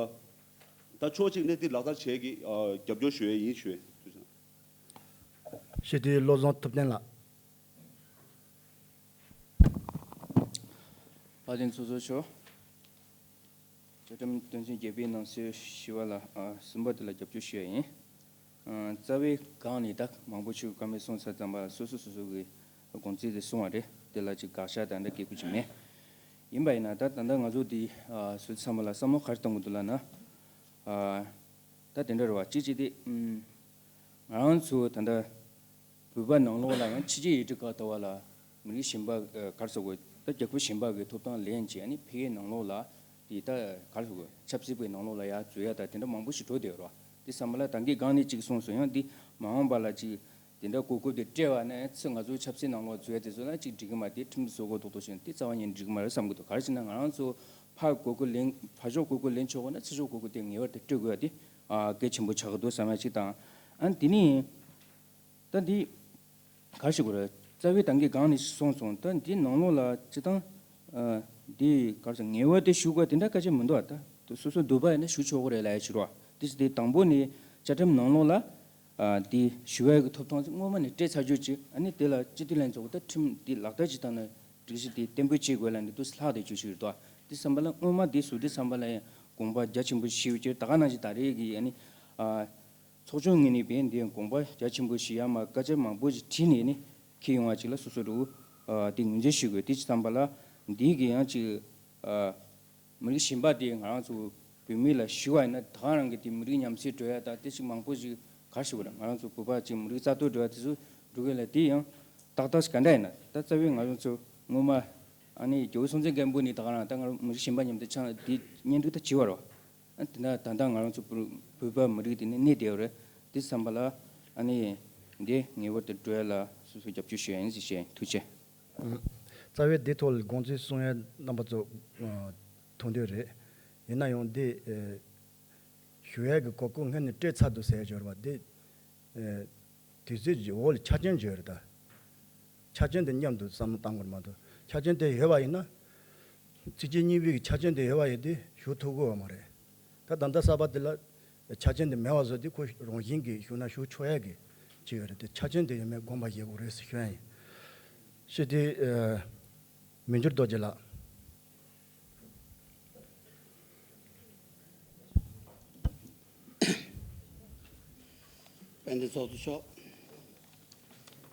ད་ཕྱོགས་གཅིག་ནས་དེ་ལག་བསྟར་བྱེད་ཀྱི་རྒྱབ་སྐྱོར་ཞུ་ཡ་ཡིན་ཞུ་ཡ། ཐུགས་རྗེ་ཆེ། ཞུ་དེ་བློ་བཟང་ཐུབ་བསྟན་ལགས། དཔལ་ལྡན་ཚོགས་གཙོ་མཆོག་བཅའ་ཁྲིམས་དོན་ཚན་བརྒྱད་པའི་ནང་གསེས་བཞི་པ་ལ་ཨ་གསུམ་པ་དེ་ལ་རྒྱབ་སྐྱོར་ཞུ་ཡ་ཡིན། ཨ་རྩ་བའི་སྒང་ནས་ད་མང་པོ་ཞིག་བཀའ་མོལ་གསུངས་ཚར་ཙམ་པ་སོ་སོ་སོ་སོ་གི་དགོངས་ཚུལ་དེ་གསུངས་པ་རེད། དེ་ལ་ཅིག་དགག་བཞག་དང་འདྲ་སྐད་ཆ་ཅིག་མེད། ཡིན་པ་ཡིན་ན་ད་ད་ལྟ་ང་ཚོ་འདི་ཨ་སོ་སོ་ཚང་མ་ལ་བསམ་བློ་ག་རེ་གཏོང་དགོས་འདུག་ལབ་ན། ཨ་ད་དེ་འདྲ་རེད་བ། གཅིག་གཅིག་དེ་ཨུམ་ང་རང་ཚོ་ད་ལྟ་བོད་པ་ནང་ལོགས་ལ་ཡང་ཕྱི་རྒྱལ་ཡུལ་གྲུ་ཁག་ལྟ་བ་ལ་མི་རིགས་གཞན་པ་ཨ་ག་རེ་ཟེར་དགོས། ད་རྒྱལ་ཁབ་གཞན་པ་གི་ཐོབ་ཐང་ལེན་བྱས་ནས་ཕ་གིའི་ནང་ལོགས་ལ་དེ་ད་ག་རེ་ཟེར་དགོས། ཆབ་སྲིད་པའི་ནང་ལོགས་ལ་ཡར་འཛུལ་ཡ་ད་དེ་འདྲ་མང་པོ་ཞིག་འགྲོ་བསྡད་ཡོད་རེད་བ། དེ་ཚང་མ་ལ་ད་གིན་སྒང་ནས་གཅིག་གསུངས་སོང་། ཡང་འདི་མ་འོངས་པ་ལ་ཅིག་དེ་འདྲ་གོ་སྐབས་དེ་སྤྲད་པ་ན་ཚེ་ང་ཚོའི་ཆབ་སྲིད་ནང་ལོགས་འཛུལ་ཡ་དེ་ཚོ་ལ་ཅིག་འགྲིག་གི་མ་རེད། དེ་ཁྲིམས་བཟོ་དགོས་རྡོག་རྡོག་བྱས་ན་དེ་རྩ་བ་ཉིད་འགྲིག་གི་མ་རེད་བསམ་གི་འདུག་ག་རེ་ཟེར་ན་ང་རང་ཚོ་ཕར་གོ་སྐབས་ལེན་ཕར་ཕྱོགས་གོ་སྐབས་ལེན་ཆོག་གི་ན་ཚུར་ཕྱོགས་གོ་སྐབས་དེ་ངེས་པར་དུ་སྤྲོད་དགོས་ཡ་དེ་ཨ་གལ་ཆེན་པོ་ཆགས་ཀྱི་འདུག་བསམ་ཡ་ཅིག་དང་། ཨ་དེ་ནས་ད་འདི་ག་རེ་ཞུ་དགོས་རེད། རྩ་བའི་ད་གིན་སྒང་ནས་གསུངས་སོང་། ད་འདི་ནང་ལོགས་ལ་སྤྱིར་བཏང་ཨ་འདི་ག་རེ་ཟེར་ངེས་པར་དུ་ཞུ་དགོས་དེ་འདྲ་གལ་ཆེན་མི་འདུག་ཨ་ད་སོ་སོ་འདོད་པ་ཡིན་ན་ཞུ་ཆོག་གི་རེད་ལབ་ཡ་ཞིག་རེད་བ། དེ་ཚོ་དེ་དང་པོ་ནས་བཅའ་ཁྲིམས་ནང་ལོགས་ལ་ཨ་དེ་ཞུ་ཡ་གི་ཐོབ་ཐང་སྔོན་མ་ནས་སྤྲད་ཚར་རྒྱུ་ཅིག་ཨ་ནི་དེ་ལ་སྤྱི་འཐུས་ལྷན་ཚོགས་ཀྱི་ད་ཁྲིམས་དེ་ལག་བསྟར་བྱེད་སྟངས་ན་སྒྲིག་གཞི་དེ་གཏན་འབེབས་བྱེད་དགོས་ལབ་ནས་དུ་ལྷག་བསྡད་རྒྱུ་ཞིག་རེད་དོ། དེ་བསམ་པ་ལ་སྔོན་མ་དེ་བཟོ་དུས་བསམ་པ་ལ་ཡང་དགོངས་པ་རྒྱ་ཆེན་པོ་ཞིག་ཡོད་ཀྱི་རེད། ད་ག་ནང་བཞིན་ད་རེས་ཀྱི་ཨ་ནི་ཨ་ཚོགས་ཆུང་ངོས་ནས་བས་འདི་དགོངས་པ་རྒྱ་ཆེན་པོ་ཞིག་ཡང་མ་བཀའ་རྒྱ་མང་པོ་ཞིག་བྲིས་ནས་ནི་འཁྱེར་ཡོང་བ་ཅིག་ལ་སོ་སོ་རུ་ཨ་དེ་ངོས་འཛིན་ཞུ་དགོས། དེ་ཅི་བསམ་པ་ལ་འདི་གི་ཡང་ཅིག་ཨ་མི་རིགས་གཞན་པ་དེ་ང་རང་ཚོ་བོད་མི་ལ་ཞུ་བ་ཡིན་ན་ད་ག་རང་གི་དེ་མི་རིགས་ཉམས་སད་འགྲོ་ཡ་ད་དེ་ཅིག་མང་པོ་ཞིག་ག་རེ་ཞུ་དགོས་རེད། ང་རང་ཚོ་བོད་པ་ཅིག་མི་རིགས་རྩ་གཏོར་འགྲོ་ཡ་དེ་ཚོ་འགྲོ་གི་ལ་དེ་ཡང་ཏག་ཏག་ཞིག་ག་འདྲ་ཡིན་ན་ད་རྩ་བའི་ང་རང་ཚོ་སྔོན་མ་ཨ་ནི་རྒྱལ་བ་སྲོང་བཙན་སྒམ་པོ་ནས་ད་ག་རང་ད་ང་རང་མི་རིགས་གཞན་པ་མཉམ་དུ་ཆགས་དེ་གཉེན་སྒྲིག་ད་བྱེད་པ་རེད་བ། ཨ་དེ་ན་ད་ལྟ་ང་རང་ཚོ་བོད་བོད་པ་མི་རིགས་དེ་ནི་གནས་བསྡད་ཡོད་རེད། དེ་བསམ་པ་ལ་ཨ་ནི་འདི་ངེས་པར་དུ་འགྲོ་ཡ་ལ་སོ་སོ་རྒྱབ་སྐྱོར་ཞུ་ཡ་ཡིན་ཟེར་བཤད། ཐུགས་རྗེ་ཆེ། རྩ་བའི་འདི་ཐོག་ལ་དགོངས་ཚུལ་གསུང་ཡ་རྣམ་པ་ཚོ་ཨ་མཐོང་འདོད་རེད། ཡིན་ན་ཡང་འདི་ཨ་ཞུ་ཡ་གི་གོ་སྐབས་སྔོན་ནས་སྤྲད་ཚར་འདུག་ཟེར་ཡ་ཡོད་རེད་བ། འདི་ཨ་དུས་ཚོད་ཀྱི་འོག་ལ་ཆ་རྐྱེན་བརྗོད་རེད་ད། ཆ་རྐྱེན་དེ་མཉམ་དུ་བསམ་བློ་བཏང་དགོས་མ་གཏོགས་ཆ་རྐྱེན་དེ་ཡོད་པ་ཡིན་ན། ཚིགས་བཅད་གཉིས་པའི་གི་ཆ་རྐྱེན་དེ་ཡོད་པ་ཡིན་དུས་ཞུ་ཐུབ་ཀྱི་ཡོད་མ་རེད། ད་ད་ལྟ་གསར་པ་དེ་ལ་ཆ་རྐྱེན་དེ་མེད་པ་བཟོ་དུས་ཁོ་རང་བཞིན་གྱིས་ཞུ་ན་ཞུ་ཆོག་ཡ་གི་ཅིག་ཡོད་རེད་དེ། ཆ་རྐྱེན་དེ་ཡོད་མེད་དགོངས་པ་བཞེས་དགོས་རེད་ཟེར་ཞུ་ཡ་ཡིན། ཞུ་དེ་ཨ་མི་འགྱུར་རྡོ་རྗེ་ལགས། དཔལ་ལྡན་ཚོགས་གཙོ་མཆོག་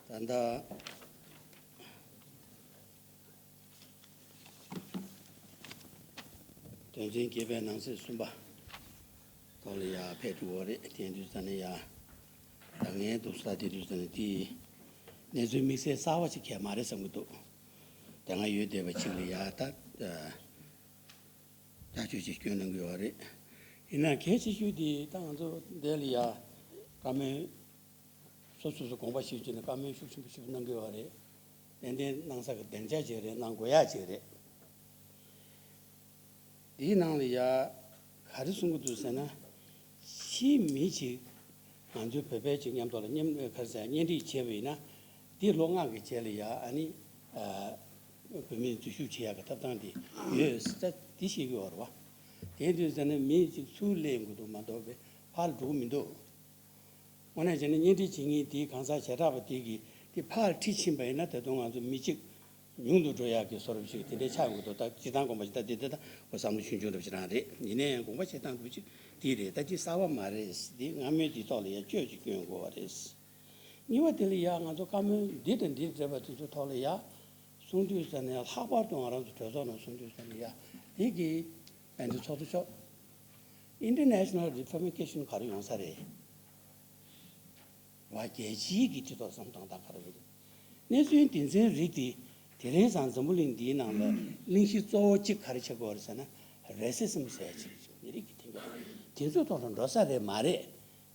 ད་ལྟ་དོན་ཚན་བརྒྱད་པའི་ནང་གསེས་གསུམ་པ་ཐོག་ལ་ཡ་ཕེབས་འགྲོ་བ་རེད། དེ་དུས་ཙ་ནས་ཡ་ད་ངའི་འདུག་ས་དེ་དུས་ཙ་ནས་དེ་གནས་ཚུལ་དམིགས་བསལ་གསར་པ་ཞིག་གང་ཡང་མ་རེད་བསམ་གྱི་འདུག་དེ་སྔ་ཡོད་བསྡད་པ་ཅིག་ལ་ཡ་ད། ཐག་གཅོད་ཅིག་སྐྱོན་གནང་གི་ཡོད་རེད། ཡིན་ན་གལ་ཆེ་ཤོས་དེ་ད་ང་ཚོ་འདི་ལ་ཡ་བཀའ་མོལ་སོ་སོ་སོ་དགོངས་པ་བཞེས་བྱས་ནས་བཀའ་མོལ་ཤུགས་ཆེན་པོ་ཞིག་གནང་གི་ཡོད་རེད། ཏན་ཏན་གནང་ས་གི་བདེ་འཇགས་ཅིག་རེད། གནང་དགོས་ཡ་ཅིག་རེད། དེའི་ནང་ལ་ཡ་ག་རེ་གསུང་གི་འདུག་ཟེར་ན། ཕྱིའི་མི་ཅིག་ང་ཚོའི་བོད་པའི་ཅིག་མཉམ་དུ་ལ་མཉམ་ག་རེ་ཟེར་གཉེན་སྒྲིག་བྱས་པ་ཡིན་ན། འདི་ལོ་ལྔ་གི་རྗེས་ལ་ཡ་ཨ་ནི་ཨ་བོད་མི་འཛུལ་ཞུགས་བྱེད་ཡག་གི་ཐོབ་ཐང་དེ་ཡོད་ཟེར་ད་འདི་བཤད་ཀྱི་ཡོད་རེད་བ། དེ་དུས་ཟེར་ན་མི་ཅིག་ཚུར་སླེབས་དགོས་འདུག་མ་གཏོགས་པའི་ཕར་འགྲོ་གི་མི་འདུག་དངོས་གནས་བྱས་ན་གཉེན་སྒྲིག་བྱེད་མཁན་དེའི་གང་ཟག་བྱེ་བྲག་པ་དེ་གིས་དེ་ཕར་ཁྲིད་ཕྱིན་པ་ཡིན་ན་ད་དུང་ང་ཚོ་མི་གཅིག་ཉུང་དུ་འགྲོ་ཡག་གི་བཟོ་འདྲ་ཞིག་དེ་འདྲའི་ཆགས་ཡོང་གི་འདུག་ད་སྤྱིར་བཏང་དགོངས་པ་ཞིག་ད་དེ་དེ་ད་ཁོ་བསམ་བློ་ཆུང་ཆུང་འདྲ་ཞིག་རང་རེད། ཡིན་ནའི་དགོངས་པ་བཞེས་སྟངས་འདྲ་ཞིག་དེ་རེད། ད་ཅི་གསར་བ་མ་རེད། དེ་སྔ་མོའི་དེ་ཐོག་ལ་ཡ་བཅོས་ཅིག་སྐྱོན་དགོས་པ་རེད། གཉིས་པ་དེ་ལ་ཡ་ང་ཚོ་བཀའ་མོལ་འདི་དང་འདི་འབྲེལ་བ་དེ་ཚོ་ཐོག་ལ་ཡ་གསུང་དུས་ཙ་ནས་ལྷག་པར་དུ་ང་རང་ཚོ་གྲོས་ཚོགས་ནང་གསུང་དུས་ཙ་ནས་ཡ་དེ་གི་བན་དེ་ཚོགས་གཙོ་མཆོག International Reform Mission ག་རེ་ཡོང་ས་རེད། བ་རྒྱལ་སྤྱིའི་གི་སྤྱི་ཚོགས་བསམ་སྟངས་དང་ག་རེ་རེད། གནས་ཚུལ་འདི་ཚོའི་རིགས་དེ་དེ་རིང་སང་འཛམ་བུ་གླིང་འདིའི་ནང་ལ་གླེང་གཞི་གཙོ་བོ་གཅིག་ག་རེ་ཆགས་ཀྱི་ཡོད་རེད་ཟེར་ན་རེ་སི་སི་མ་ཟེར་ཡ་ཅིག་མི་རིགས་ཀྱི་འཐེན་འཁྱེར་དེ་ཚོའི་ཐོག་ལ་འགྲོ་ས་རེད་མ་རེད།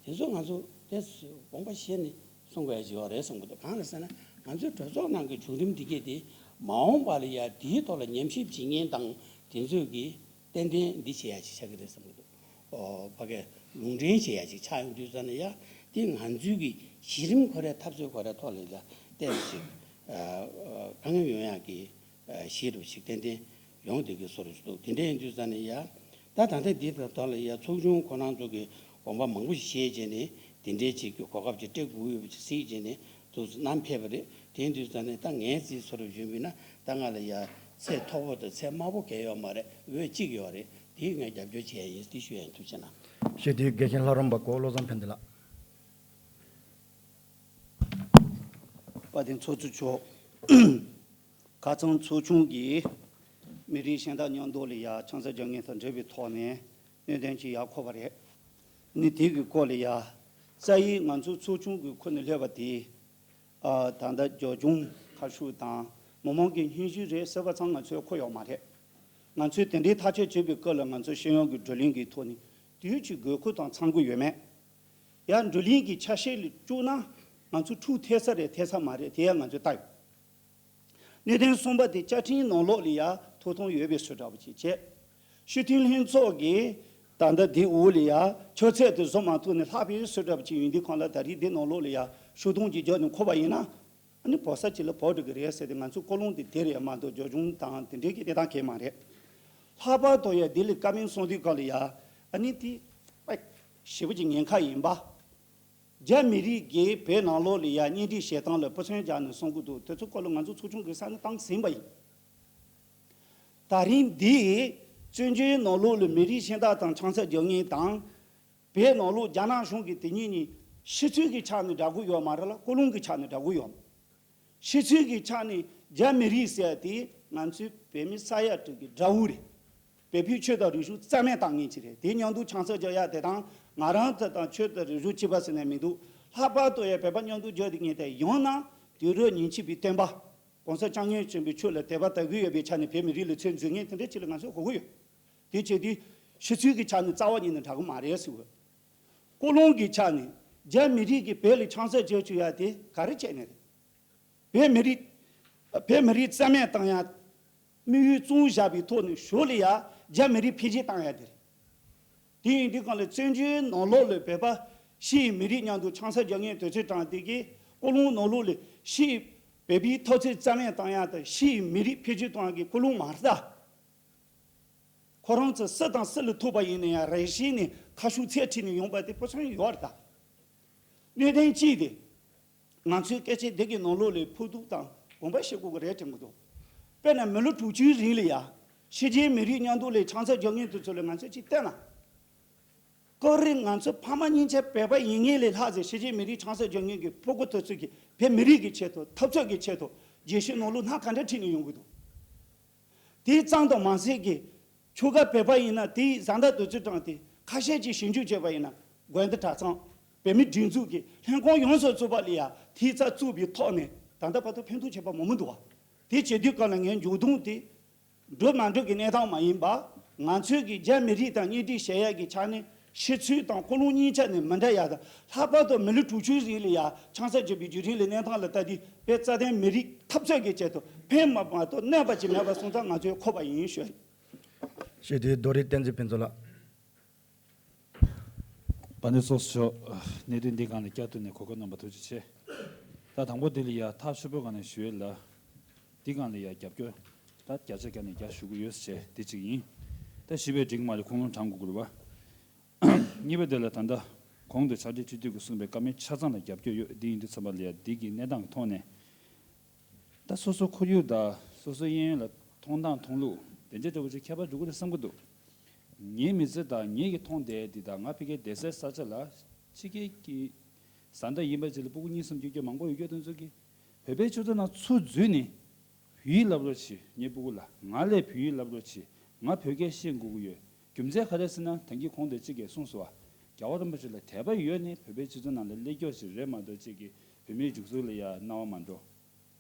དེ་ཚོ་ང་ཚོ་དེ་དགོངས་པ་བཞེས་ནས་གསུང་དགོས་ཡ་ཅིག་ཡོད་རེད་བསམ་གྱི་འདུག་གང་རེད་ཟེར་ན་ང་ཚོའི་གྲོས་ཚོགས་ནང་གི་བྱུང་རིམ་འདི་གས་དེ་མ་འོངས་པ་ལ་ཡ་དེའི་ཐོག་ལ་ཉམས་ཞིབ་བྱེད་མཁན་དང་དེ་ཚོས་ཀྱི་ ཏན་ཏན་འདི་བྱེད་ཡ་ཞིག་ཆགས་ཀྱི་རེད་བསམ་གྱི་འདུག་ཨོ་ཕ་གིའི་ལུང་འདྲེན་བྱེད་ཡ་ཞིག་ཆགས་ཡོང་དུས་ཙ་ན་ཡ་དེ་ང་ཚོའི་གི་གཞི་རིམ་ཁོ་རའི་འཐབ་རྩོད་ཁོ་རའི་ཐོག་ལ་ཡ་བལྟས་པ་ཞིག་དཀའ་ངལ་ཡོང་ཡག་གི་གཞི་རུ་ཞིག་ཏན་ཏན་ཡོང་བསྡད་ཀྱི་བཟོ་འདྲ་ཞིག་འདུག་དེ་འདྲ་ཡིན་དུས་ཙ་ན་ཡ་ད་ད་ལྟ་འདི་དང་ཐོག་ལ་ཡ་ཚོགས་ཆུང་ཁོ་རང་ཚོ་གི་དགོངས་པ་མང་པོ་ཞིག་བཤད་བྱས་ནས་དེ་འདྲའི་ཅིག་གི་གོ་སྐབས་ཅིག་སྤྲད་དགོས་ཡོད་པ་ཅིག་གཟིགས་བྱས་ནས་དུ་བསྣམས་ཕེབས་པ་རེད། དེ་ཡིན་དུས་ཙ་ན་ད་ངའི་རྩིས་བཟོ་འདྲ་ཞུས་པ་ཡིན་ན་ད་ང་ལ་ཡ་ཚད་མཐོ་པོ་དང་ཚད་དམའ་པོ་གང་ཡོད་མ་རེད། འོས་གཅིག་ཡོད་རེད། དེ་ངས་རྒྱབ་སྐྱོར་བྱས་ཡིན། དེ་ཞུ་ཡ་ཡིན། ཐུགས་རྗེ་གནང་། ཞེས་དེའི་དགེ་བཤེས་ལྷ་རམས་པ་ཀོ་བློ་བཟང་ཕན་བདེ་ལགས། དཔལ་ལྡན་ཚོགས་གཙོ་མཆོག་ཁ་སང་ཚོགས་ཆུང་གིས་མི་རིགས་གཞན་དག་མཉམ་དུ་ལ་ཡ་ཆང་ས་རྒྱག་མཁན་དང་འབྲེལ་བའི་ཐོག་ནས་གནད་དོན་ཅིག་ཡར་འཁོར་བ་རེད། ནི་དེ་གི་སྐོར་ལ་ཡ་རྩ་ཡིག་ང་ཚོ་ཚོགས་ཆུང་གི་ཁོ་ནས་སླེབས་པ་དེ། ཨ་ད་ལྟ་རྒྱབ་ལྗོངས་ཁ་ཤུགས་དང་མི་མང་གི་སྙན་ཞུ་རེད་ཟེར་བ་ཚང་ང་ཚོས་གོ་ཡོད་མ་རེད། ང་ཚོས་དེ་འདྲའི་ཐག་གཅོད་བྱེད་པའི་སྐབས་ལ་ང་ཚོ་ཤེས་ཡོན་གྱི་བགྲོ་གླེང་གི་ཐོག་ནས་དུས་ཀྱི་དགོས་མཁོ་དང་འཚམ་གྱི་ཡོད་མེད། ཡང་བགྲོ་གླེང་གི་ཆ་ཤས་ལ་བཅུག་ན་ང་ཚོ་འཁྲུག་ཐེབས་ས་རེད་ཐེབས་ས་མ་རེད་དེ་ཡང་ང་ཚོས་ལྟ་ཡོད། གནད་དོན་གསུམ་པ་དེ་བཅའ་ཁྲིམས་ནང་ལོགས་ལ་ཡ་ཐོབ་ཐང་ཡོད་པའི་བཟོ་འདྲ་པོ་ཅིག་བྱས། སྤྱི་འཐུས་ལྷན་ཚོགས་ཀྱིས་ད་ལྟ་འདི་འོག་ལ་ཡ་ཆོད་ཚད་དེ་བཟོ་མ་ཐུབ་ནས་ལྷག་པའི་བཟོ་འདྲ་པོ་ཅིག་ཡིན་དུས་གང་ལ་ད་རེས་འདི་ནང་ལོགས་ལ་ཡ་ཤོག་དུང་ཅིག་རྒྱབ་ནས་འཁོར་བ་ཡིན་ན། ཨ་ནི་བོད་ས་ཅིག་ལ་བོད་འགྲོ་གི་རེད་ཟེར་ཏེ་ང་ཚོའི་ཀོ་ལོང་དེ་དེ་རེད་མ་གཏོགས་རྒྱབ་ལྗོངས་དང་དེ་འདྲའི་གི་གནས་སྟངས་གང་ཡང་མ་རེད། ལྷག་པར་དུ་ཡ་འདི་ལ་བཀའ་མོལ་གསུང་དུས་སྐབས་ལ་ཡ་ཨ་ནི་དེ་ཞེ་པོ་ཅིག་ཉེན་ཁ་ཡིན་པ། རྒྱ་མི་རིགས་ཀྱིས་བོད་ནང་ལོགས་ལ་ཡ་གཉེན་སྒྲིག་བྱེད་སྟངས་ལ་སྤུ་མཚོན་རྒྱག་ནས་གསུང་གི་འདུག་དེ་ཚོ་སྐོར་ལ་ང་ཚོ་ཚོགས་ཆུང་གི་ས་ནས་བཏང་ཟིན་པ་ཡིན། ད་རིང་འདི་བཙན་བྱོལ་ནང་ལོགས་ལ་མི་རིགས་གཞན་དག་དང་ཆང་ས་རྒྱག་མཁན་དང་། བོད་ནང་ལོགས་རྒྱ་ནག་གཞུང་གིས་དེ་གཉིས་གཉིས་ཕྱི་ཚུལ་གྱི་ཆ་ནས་འདྲ་པོ་ཡོད་མ་རེད་ལ་ཀུན་སློང་གི་ཆ་ནས་འདྲ་པོ་ཡོད། ཕྱི་ཚུལ་གྱི་ཆ་ནས་རྒྱ་མི་རིགས་ཟེར་དེ་ང་ཚོའི་བོད་མི་ས་ཡ་དྲུག་གི་དགྲ་བོ་རེད། བོད་པའི་ཆོས་དང་རིག་གཞུང་རྩ་མེད་བཏང་མཁན་ཅིག་རེད། དེ་མཉམ་དུ་ཆང་ས་རྒྱག་ཡ་དེ་དང་ང་རང་ཚོ་དང་ཆོས་དང་རིག་གཞུང་གཅིག་པ་ཟེར་ནས་མི་འདུག་ལྷག་པར་དུ་ཡང་བོད་པ་མཉམ་དུ་རྒྱག་དེ་ངེས་ཏེ་ཡང་ན་དུས་རབས་ཉེར་གཅིག་པའི་སྟོན་པ། གོང་ས་སྐྱབས་མགོན་ཆེན་པོའི་ཆོས་ལ་དད་པ་དག་གི་ཡོད་པའི་ཆ་ནས་བོད་མི་རིགས་ལ་ཚད་འཛིན་མཁན་དེ་འདྲ་ཅིག་ལ་ང་ཚོས་གོ་གི་ཡོད། དེ་བྱས་དུས་ཕྱི་ཚུལ་གྱི་ཆ་ནས་རྩ་བ་ཉིད་ནས་འདྲ་གི་མ་རེད་ཟེར་བ། ཀུན་སློང་གི་ཆ་ནས་རྒྱ་མི་རིགས་ཀྱིས་བོད་ལ་ཆང་ས་རྒྱག་བཅུག་ཡ་དེ་ག་རེ་བྱས་ནས་རེད། བོད་མི་རིགས་བོད་མི་རིགས་རྩ་མེད་བཏང་ཡ་དམིགས་ཡུལ་བཙུགས་བཞག་པའི་ཐོག་ནས་ཞོར་ལ་ཡ་རྒྱ་མི་རིགས་འཕེལ་རྒྱས་བཏང་ཡ་དེ་རེད། དེ་ཡིན་དུས་གང་ལ་བཙན་བྱོལ་ནང་ལོགས་ལ་བོད་པ་ཕྱིའི་མི་རིགས་མཉམ་དུ་ཆང་ས་རྒྱག་མཁན་དུས་ཚོད་དྲངས་དེ་གའི་ཀུན་སློང་ནང་ལོགས་ལ་ཕྱིའི་བོད་པའི་འཐབ་རྩོད་རྩ་མེད་བཏང་ཡ་དང་ཕྱིའི་མི་རིགས་འཕེལ་རྒྱས་གཏོང་ཡ་གི་ཀུན་སློང་མ་རེད་ད། ཁོ་རང་ཚོ་སུ་དང་སུ་ལ་ཐུག་པ་ཡིན་ན་ཡང་རེ་ཞིག་ནས་ཁ་ཤུགས་ཚད་ཁྲིད་ནས་ཡོང་པ་དེ་ཕོ་སོན་ཡོད་རེད་ད། གནད་དོན་གཅིག་དེ། ང་ཚོའི་སྐད་ཆ་འདི་གི་ནང་ལོགས་ལ་ཕོག་ཐུག་དང་དགོངས་པ་བཞེས་དགོས་ཀྱི་རེད་དྲན་གྱི་འདུག་དཔེར་ན་མི་ལོ་དྲུག་ཅུའི་རིང་ལ་ཡ། ཕྱི་རྒྱལ་མི་རིགས་མཉམ་དུ་ལ་ཆང་ས་རྒྱག་མཁན་དེ་ཚོ་ལ་ང་ཚོས་ཅིག་བལྟས་ན། སྐབས་རེ་ང་ཚོ་ཕ་མ་གཉིས་ཆ་བོད་པ་ཡིན་མཁན་ལས་ལྷག་ཟེར་ཕྱི་རྒྱལ་མི་རིགས་ཆང་ས་རྒྱག་མཁན་གྱི་ཕྲུ་གུ་དེ་ཚོ་གིས་བོད་མི་རིགས་ཀྱི་ཆེད་དུ་འཐབ་རྩོད་ཀྱི་ཆེད་དུ་རྒྱལ་སྤྱིའི་ནང་ལོགས་སྣ་ག་འདྲ་ཁྲིད་ནས་ཡོང་གི་འདུག་དེ་ཙམ་དུ་མ་ཟད་ཀྱི་ཁྱོ་ག་བོད་པ་ཡིན་ན་དེའི་བཟའ་ཟླ་དེ་ཚོ་དྲངས་ཏེ་ཁ་ཤས་ཀྱིས་ཞིབ་འཇུག་བྱས་པ་ཡིན་ན་དགོན་སྡེ་གྲྭ་ཚང་བོད་མིའི་སྒྲིག་འཛུགས་ཀྱི་ལྷན་ཁང་ཡོངས་སུ་རྫོགས་པ་ལ་ཡ་དེའི་རྩ་བཙུགས་པའི་ཐོག་ནས་ད་ལྟ་བར་དུ་ཕན་ཐོགས་བྱས་པ་མང་པོ་འདུག་བ། དེ་བྱེད་དུས་སྐབས་ལ་ངས་མཇུག་སྡོམ་དེ། འགྲོ་མ་འགྲོ་གི་གནས་སྟངས་མ་ཡིན་པ། ང་ཚོས་ཀྱི་རྒྱ་མི་རིགས་དང་གཉེན་སྒྲིག་བྱེད་ཡག་གི་ཆ་ནས་ཕྱི་ཚུལ་དང་ཀུན་སློང་གཉིས་ཆ་ནས་མི་འདྲ་ཡག་དང་ལྷག་པར་དུ་མི་ལོ་དྲུག་ཅུའི་རིང་ལ་ཡ་ཆང་ས་རྒྱག་པའི་བརྒྱུད་རིམ་ལ་གནས་སྟངས་ལ་ལྟ་དུས་དཔེ་རྩ་དོན་མི་རིགས་འཐབ་རྩོད་ཀྱི་ཆེད་དུ་ཕན་མ་མ་གཏོགས་གནོད་པ་ཅིག་མེད་པ་སོང་ཙང་ང་ཚོས་གོ་བ་ཡིན་ཞུ། ཞེས་དེའི་རྡོ་རིང་བསྟན་འཛིན་ཕུན་ཚོགས་ལགས། དཔལ་ལྡན་ཚོགས་གཙོ་མཆོག་གནད་དོན་འདི་སྒང་ལ་བསྐྱར་དུ་ནས་གོ་སྐབས་གནང་བར་ཐུགས་རྗེ་ཆེ། ད་དང་པོ་འདི་ལ་ཡ་ཐག་ཆོད་པོའི་སྒང་ནས་ཞུ་ཡས་ལ། འདི་སྒང་ལ་ཡ་རྒྱབ་སྐྱོར་ད་བརྒྱ་ཆ་བརྒྱ་ནས་བརྒྱ་ཞུ་གི་ཡོད་ཟེར་བྱས་འདི་གཅིག་ཡིན། ད་བཞི་པའི་འགྲིག་མ་རེད་ཁུངས་ལུང་དྲང་དགོས་ཀྱི་རེད་བ། གཉིས་པ་དེ་ལ་ད་ལྟ་གོང་དུ་ཕྱག་སྦྲེལ་སྤྱི་འཐུས་ཀྱིས་གསུངས་པའི་བཀའ་མོལ་ཆ་ཚང་ལ་རྒྱབ་སྐྱོར་ཡོད། འདི་ཡིན་དུས་ཚང་མ་ལ་ཡ་འདི་གི་གནས་སྟངས་ཀྱི་ཐོག་ནས། ད་སོ་སོ་ཁོར་ཡུག་དང་སོ་སོའི་གཡས་གཡོན་ལ་མཐོང་སྟངས་མཐོང་ལུགས་དེ་འདྲ་འདྲ་བོ་ཅིག་ཁྱད་པར་འགྲོ་གི་རེད་བསམ་གྱི་འདུག་ངའི་མི་ཚེ་དང་ངེད་ཀྱི་མཐོང་བསྡད་འདི་དང་ང་ཕ་གིའི་བསྡད་སའི་ས་ཆ་ལ་ཕྱི་རྒྱལ་གྱི་བཟའ་ཟླ་ཡིན་པ་ཅིག་ལ་སྤུ་གུ་གཉིས་གསུམ་སྐྱོ་སྐྱོ་མང་པོ་ཡོད་སྐྱོ་དེ་ཚོ་གིས་བོད་པའི་སྤྱི་ཚོགས་ནང་ཚུར་འཛུལ་ནས་བོད་ཡིག་བསླབ་རོགས་བྱེད། ངའི་སྤུ་གུ་ལ་ང་ལས་བོད་ཡིག་བསླབ་རོགས་བྱེད། ང་བོད་སྐད་ཤེས་དགོས་ཀྱི་ཡོད། རྒྱུ་མཚན་ག་རེ་ཟེར་ན་ད་གིན་གོང་དུ་གཅིག་གིས་གསུངས་སོང་བ། རྒྱལ་བ་རིན་པོ་ཆེ་ལ་དད་པ་ཡོད་ནས་བོད་པའི་སྤྱི་ཚོགས་ནང་ལ་སླེབས་ཀྱོག་ཞིག་རེད་མ་གཏོགས་གཅིག་གིས་བོད་མིའི་སྒྲིག་འཛུགས་ལ་ཡ་སྣང་བ་མ་འགྲོ།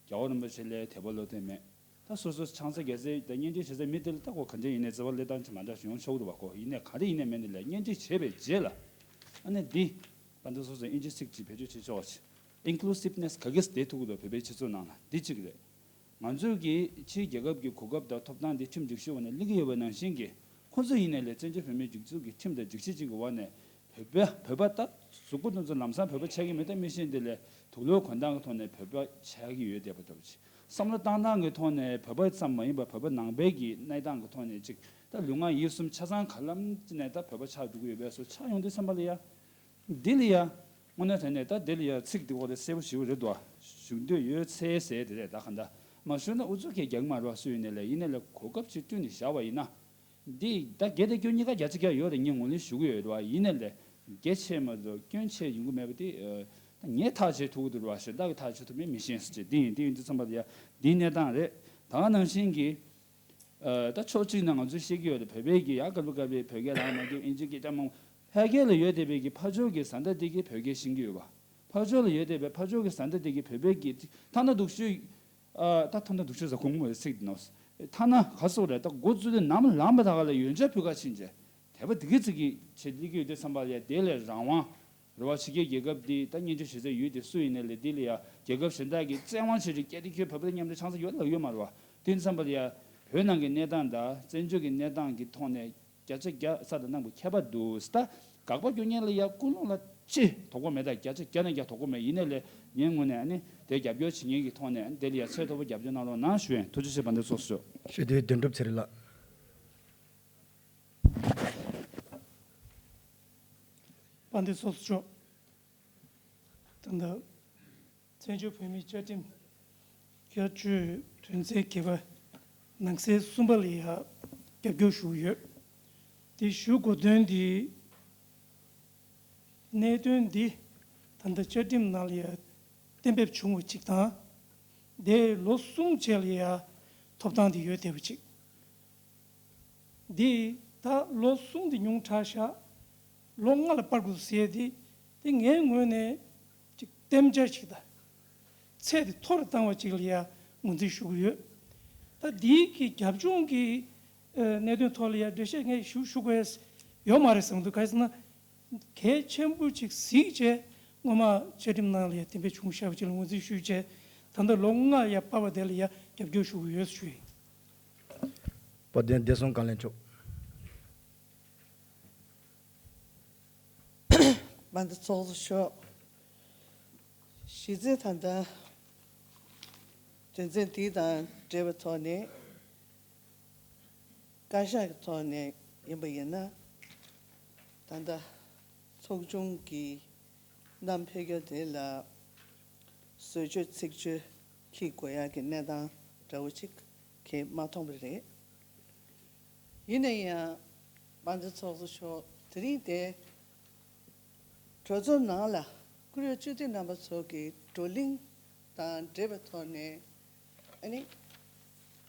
རྒྱལ་བ་རིན་པོ་ཆེ་ལ་དད་པ་བློ་གཏད་མེད། ད་སོ་སོ་ཆང་ས་རྒྱག་སའི་ད་གཉེན་སྒྲིག་བྱེད་སའི་མི་དེ་ལ་ད་ཁོ་ག་འདྲ་ཡིན་ནའི་བརྩེ་བ་བློས་བཏང་ཅིག་མ་འདྲ་ཞིག་ཡོང་ཆོག་གི་རེད་བ། ཁོ་ཡིན་ནའི་ག་རེ་ཡིན་ནའི་མིན་ནའི་ལ་གཉེན་སྒྲིག་བྱས་པའི་རྗེས་ལ། ཨ་ནི་འདི། ད་ལྟ་སོ་སོ་ཨིན་ཇི་ཚིག་ཅིག་བེད་སྤྱོད་བྱེད་ཆོག་པ་ཅིག Inclusiveness ག་གེ་བསྡད་ཐུབ་ཀྱི་འདུག་བོད་པའི་སྤྱི་ཚོགས་ནང་ལ་འདི་གཅིག་རེད། ང་ཚོས་ཀྱི་ཕྱིའི་རྒྱལ་ཁབ་ཀྱི་གོ་སྐབས་དང་ཐོབ་ཐང་འདི་ཁྲིམས་སྒྲིག་གཞི་འོག་ནས་སླེབས་ཀྱི་ཡོད་པ་ནང་བཞིན་གྱི་ ཁོ་ཚོ་ཡིན་ནའི་ལས་བཙན་བྱོལ་བོད་མིའི་སྒྲིག་འཛུགས་ཀྱི་ཁྲིམས་དང་སྒྲིག་གཞི་ཅིག་གི་འོག་ནས་བོད་པ་བོད་པ་ད་གཟུགས་པོ་དེ་ཚོ་ལམ་སང་བོད་པ་ཆགས་ཀྱི་མེད། ད་མི་ཤེས་འདི་ལས་དུག་ལོག་གོན་སྟངས་ཀྱི་ཐོག་ནས་བོད་པ་ཆགས་ཀྱི་ཡོད་བསྡད་པ་འདྲ་པོ་ཅིག་བསམ་བློ་བཏང་སྟངས་ཀྱི་ཐོག་ནས་བོད་པ་ཙམ་མ་ཡིན་པར་བོད་པ་ནང་པའི་གི་གནས་སྟངས་ཀྱི་ཐོག་ནས་ཅིག་ད་ལུས་ངག་ཡིད་གསུམ་ཆ་ཚང་ག་ལམ་ཅིག་ནས་ད་བོད་པ་ཆགས་འགྲོ་གི་ཡོད་པའི་བཟོ་ཆགས་ཡོང་དུས་ཙམ་པ་ལ་ཡ། འདི་ལ་ཡ། དངོས་གནས་དྲང་གནས་ད་འདི་ལ་ཡ་ཚིག་འདི་འོ་རེ་གསལ་པོ་ཞེ་པོ་རེད་འདུག་ཞུ་འདོད་ཡོད་ཚེ་ཟེར་དེ་རེད། ད་ག་འདྲ་མ་ཞུ་ན་ཨུ་ཚུགས་ཀྱིས་རྒྱག་མ་རོགས་སུ་ཡིན་ནའི་ལས་ཡིན་ནའི་ལས་གོ་སྐབས་ཅིག་བསྐྲུན་ནས་བཞག་པ་ཡིན་ན། འདི་ད་དགེ་དང་སྐྱོན་གཉིས་ཀ་བརྒྱ་ཆ་བརྒྱ་ཡོད་རེད། ངས་ངོས་ལེན་ཞུ་གི་ཡོད་རེད་བ། ཡིན་ནའི་ལས་དགེ་ཆེ་མ་གཏོགས་སྐྱོན་ཆེ་ཡོང་གི་མེད་པ་དེ་ངས་ཐག་བཅད་ཐུབ་ཀྱི་འདུག་རེད་བ། གཞན་དག་གིས་ཐག་གཅོད་ཐུབ་མིན་མི་ཤེས་ཟེར་བྱས་འདི་ཡིན། འདི་ཡིན་དུས་ཙམ་པ་ལ་ཡ་འདིའི་གནས་སྟངས་རེད། ད་ག་ནང་བཞིན་གྱི། ཨ་ད་ཕྱོགས་གཅིག་ནས་ང་ཚོས་བཤད་ཀྱི་ཡོད་རེད། བོད་པའི་གི་ཡ་དཀར་པོ་དཀར་པོའི་བོད་སྐད་རང་མ་སྐྱོན་ཨིན་ཇི་སྐད་ཆ་མང་པོ་ཕལ་སྐད་ལ་ཡོད་བསྡད་པའི་གི་ཕར་ཕྱོགས་ཀྱི་བཟའ་ཟླ་དེ་གིས་བོད་སྐད་ཤེས་ཀྱི་ཡོད་པ། ཕར་ཕྱོགས་ལ་ཡོད་བསྡད་པའི་ཕར་ཕྱོགས་ཀྱི་བཟའ་ཟླ་དེ་གིས་བོད་པའི་གི་ཐ་ན་སྡུག་ཤོས། ཨ་ད་ཐ་ན་སྡུག་ཤོས་ཟེར་དགོངས་མོ་ཚིག་ནོ། ཐ་ན་ག་སོགས་རེད། ད་འགོ་བཙུགས་དུས་ནམ་ལངས་པ་ད་ག་ལ་ཡོན་ཆབ་ཕུལ་ག་ཕྱིན་བྱས། དད་པ་དེ་གི་ཚིག་གི་ཆེད་ལས་ཀྱི་ཡོད་དུས་ཙམ་པ་ལ་ཡ་དེ་ལས་རང་དབང་། རེ་བ་ཕྱི་རྒྱལ་རྒྱལ་ཁབ་འདི་ད་སྙན་ཞུ་ཞུ་ས་ཡུལ་དེ་སུ་ཡིན་ནའི་ལས་འདི་ལ་ཡ་རྒྱལ་ཁབ་གཞན་དག་གིས་བཙན་དབང་བྱེད་རིགས་སྐད་དེ་ཁྱོད་བོད་པ་དང་མཉམ་དུ་ཆང་ས་ཡོད་ལ་ཡོད་མ་རེད་བ། དེ་ཙམ་པ་ལ་ཡ་བོད་ནང་གི་གནས་སྟངས་དང་བཙན་བྱོལ་གྱི་གནས་སྟངས་ཀྱི་ཐོག་ནས་བརྒྱ་ཆ་བརྒྱ་ས་དང་གནང་དགོས་ཁྱད་པར་འདུག་ད་དགག་པ་སྐྱོན་མཁན་ལ་ཡ་ཀུན་སློང་ལ་ཅི་དོགས་པ་མེད། ད་བརྒྱ་ཆ་བརྒྱ་ནས་བརྒྱ་དོགས་པ་མེད། ཡིན་ནའི་ལས་ངའི་ངོས་ནས་ཨ་ནི་དེ་རྒྱབ་སྐྱོར་བྱེད་མཁན་གྱི་ཐོག་ནས་ཨ་ནི་དེ་ལ་ཡ་ཚད་མཐོ་པོ་རྒྱབ་སྐྱོར་གནང་རོགས་གནང་ཞུ་ཡིན། ཐུགས་རྗེ་ཆེ། དཔལ་ལྡན་ཚོགས་གཙོ་མཆོག་ཞུ་དེ་དོན་གྲུབ་ཚེ་རིང་ལགས། དཔལ་ལྡན་ཚོགས་གཙོ་མཆོག་ད་ལྟ་བཙན་བྱོལ་བོད་མིའི་བཅའ་ཁྲིམས་བསྐྱར་བཅོས་དོན་ཚན་བརྒྱད་པ་ནང་གསེས་གསུམ་པ་ལ་ཡང་རྒྱབ་སྐྱོར་ཞུ་གི་ཡོད། དེ་ཞུ་དགོས་དོན་དེ་གནད་དོན་འདི་ད་ལྟ་བཅའ་ཁྲིམས་ནང་ལ་ཡང་གཏན་འབེབས་བྱུང་བ་གཅིག་དང་། དེ་ལོ་གསུམ་རྗེས་ལ་ཡང་ཐོབ་ཐང་དེ་ཡོད་བསྡད་པ་གཅིག་འདི་ད་ལོ་གསུམ་དེ་ཉུང་དྲགས་ཤག་ལོ་ལྔ་ལ་སྤར་དགོས་ཟེར་དེ་དེ་ངའི་ངོས་ནས་ཅིག་གཏན་འཇགས་ཤིག་དང་ཚད་དེ་མཐོ་རུ་བཏང་བ་ཅིག་ལ་ཡང་ངོས་འཛིན་ཞུ་གི་ཡོད། ད་འདིའི་གི་རྒྱབ་ལྗོངས་ཀྱི་ཨ་གནད་དོན་ཐོག་ལ་ཡང་འགྲེལ་བཤད་ངས་ཞུ་ཞུ་དགོས་ཡོད་མ་རེད་བསམ་འདུག་ག་རེ་ཟེར་ན་གལ་ཆེན་པོ་ཅིག་གཟིགས་བྱས་སྔོན་མ་བཅའ་ཁྲིམས་ནང་ལ་ཡང་གཏན་འབེབས་བྱུང་བཞག་པ་ཅིག་ལ་ངོས་འཛིན་ཞུས་བྱས་ད་ལྟ་ལོ་ལྔ་ཡང་སྤར་བ་དེ་ལ་ཡང་རྒྱབ་སྐྱོར་ཞུ་གི་ཡོད་ཞུ་ཡིན། དཔལ་ལྡན་བདེ་སྲུང་བཀའ་བློན་མཆོག་དཔལ་ལྡན་ཚོགས་གཙོ་མཆོག་གཞི་རྩའི་ད་ལྟ་དོན་ཚན་འདི་དང་འབྲེལ་བའི་ཐོག་ནས་བཀའ་ཤག་གི་ཐོག་ནས་ཡིན་པ་ཡིན་ན། ད་ལྟ་ཚོགས་ཆུང་གི་བསྣམས་ཕེབས་རྒྱུ་དེ་ལ་བཟོ་བཅོས་ཚིག་བརྗོད་འཁྱེར་དགོས་ཡག་གི་གནས་སྟངས་འདྲ་བོ་ཅིག་གས་མ་མཐོང་བ་རེད། ཡིན་ན་ཡང་དཔལ་ལྡན་ཚོགས་གཙོ་མཆོག་དེ་རིང་དེ་གྲོས་ཚོགས་ནང་ལ་བཀུར་འོས་སྤྱི་འཐུས་རྣམ་པ་ཚོ་གི་བགྲོ་གླེང་དང་འབྲེལ་བའི་ཐོག་ནས་ཨ་ནི་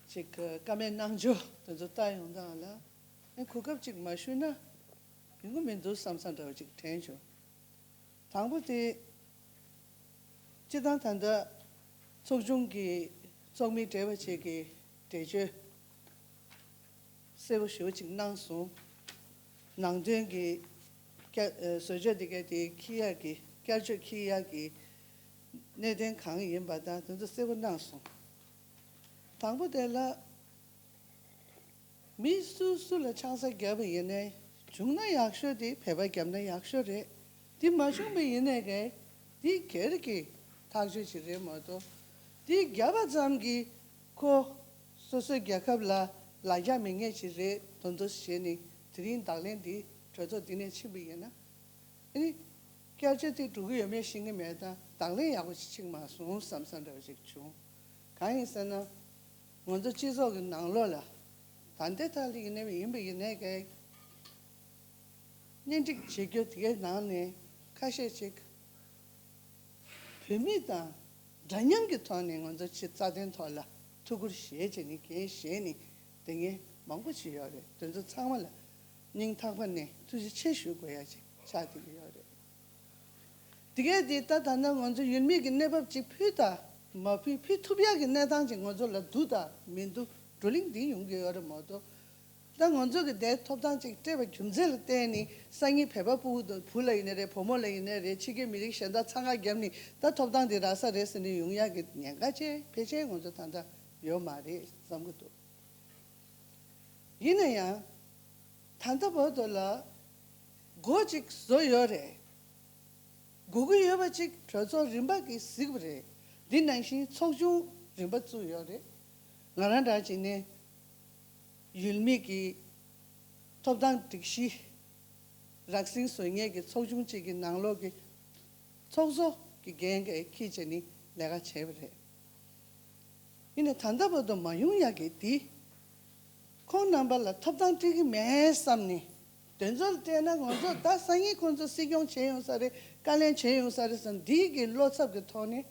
ཅིག་བཀའ་མོལ་གནང་ཕྱོགས་དེ་ཚོ་ལྟ་ཡོང་སྟངས་ལ་ཨ་གོ་སྐབས་ཅིག་མ་ཞུས་ན་ཡོང་གི་མི་འདུག་བསམ་བསམ་འདྲ་བ་ཅིག་དྲན་བྱུང་། དང་པོ་དེ། སྤྱིར་བཏང་ད་ལྟ་ཚོགས་ཆུང་གི་ཚོགས་མི་བགྲེས་པ་ཅིག་གིས་འགྲེལ་བརྗོད་གསལ་པོ་ཞེ་པོ་ཅིག་གནང་སོང་། ནང་དོན་གྱི་བསྐྱར་ཨ་བཟོ་བཅོས་འདི་ག་དེ་འཁྱེར་ཡག་གི་བསྐྱར་བཅོས་འཁྱེར་ཡག་གི་གནད་དོན་གང་ཡིན་པ་དང་དེ་ཚོ་གསལ་པོ་གནང་སོང་། དང་པོ་དེ་ལ། མི་སུ་སུ་ལ་ཆང་ས་བརྒྱབ་པ་ཡིན་ནའི་བྱུང་ན་ཡག་ཤོས་དེ་བོད་པ་བརྒྱབ་ན་ཡག་ཤོས་རེད། དེ་མ་བྱུང་པ་ཡིན་ནའི་གས་དེ་སྒེར་གྱི་ཐག་གཅོད་ཅིག་རེད་མ་གཏོགས་དེ་བརྒྱབ་པ་ཙམ་གྱིས་ཁོ་སོ་སོའི་རྒྱལ་ཁབ་ལ་ལ་རྒྱ་མེད་མཁན་ཅིག་རེད་དོན་དུ་བྱས་ནས་དེ་རིང་བརྡ་ལན་འདི་གྲོས་ཚོགས་འདི་ནས་ཕྱིན་པ་ཡིན་ན། ཨ་ནི། བསྐྱར་བཅོས་དེ་འགྲོ་གི་ཡོད་མེད་ཤེས་ཀྱི་མེད་ད་བརྡ་ལན་ཡག་པོ་ཞིག་ཕྱིན་མ་སོང་བསམ་བསམ་འདྲ་བ་ཞིག་བྱུང་། གང་ཡིན་ཟེར་ན། ང་ཚོ་སྤྱི་ཚོགས་ཀྱི་ནང་ལོགས་ལ་ད་ལྟའི་ཐད་ལ་ཡིན་ནའི་ཡིན་པ་ཡིན་ནའི་གས་གཉེན་སྒྲིག་བྱེད་རྒྱུ་དེ་གའི་ནང་ནས་ཁ་ཤས་ཅིག་བོད་མི་དང་འདྲ་མཉམ་གྱི་ཐོག་ནས་ང་ཚོ་ཕྱི་རྩ་དོན་ཐོག་ལ་ཐུགས་ཁུར་བཞེས་བྱས་ནས་འགན་བཞེས་ནས་བསྡད་མཁན་མང་པོ་ཅིག་ཡོད་རེད། དེ་ཚོ་ཚང་མ་ལ་སྙིང་ཐག་པ་ནས་ཐུགས་རྗེ་ཆེ་ཞུ་དགོས་ཡ་ཅིག་ཆགས་བསྡད་ཀྱི་ཡོད་རེད། དེ་གས་དེ་ད་ད་ནང་ང་ཚོ་ཡུལ་མི་གི་གནས་བབ་ཅིག་ཕུལ་དང་མ་ཕུལ་ཕུལ་ཐུབ་ཡག་གི་གནས་སྟངས་ཅིག་ང་ཚོ་ལ་འདུག་དང་མི་འདུག་བགྲོ་གླེང་འདི་ཡོང་གི་ཡོད་རེད་མ་གཏོགས། ད་ང་ཚོ་གི་དེ་ཐོབ་ཐང་ཅིག་སྤྲད་པ་རྒྱུ་མཚན་ལ་བརྟེན་ནས་སང་ཉིན་བོད་པ་ཕྲུ་གུ་དང་བུ་ལ་ཡིན་ནའི་རེད། བུ་མོ་ལ་ཡིན་ནའི་རེད། ཕྱི་རྒྱལ་མི་རིགས་གཞན་དག་འཚང་ཁ་བརྒྱབ་ནས་ད་ཐོབ་ཐང་འདི་རག་ས་རེད་ཟེར་ནས་ཡོང་ཡག་གི་ཉེན་ཁ་ཅིག་ཕལ་ཆེར་ང་ཚོ་ད་ལྟ་ཡོད་མ་རེད་བསམ་གྱི་འདུག་ཡིན་ན་ཡང་ ད་ལྟ་བར་དུ་ལ་འགོ་ཅིག་བཟོ་ཡོད་རེད། དགོས་ཀྱི་ཡོད་པ་ཅིག་གྲོས་ཚོགས་རིམ་པ་གིས་གཟིགས་པ་རེད། འདི་ནང་བཞིན་ཚོགས་ཆུང་རིམ་པ་བཙུགས་ཡོད་རེད། ང་རང་འདྲ་བྱས་ནས་ཡུལ་མི་གི་ཐོབ་ཐང་སྒྲིག་གཞི་རགས་ཟིན་བཟོ་མཁན་གྱི་ཚོགས་ཆུང་གཅིག་གི་ནང་ལོགས་ཀྱི་ཚོགས་གཙོ་གི་འགན་གྱི་འཁྱེར་བྱས་ནས་ལས་ཀ་བྱས་པ་རེད། ཡིན་ནའི་ད་ལྟ་བར་དུ་མ་ཡོང་ཡག་གི་འདི། ཁོང་རྣམ་པ་ལ་ཐོབ་ཐང་སྤྲད་ཀྱི་མེད་བསམ་ནས། དེ་ཚོར་བལྟས་ན་ང་ཚོ་ད་སང་ཉིན་ཁོང་ཚོ་སྲིད་སྐྱོང་བྱེད་ཡོང་ས་རེད། བཀའ་ལན་བྱེད་ཡོང་ས་རེད་བསམ། འདི་གི་བློ་འཚབ་ཀྱི་ཐོག་ནས་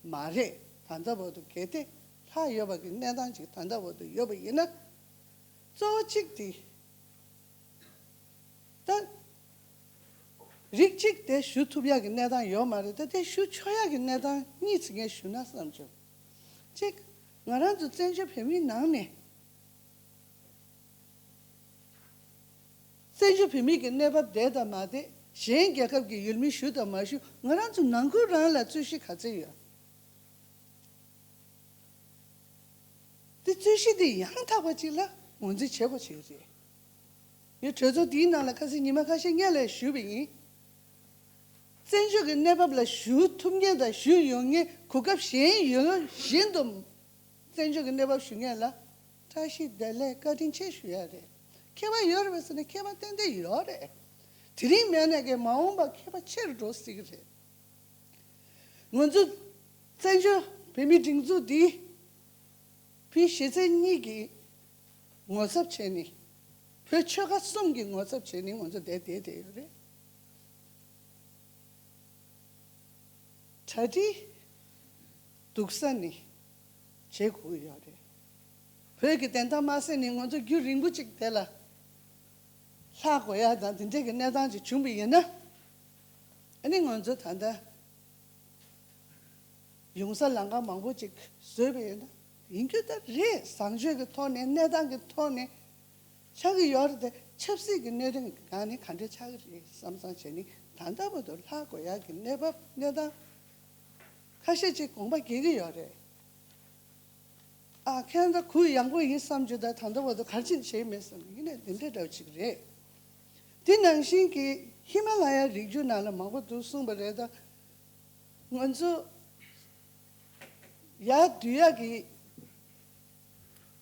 མ་རེད། ད་ལྟ་བར་དུ་གལ་ཏེ་ལྷག་ཡོད་པ་གི་གནས་སྟངས་ཅིག་ད་ལྟ་བར་དུ་ཡོད་པ་ཡིན་ན། གཙོ་བོ་གཅིག་དེ། ད་རིགས་གཅིག་དེ་ཞུ་ཐུབ་ཡག་གི་གནས་སྟངས་ཡོད་མ་རེད། ད་དེ་ཞུ་ཆོག་ཡག་གི་གནས་སྟངས་གཉིས་ཙམ་ངས་ཞུ་ན་བསམ་བྱུང་། གཅིག་ང་རང་ཚོ་བཙན་བྱོལ་བོད་མིའི་ནང་ནས་བཙན་བྱོལ་བོད་མི་གི་གནས་བབ་བསྡད་དང་མ་བསྡད། གཞན་རྒྱལ་ཁབ་ཀྱི་ཡུལ་མི་ཞུ་དང་མ་ཞུ། ང་རང་ཚོ་ནང་ཁུལ་རང་ལ་རྩོད་གཞི་ག་ཚད་ཡོད། དེ་རྩོད་གཞི་དེ་ཡང་དག་པ་ཅིག་ལ་ངོས་འཛིན་བྱེད་དགོས་ཀྱི་རེད། ངས་གྲོས་ཚོགས་འདིའི་ནང་ལ་ཁ་སང་ཉི་མ་ཁ་ཤས་སྔོན་ལ་ཞུས་པ་ཡིན། བཙན་བྱོལ་གྱི་གནས་བབ་ལ་ཞུ་ཐུབ་མཁན་དང་ཞུ་ཡོང་མཁན། གོ་སྐབས་གཞན་ཡོད་བཞིན་དུ་བཙན་བྱོལ་གྱི་གནས་བབ་ཞུ་མཁན་ལ་བཀྲ་ཤིས་བདེ་ལེགས་བཀའ་དྲིན་ཆེ་ཞུ་ཡ་རེད། ཁྱད་པར་ཡོད་རེད་པས་ཟེར་ན་ཁྱད་པར་ཏན་ཏན་ཡོད་རེད། དེ་རིང་མེད་ན་གི་མ་འོངས་པ་ཁྱད་པར་ཆེ་རུ་འགྲོ་སྲིད་ཀྱི་རེད། ང་ཚོ་བཙན་བྱོལ་བོད་མིའི་སྒྲིག་འཛུགས་འདི་བོད་གཞིས་བྱེས་གཉིས་ཀྱི་ངོ་ཚབ་བྱས་ནས། བོད་ཆོལ་ཁ་གསུམ་གྱི་ངོ་ཚབ་བྱས་ནས་ང་ཚོ་བསྡད་བསྡད་བསྡད་ཡོད་རེད། གྲ་སྒྲིག་སྡུག་ས་ནས་བྱེད་དགོས་ཀྱི་ཡོད་རེད། བོད་ཀྱི་བདེན་མཐའ་མ་གསལ་ནས་ང་ཚོ་རྒྱུན་རིང་པོ་ཅིག་དེ་ལ་ལྷག་དགོས་ཡ་དང་དེ་འདྲས་ཀྱི་གནས་སྟངས་ཅིག་བྱུང་བ་ཡིན་ན། ཨ་ནི་ང་ཚོ་ད་ལྟ་ཡོང་ས་ལམ་ཁ་མང་པོ་ཅིག་བཟོས་པ་ཡིན་ན། ཡིན་རྒྱུ་ད་རེད། བཟང་སྤྱོད་ཀྱི་ཐོག་ནས་གནས་སྟངས་ཀྱི་ཐོག་ནས་ཆགས་ཀྱི་ཡོད་རེད་དེ། ཆབ་སྲིད་ཀྱི་གནད་དོན་གྱི་སྒང་ནས་ག་འདྲ་ཆགས་ཀྱི་རེད་བསམ་བསམ་བྱས་ནས་ད་ལྟ་བར་དུ་ལྷག་དགོས་ཡག་གི་གནས་བབ་གནས་སྟངས་ཁ་ཤས་ཅིག་དགོངས་པ་འགལ་གྱི་ཡོད་རེད། ཨ་ཁྱེད་རང་ད་གུ་ཡངས་པོ་ཡིན་བསམ་རྒྱུ་ད་ད་ལྟ་བར་དུ་ག་རེ་བྱས་མེད་བསམ། ཡིན་ནའི་འདི་འདྲ་འདྲ་བོ་ཅིག་རེད། དེ་ནང་བཞིན་གྱི་ཧི་མ་ལ་ཡ་རི་རྒྱུད་ནང་ལ་མང་པོ་འདུག་གསུངས་པ་རེད། ད་ང་ཚོ་ཡར་བསྡུ་ཡག་གི།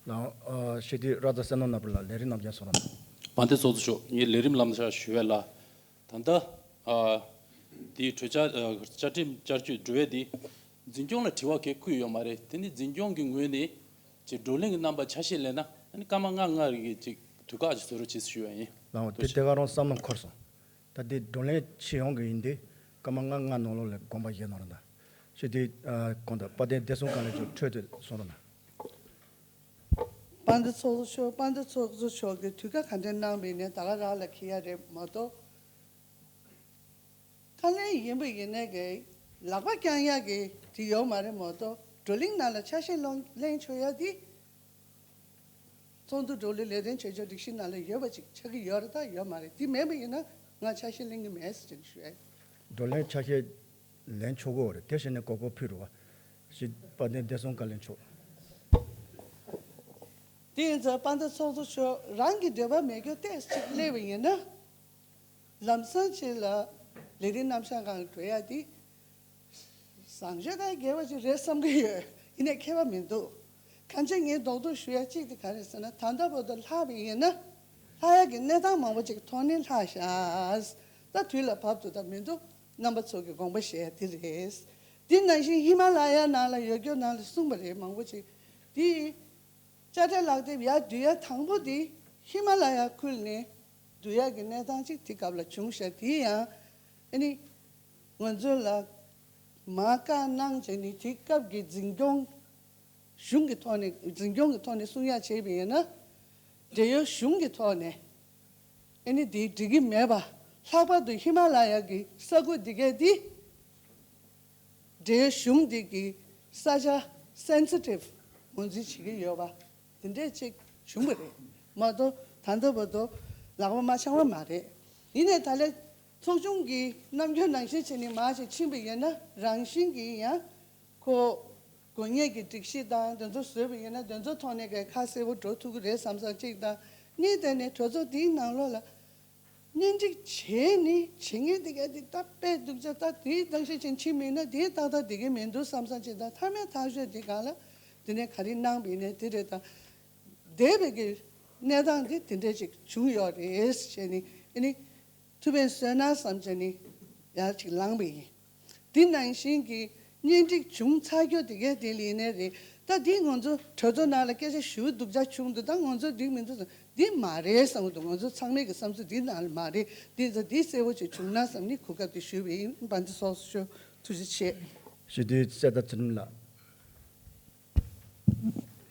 ལའང་ཨ་སྤྱི་འཐུས་ར་ཛ་བསོད་ནམས་ནོར་བུ་ལགས་ལས་རིམ་རྣམས་ཀྱང་གསུང་རོགས་གནང་། དཔལ་ལྡན་ཚོགས་གཙོ་མཆོག་ངས་ལས་རིམ་ལམ་ཕྱག་ཞུ་བ་ལ། ད་ལྟ་ཨ་དེའི་གྲོས་འཆར་ཨ་བཅའ་ཁྲིམས་བསྐྱར་བཅོས་འགྲོ་བའི་དེ་འཛིན་སྐྱོང་ལ་དྲི་བ་གང་བཀོད་ཡོད་མ་རེད། དེ་ནི་འཛིན་སྐྱོང་གི་ངོས་ནས་ཅིག་བགྲོ་གླེང་གི་རྣམ་པ་ཆ་ཤས་ལེན་ན། ཨ་ནི་སྐར་མ་ལྔ་ལྔ་རེ་གི་ཅིག་དུས་བཀག་ཅིག་བཟོ་རོགས་བྱེད་ཟེར་ཞུ་བ་ཡིན། ལའང་དེ་ཐུགས་རྗེ་ཆེ། དེ་ག་རང་བསམ་བློ་འཁོར་སོང་། ད་ལྟའི་བགྲོ་གླེང་བྱེད་ཡོང་གི་ཡིན་དུས་སྐར་མ་ལྔ་ལྔ་ནང་ལོགས་ལ་དགོངས་པ་བཞེས་གནང་རོགས་གནང་། ཞུ་དུས་ཨ་གོང་དུ་དཔལ་ལྡན་བདེ་སྲུང་བཀའ་བློན་མཆོག་འཕྲོས་དུ་གསུང་རོགས་གནང་། དཔལ་ལྡན་ཚོགས་གཙོ་མཆོག་དཔལ་ལྡན་ཚོགས་གཙོ་མཆོག་གིས་དུས་བཀག་ག་འདྲ་གནང་བ་ཡིན་ནའི་ད་ག་རང་ལ་འཁེལ་ཡ་རེད་མ་གཏོགས། བཀའ་བློན་ཡིན་པ་ཡིན་ནའི་གི་ལག་པ་བརྐྱང་ཡ་གི་དེ་ཡོད་མ་རེད་མ་གཏོགས། བགྲོ་གླེང་ནང་ལ་ཆ་ཤས་ལོང་ལེན་ཆོག་ཡ་དེ། ཚོགས་འདུ་བགྲོ་གླེང་ལས་དོན་བྱེད་ཕྱོགས་སྒྲིག་གཞི་ནང་ལ་ཡོད་པ་ཅིག་ཆགས་ཀྱི་ཡོད་རེད་ད་ཡོད་མ་རེད། དེ་མེད་པ་ཡིན་ན་ང་ཆ་ཤས་ལེན་གྱི་མེད་ཟེར་ནས་ཞུ་ཡ་ཡིན། བགྲོ་གླེང་ཆ་ཤས་ལེན་ཆོག་གི་ཡོད་རེད། དེ་བྱས་ནས་གོ་སྐབས་ཕུལ་རོགས། ཞེས་དཔལ་ལྡན་བདེ་སྲུང་བཀའ་བློན་མཆོག་དེ་ཡིན་ཙང་དཔལ་ལྡན་ཚོགས་གཙོ་མཆོག་རང་གི་འདོད་པ་མེད་རྒྱུ་ཏོག་ཙམ་ཅིག་སླེབས་པ་ཡིན་ན། ལམ་སང་ཅིག་ལ་ལས་རིམ་རྣམ་གཞག་སྒང་ལ་འགྲོ་ཡ་དེ་བཟང་སྤྱོད་དང་འགལ་བ་ཅིག་རེད་བསམ་གྱི་ཡོད། ཡིན་ནའི་ཁྱད་པར་མི་འདུག་གང་ཅི་ངས་རྡོག་རྡོག་ཞུ་ཡ་གཅིག་དེ་ག་རེ་ཟེར་ན། ད་ལྟ་བར་དུ་ལྷག་པ་ཡིན་ན་ལྷག་ཡ་གི་གནས་སྟངས་མང་པོ་ཅིག་ཐོག་ནས་ལྷག་ཤག་ད་དུས་ལ་བབ་འདུག་ད་མི་འདུག་རྣམ་པ་ཚོ་གི་དགོངས་པ་བཞེས་ཡ་དེ་རེད། དེ་ནང་བཞིན་ཧི་མ་ལ་ཡ་ནང་ལ་ཡོད་རྒྱུ་ནང་ལ་གསུངས་པ་རེད། མང་པོ་ཅིག་དེ་དཔྱ་ཁྲལ་ལག་དེབ་ཡར་བསྡུ་ཡ་དང་པོ་དེ་ཧི་མ་ལ་ཡ་ཁུལ་ནས་བསྡུ་ཡ་གི་གནས་སྟངས་ཅིག་དེ་སྐབས་ལ་བྱུང་ཤག་དེ་ཡང་ཨ་ནི་ང་ཚོ་ལ་མར་བཀའ་གནང་བྱས་ནས་དེ་སྐབས་ཀྱི་འཛིན་སྐྱོང་གཞུང་གི་ཐོག་ནས་འཛིན་སྐྱོང་གི་ཐོག་ནས་གསུང་ཡ་བྱས་པ་ཡིན་ན། འབྲེལ་ཡོད་གཞུང་གི་ཐོག་ནས་ཨ་ནི་དེ་འགྲིག་གི་མེད་པ། ལྷག་པར་དུ་ཧི་མ་ལ་ཡ་གི་ས་ཁུལ་འདི་གས་འདི། འབྲེལ་ཡོད་གཞུང་འདི་གི་ས་ཆ་སེན་སི་ཊིབ་ངོས་འཛིན་བྱེད་ཀྱི་ཡོད་པ་འདི་འདྲས་ཅིག་བྱུང་བ་རེད་མ་གཏོགས། ད་ལྟ་བར་དུ་ལག་པ་མ་འཆང་བ་མ་རེད། ཡིན་ནའི་ད་ལན་ཚོགས་ཆུང་གི་རྣམ་འགྱུར་ནང་བཞིན་བྱས་ནས་མར་ཞིག་ཕྱིན་པ་ཡིན་ན། རང་བཞིན་གྱིས་ཡང་ཁོ་དགོས་ངེས་ཀྱི་སྒྲིག་གཞི་དང་དེ་ཚོ་བཟོས་པ་ཡིན་ན་དེ་ཚོ་ཐོག་ནས་གས་ཁ་གསལ་པོ་འགྲོ་ཐུབ་ཀྱི་རེད་བསམ་བསམ་གཅིག་དང་། གཉིས་དེ་ནས་གྲོས་ཚོགས་དེའི་ནང་ལོགས་ལ་གཉེན་སྒྲིག་བྱས་ནས་བྱེད་མཁན་དེ་ག་དེ་ད་དཔེ་སྡུག་ཅག་ད་དེའི་སྟངས་ཤིག་ཅན་ཕྱིན་མིན་ན་དེའི་ཏག་ཏག་དེ་ག་མི་འདུག་བསམ་བསམ་བྱས། ད་མཐའ་མའི་ཐག་གཅོད་དེ་ག་ལ་དེ་ནས་ག་རེ་གནང་བ་ཡིན་ནའི་དེ་རེད། ད་འདས་པའི་གི་གནས་སྟངས་དེ་དེ་འདྲ་ཅིག་བྱུང་ཡོད་རེད་ཟེར་ནས། ཨ་ནི་ཐུབ་པས་གསོལ་ན་བསམ་བྱས་ནས་ཡར་ཅིག་ལངས་པ་ཡིན། དེ་ནང་བཞིན་གྱི་གཉེན་སྒྲིག་བྱུང་ཚར་རྒྱུ་དེ་གས་དེ་ལ་ཡིན་ནའི་རེད། ད་འདི་ང་ཚོ་གྲོས་ཚོགས་ནང་ལ་སྐད་ཆ་ཞུ་སྡུག་ཅག་བྱུང་འདུག་ད་ང་ཚོ་འགྲིག་མི་འདུག་ཟེར། འདི་མ་རེད་བསམ་གྱི་འདུག་ང་ཚོ་ཚང་མའི་གི་བསམ་ཚུལ་འདི་ནང་ལ་མ་རེད། འདི་ཚོ་འདི་གསལ་བོ་ཅིག་བྱུང་ན་བསམ་ནས་གོ་སྐབས་དེ་ཞུས་པ་ཡིན། དཔལ་ལྡན་ཚོགས་གཙོ་མཆོག་ཐུགས་རྗེ་ཆེ། ཞུ་དུས་ཚེ་ད་ཚུལ་ལ།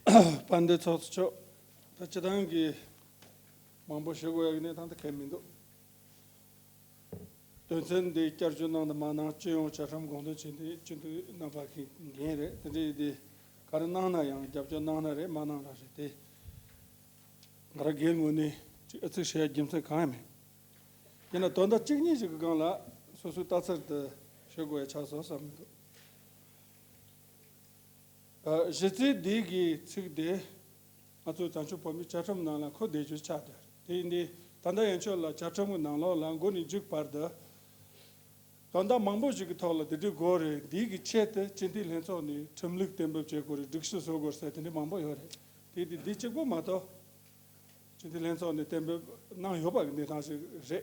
དཔལ་ལྡན་ཚོགས་གཙོ་མཆོག་ད་སྤྱི་བཏང་གི་མང་པོ་ཞུ་དགོས་ཡག་གི་གནས་སྟངས་ད་གལ་མི་འདུག་དོན་ཚན་འདི་བསྐྱར་བཅོས་གནང་དང་མ་གནང་སྤྱི་ཡོངས་བཅའ་ཁྲིམས་དགོངས་དོན་བྱས་ཏེ་སྤྱི་འཐུས་རྣམ་པ་གི་འགན་རེད། དེ་འདྲ་ཡིན་དུས་ག་རེ་གནང་ན་ཡང་རྒྱབ་སྐྱོར་གནང་ན་རེད། མ་གནང་ན་རེད། དེ་ང་རང་སྒེར་ངོས་ནས་ཅིག་ཨ་ཚིག་བཤད་ཡ་རྒྱུ་མཚན་གང་ཡང་མེད། ཡིན་ན་དོན་དག་གཅིག་གཉིས་ཤིག་གི་སྒང་ལ་སོ་སོའི་ལྟ་ཚུལ་དེ་ཞུ་དགོས་ཡ་ཆགས་སོང་བསམ་གྱི་འདུག་ཨ། གཞི་རྩའི་འདི་གི་ཚིག་དེ་ང་ཚོའི་བཙན་བྱོལ་བོད་མིའི་བཅའ་ཁྲིམས་ནང་ལ་འཁོད་བསྡད་རྒྱུ་ཆགས་བསྡད་རེད། དེ་ཡིན་དུས་ད་ལྟ་ཡན་ཆོད་ལ་བཅའ་ཁྲིམས་ཀྱི་ནང་ལོགས་ལ་མགོ་ནས་མཇུག་བར་དུ་དོན་དག་མང་པོ་ཞིག་གི་ཐོག་ལ་དེ་འདྲའི་དགོས་རེད། འདི་གི་ཆེད་དུ་སྤྱི་འཐུས་ལྷན་ཚོགས་ནས་ཁྲིམས་ལུགས་གཏན་འབེབས་བྱེད་དགོས་རེད། སྒྲིག་གཞི་བཟོ་དགོས་ཟེར་དེ་འདྲ་མང་པོ་ཡོད་རེད། དེ་དེ་འདི་གཅིག་པོ་མ་གཏོགས་སྤྱི་འཐུས་ལྷན་ཚོགས་ནས་གཏན་འབེབས་གནང་ཡོད་པ་གི་གནས་སྟངས་ཤིག་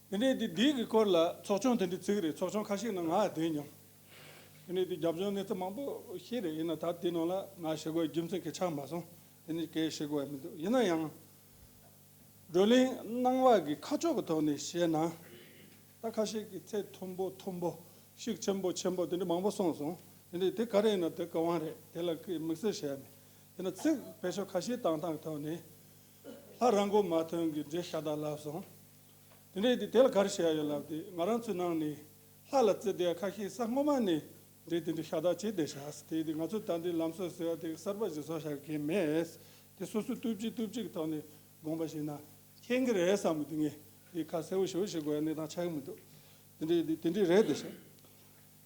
རེད། དེ་ནས་དེ་འདི་གི་སྐོར་ལ་ཚོགས་ཆུང་དེ་འདྲའི་བཙུགས་རེད། ཚོགས་ཆུང་ཁ་ཤས་ནང་ང་བསྡད་མྱོང་། དེ་ནས་དེ་རྒྱབ་ལྗོངས་གནས་ཚུལ་མང་པོ་ཤེས་རེད། ཡིན་ན་ད་དེ་ནང་ལ་ང་བཤད་དགོས་རྒྱུ་མཚན་གྱི་ཆགས་མ་སོང་། དེ་ནས་གས་བཤད་དགོས་ཡ་མི་འདུག་ཡིན་ན་ཡང་བགྲོ་གླེང་གནང་བ་གི་ཁ་ཕྱོགས་ཀྱི་ཐོག་ནས་བཤད་ན། ད་ཁ་ཤས་ཀྱིས་ཚད་མཐོན་པོ་མཐོན་པོ། ཤུགས་ཆེན་པོ་ཆེན་པོ་དེ་འདྲ་མང་པོ་གསུངས་སོང་། དེ་འདྲ་དེ་ག་རེ་ཡིན་ན་དེ་ག་དབང་རེད། དེ་ལ་ཀི་དམིགས་བསལ་བཤད་ཡ་མེད། དེ་ན་ཚིག་བེད་སྤྱོད་ཁ་ཤས་བཏང་སྟངས་ཐོག་ནས་ལྷ་རང་མགོ་མ་ཐོན་གྱི་འདྲེ་ཤ་སྟག་ལབ་སོང་། དེ་འདྲ་དེ་དེ་ལ་ག་རེ་བཤད་ཡ་ཡོད་ལབ་དེ། ང་རང་ཚོའི་ནང་ནས་ལྷ་ལ་བརྩི་བསྡད་ཁ་ཤས་ས་སྔོན་མ་ནས་འདྲེ་དེ་འདྲ་ཤ་སྟག་བྱས་བསྡད་ཤག་དེ་དེ་ང་ཚོ་ད་འདི་ལམ་སྲོལ་ཟེར་བ་དེ་གསར་པ་ཞིག་བཟོ་བཞག་གི་མེད། དེ་སོ་སོའི་ལྟོས་བཅས་ལྟོས་བཅས་ཀྱི་ཐོག་ནས་དགོངས་པ་བཞེས་ན་མཁྱེན་གྱི་རེད་བསམ་གི་འདུག་ངས་དེ་ཁ་གསལ་པོ་ཞེ་པོ་བྱེད་དགོས་ཡ་གནས་སྟངས་ཆགས་ཀྱི་མི་འདུག་དེ་འདྲའི་དེ་དེ་འདྲའི་རེད་དེ་ཤག་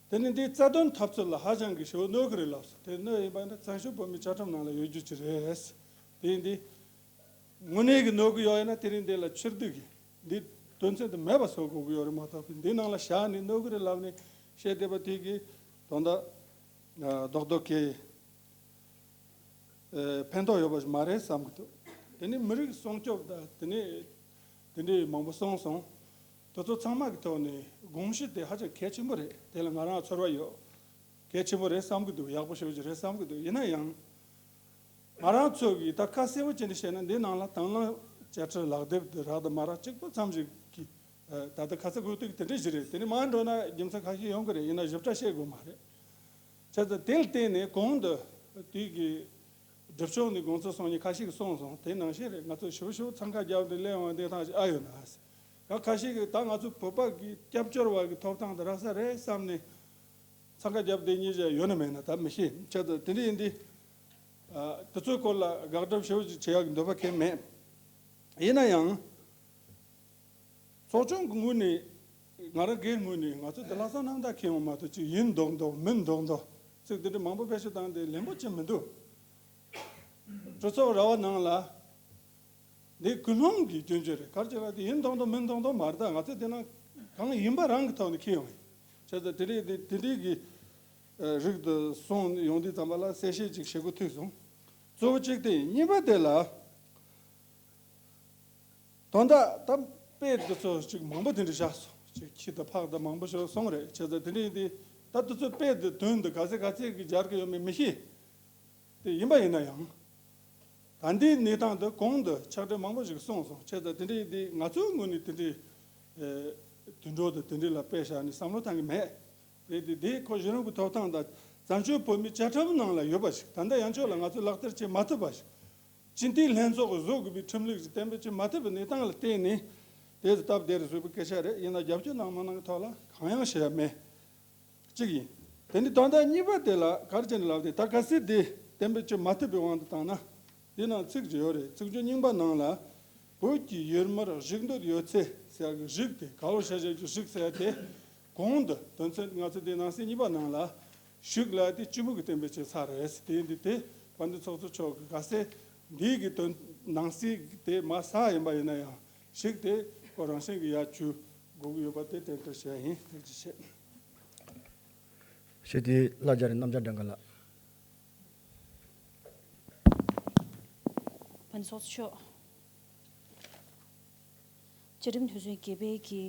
དེ་ནི་འདིའི་རྩ་དོན་འཐབ་རྩོད་ལ་ཧ་ཅང་གི་ཞེ་པོ་གནོད་ཀྱི་རེད་ལབ་སོང་། དེ་གནོད་ཡིན་པ་ཡིན་ན་བཙན་བྱོལ་བོད་མིའི་བཅའ་ཁྲིམས་ནང་ལ་ཡོད་རྒྱུ་ཅིག་རེད། དེ་ཡིན་དུས་དངོས་གནས་ཀྱི་གནོད་ཀྱི་ཡོད་ཡིན་ན་དེ་རིང་འདི་ལ་ཕྱིར་བསྡུ་གི་འདི་དོན་ཚན་དེ་མེད་པ་བཟོ་དགོས་ཀྱི་ཡོད་རེད་མ་གཏོགས། འདི་ནང་ལ་བཞག་ནས་གནོད་ཀྱི་རེད་ལབ་ནས་བཤད་བསྡད་པ་དེ་གིས་དོན་དག་རྡོག་རྡོག་གི་ཨ་ཕན་ཐོགས་ཡོད་པ་ཞིག་མ་རེད་བསམ་གྱི་འདུག་དེ་ནི་མི་རིགས་སྲུང་སྐྱོབ་དང་དེ་ནི་དེ་འདྲའི་མང་པོ་གསུངས་སོང་། དེ་ཚོ་ཚང་མ་གི་ཐོག་ནས་དགོངས་གཞི་དེ་ཧ་ཅང་གལ་ཆེན་པོ་རེད། དེ་ལ་ང་རང་ཚོར་བ་ཡོད། གལ་ཆེན་པོ་རེད་བསམ་གྱི་འདུག་ཡག་པོ་ཞེ་པོ་ཅིག་རེད་བསམ་གྱི་འདུག་ཡིན་ན་ཡང་ང་རང་ཚོ་གིས་ད་ཁ་གསལ་པོ་བྱས་ནས་བཤད་ན་འདི་ནང་ལ་དང་བླངས་དཔྱ་ཁྲལ་ལག་དེབ་དེ་རག་དང་མ་རག་གཅིག་པོ་ཙམ་ཞིག་གིས་ད་ལྟ་ཁ་ཚ་དགོས་གཏུག་དེ་འདྲ་ཞིག་རེད། དེ་ནི་མར་འགྲོ་ན་རྒྱུ་མཚན་ཁ་ཤས་ཡོང་གི་རེད། ཡིན་ན་ཞིབ་ཕྲ་བཤད་དགོས་མ་རེད། བྱས་ཙང་དེ་ལ་བརྟེན་ནས་གོང་དུ་དེ་གི་སྒྲུབ་སྐྱོང་ནས་དགོངས་ཚུལ་གསུང་མཁན་ཁ་ཤས་ཀྱིས་གསུངས་སོང་། དེ་ནང་བཞིན་རེད། ང་ཚོ་ཞིབ་ཞིབ་འཚང་ཁ་རྒྱབ་སྟེ་སླེབས་ཡོང་བའི་གནས་སྟངས་ཤིག་ཨ་ཡོད་ན་ཟེར། ད་ཁ་ཤས་ཀྱིས་ད་ང་ཚོ་བོད་པ་གི་སྐྱབས་བཅོལ་བ་གི་ཐོབ་ཐང་དེ་རག་ས་རེད་བསམ་ནས་འཚང་ཁ་རྒྱབ་བསྡད་མཁན་ཞིག་ཡོད་ན་མེད་ན་ད་མི་ཤེས། བྱས་ཙང་དེ་འདྲ་ཡིན་དུས་ཨ་དེ་ཚོའི་སྐོར་ལ་དགག་སྒྲུབ་ཞིབ་ཅིག་བྱེད་ཡག་གི་འདོད་པ་གང་ཡང་མེད། ཡིན་ན་ཡང་། ཚོགས་ཆུང་གི་ངོས་ནས་ང་རང་སྒེར་ངོས་ནས་ང་ཚོ་འདི་ལྷག་བསམ་རྣམ་དག་མཁན་ཡོང་མ་གཏོགས་ཅིག་ཡིན་མདོག་མདོག་མིན་མདོག་མདོག་ཚིག་འདི་འདྲ་མང་པོ་བེད་སྤྱོད་བཏང་སྟེ་ལན་པོ་ཅི་མི་འདུག་གྲོས་ཚོགས་ར་བ་ནང་ལ་འདི་ཀུན་སློང་གི་སྐྱོན་བརྗོད་རེད། ག་རེ་བྱས་ན་དེ་ཡིན་མདོག་མདོག་མིན་མདོག་མདོག་མ་རེད། ད་ང་ཚོས་དེ་ནང་གང་ཡིན་པ་རང་གི་ཐོག་ནས་འཁྱེར་ཡོང་ཡིན། བྱས་ཙང་དེ་འདྲའི་དེ་དེ་འདྲའི་གི་རིགས་དེ་སོང་ཡོང་དུས་ཙམ་པ་ལ་གསལ་བཤད་ཅིག་བྱེད་དགོས་ཐུག་སོང་། གཙོ་བོ་གཅིག་དེ་ཡིན། གཉིས་པ་དེ་ལ། དོན་དག་ད་དཔེ་འདི་ཚོ་ཅིག་མང་པོ་དེ་འདྲ་བཞག་སོང་། ཅིག་ཁྱི་དང་ཕག་དང་མང་པོ་ཞིག་སོང་རེད། བྱས་ཙང་དེ་འདྲ་ཡིན་དུས་ད་དེ་ཚོ་དཔེ་འདི་དོན་འདི་ག་ཚད་ག་ཚད་ཀྱི་སྦྱར་གི་ཡོད་མེད་མི་ཤེས། དེ་ཡིན་པ་ཡིན་ན་ཡང་ད་འདིའི་གནས་སྟངས་འདི་གོང་དུ་ཕྱག་སྦྲེལ་མང་པོ་ཞིག་གསུངས་སོང་། བྱས་ཙང་དེ་འདྲ་ཡིན་དུས་ང་ཚོའི་ངོས་ནས་དེ་འདྲའི་དུད་འགྲོ་དང་དེ་འདྲ་ལ་དཔེ་བཞག་ནས་བསམ་བློ་བཏང་གི་མེད། རེད་དེ་དེ་ཁོ་གཞི་རིམ་གྱི་ཐོབ་ཐང་དང་བཙན་བྱོལ་བོད་མིའི་བཅའ་ཁྲིམས་ནང་ལ་ཡོད་པ་ཞིག་ད་ལྟ་ཡང་ཆོག་ལ་ང་ཚོས་ལག་བསྟར་བྱེད་མ་ཐུབ་པ་ཞིག་སྤྱི་འཐུས་ལྷན་ཚོགས་ཀྱིས་བཟོ་དགོས་པའི་ཁྲིམས་ལུགས་ཤིག་གཏན་འབེབས་བྱེད་མ་ཐུབ་པའི་གནས་སྟངས་ལ་བརྟེན་ནས་དེ་ཚོ་སྟབས་བདེ་རུ་བཟོས་པའི་སྐད་ཆ་རེད། ཡིན་ན་རྒྱབ་སྐྱོར་གནང་མ་གནང་གི་ཐོག་ལ་གང་ཡང་བཤད་ཡ་མེད། གཅིག་ཡིན། དེ་ནི་དོན་དག་གཉིས་པ་དེ་ལ་ག་རེ་བྱས་ནས་ལབ་དེ་ད་གལ་སྲིད་དེ་གཏན་འབེབས་བྱེད་མ་ཐུབ་པའི་དབང་དུ་བཏང་ན། དེ་ནང་ཚིག་ཅིག་ཡོད་རེད། ཚིག་སྦྱོར་རྙིང་པ་ནང་ལ་བོད་ཀྱི་ཡུལ་མིར་གཞུག་འདོད་ཡོད་ཚེ་ཟེར་གི་གཞུག་དེ་ག་ལོ་ཤ་ཤ་གི་གཞུག་ཟེར་དེ་གོང་དུ་དོན་ཚན་ང་ཚོ་དེ་ནང་གསེས་གཉིས་པ་ནང་ལ་གཞུག་ལ་དེ་སྤྱི་མོས་ཀྱིས་གཏན་འབེབས་བྱས་ཚར་རེད། དེ་ཡིན་དུས་དེ་དཔལ་ལྡན་ཚོགས་གཙོ་མཆོག་གིས་ག་ཚད་ འདིའི་གི་དོན་ནང་གསེས་དེ་མ་ཟ་ཡིན་པ་ཡིན་ན་ཡང་ཞིག་དེ་ཁོ་རང་བཞིན་གྱི་ཡར་འཇུ་དགོས་ཀྱི་ཡོད་པ་དེ་དོན་དུ་བྱས་ཡིན། ཐུགས་རྗེ་ཆེ། ཞེས་དེ་བླ་རྒྱ་རི་རྣམ་རྒྱལ་སྒྲོལ་དཀར་ལགས། ཕན་ཚོགས་ཆོས། བཅའ་ཁྲིམས་དོན་ཚན་བརྒྱད་པའི་གི་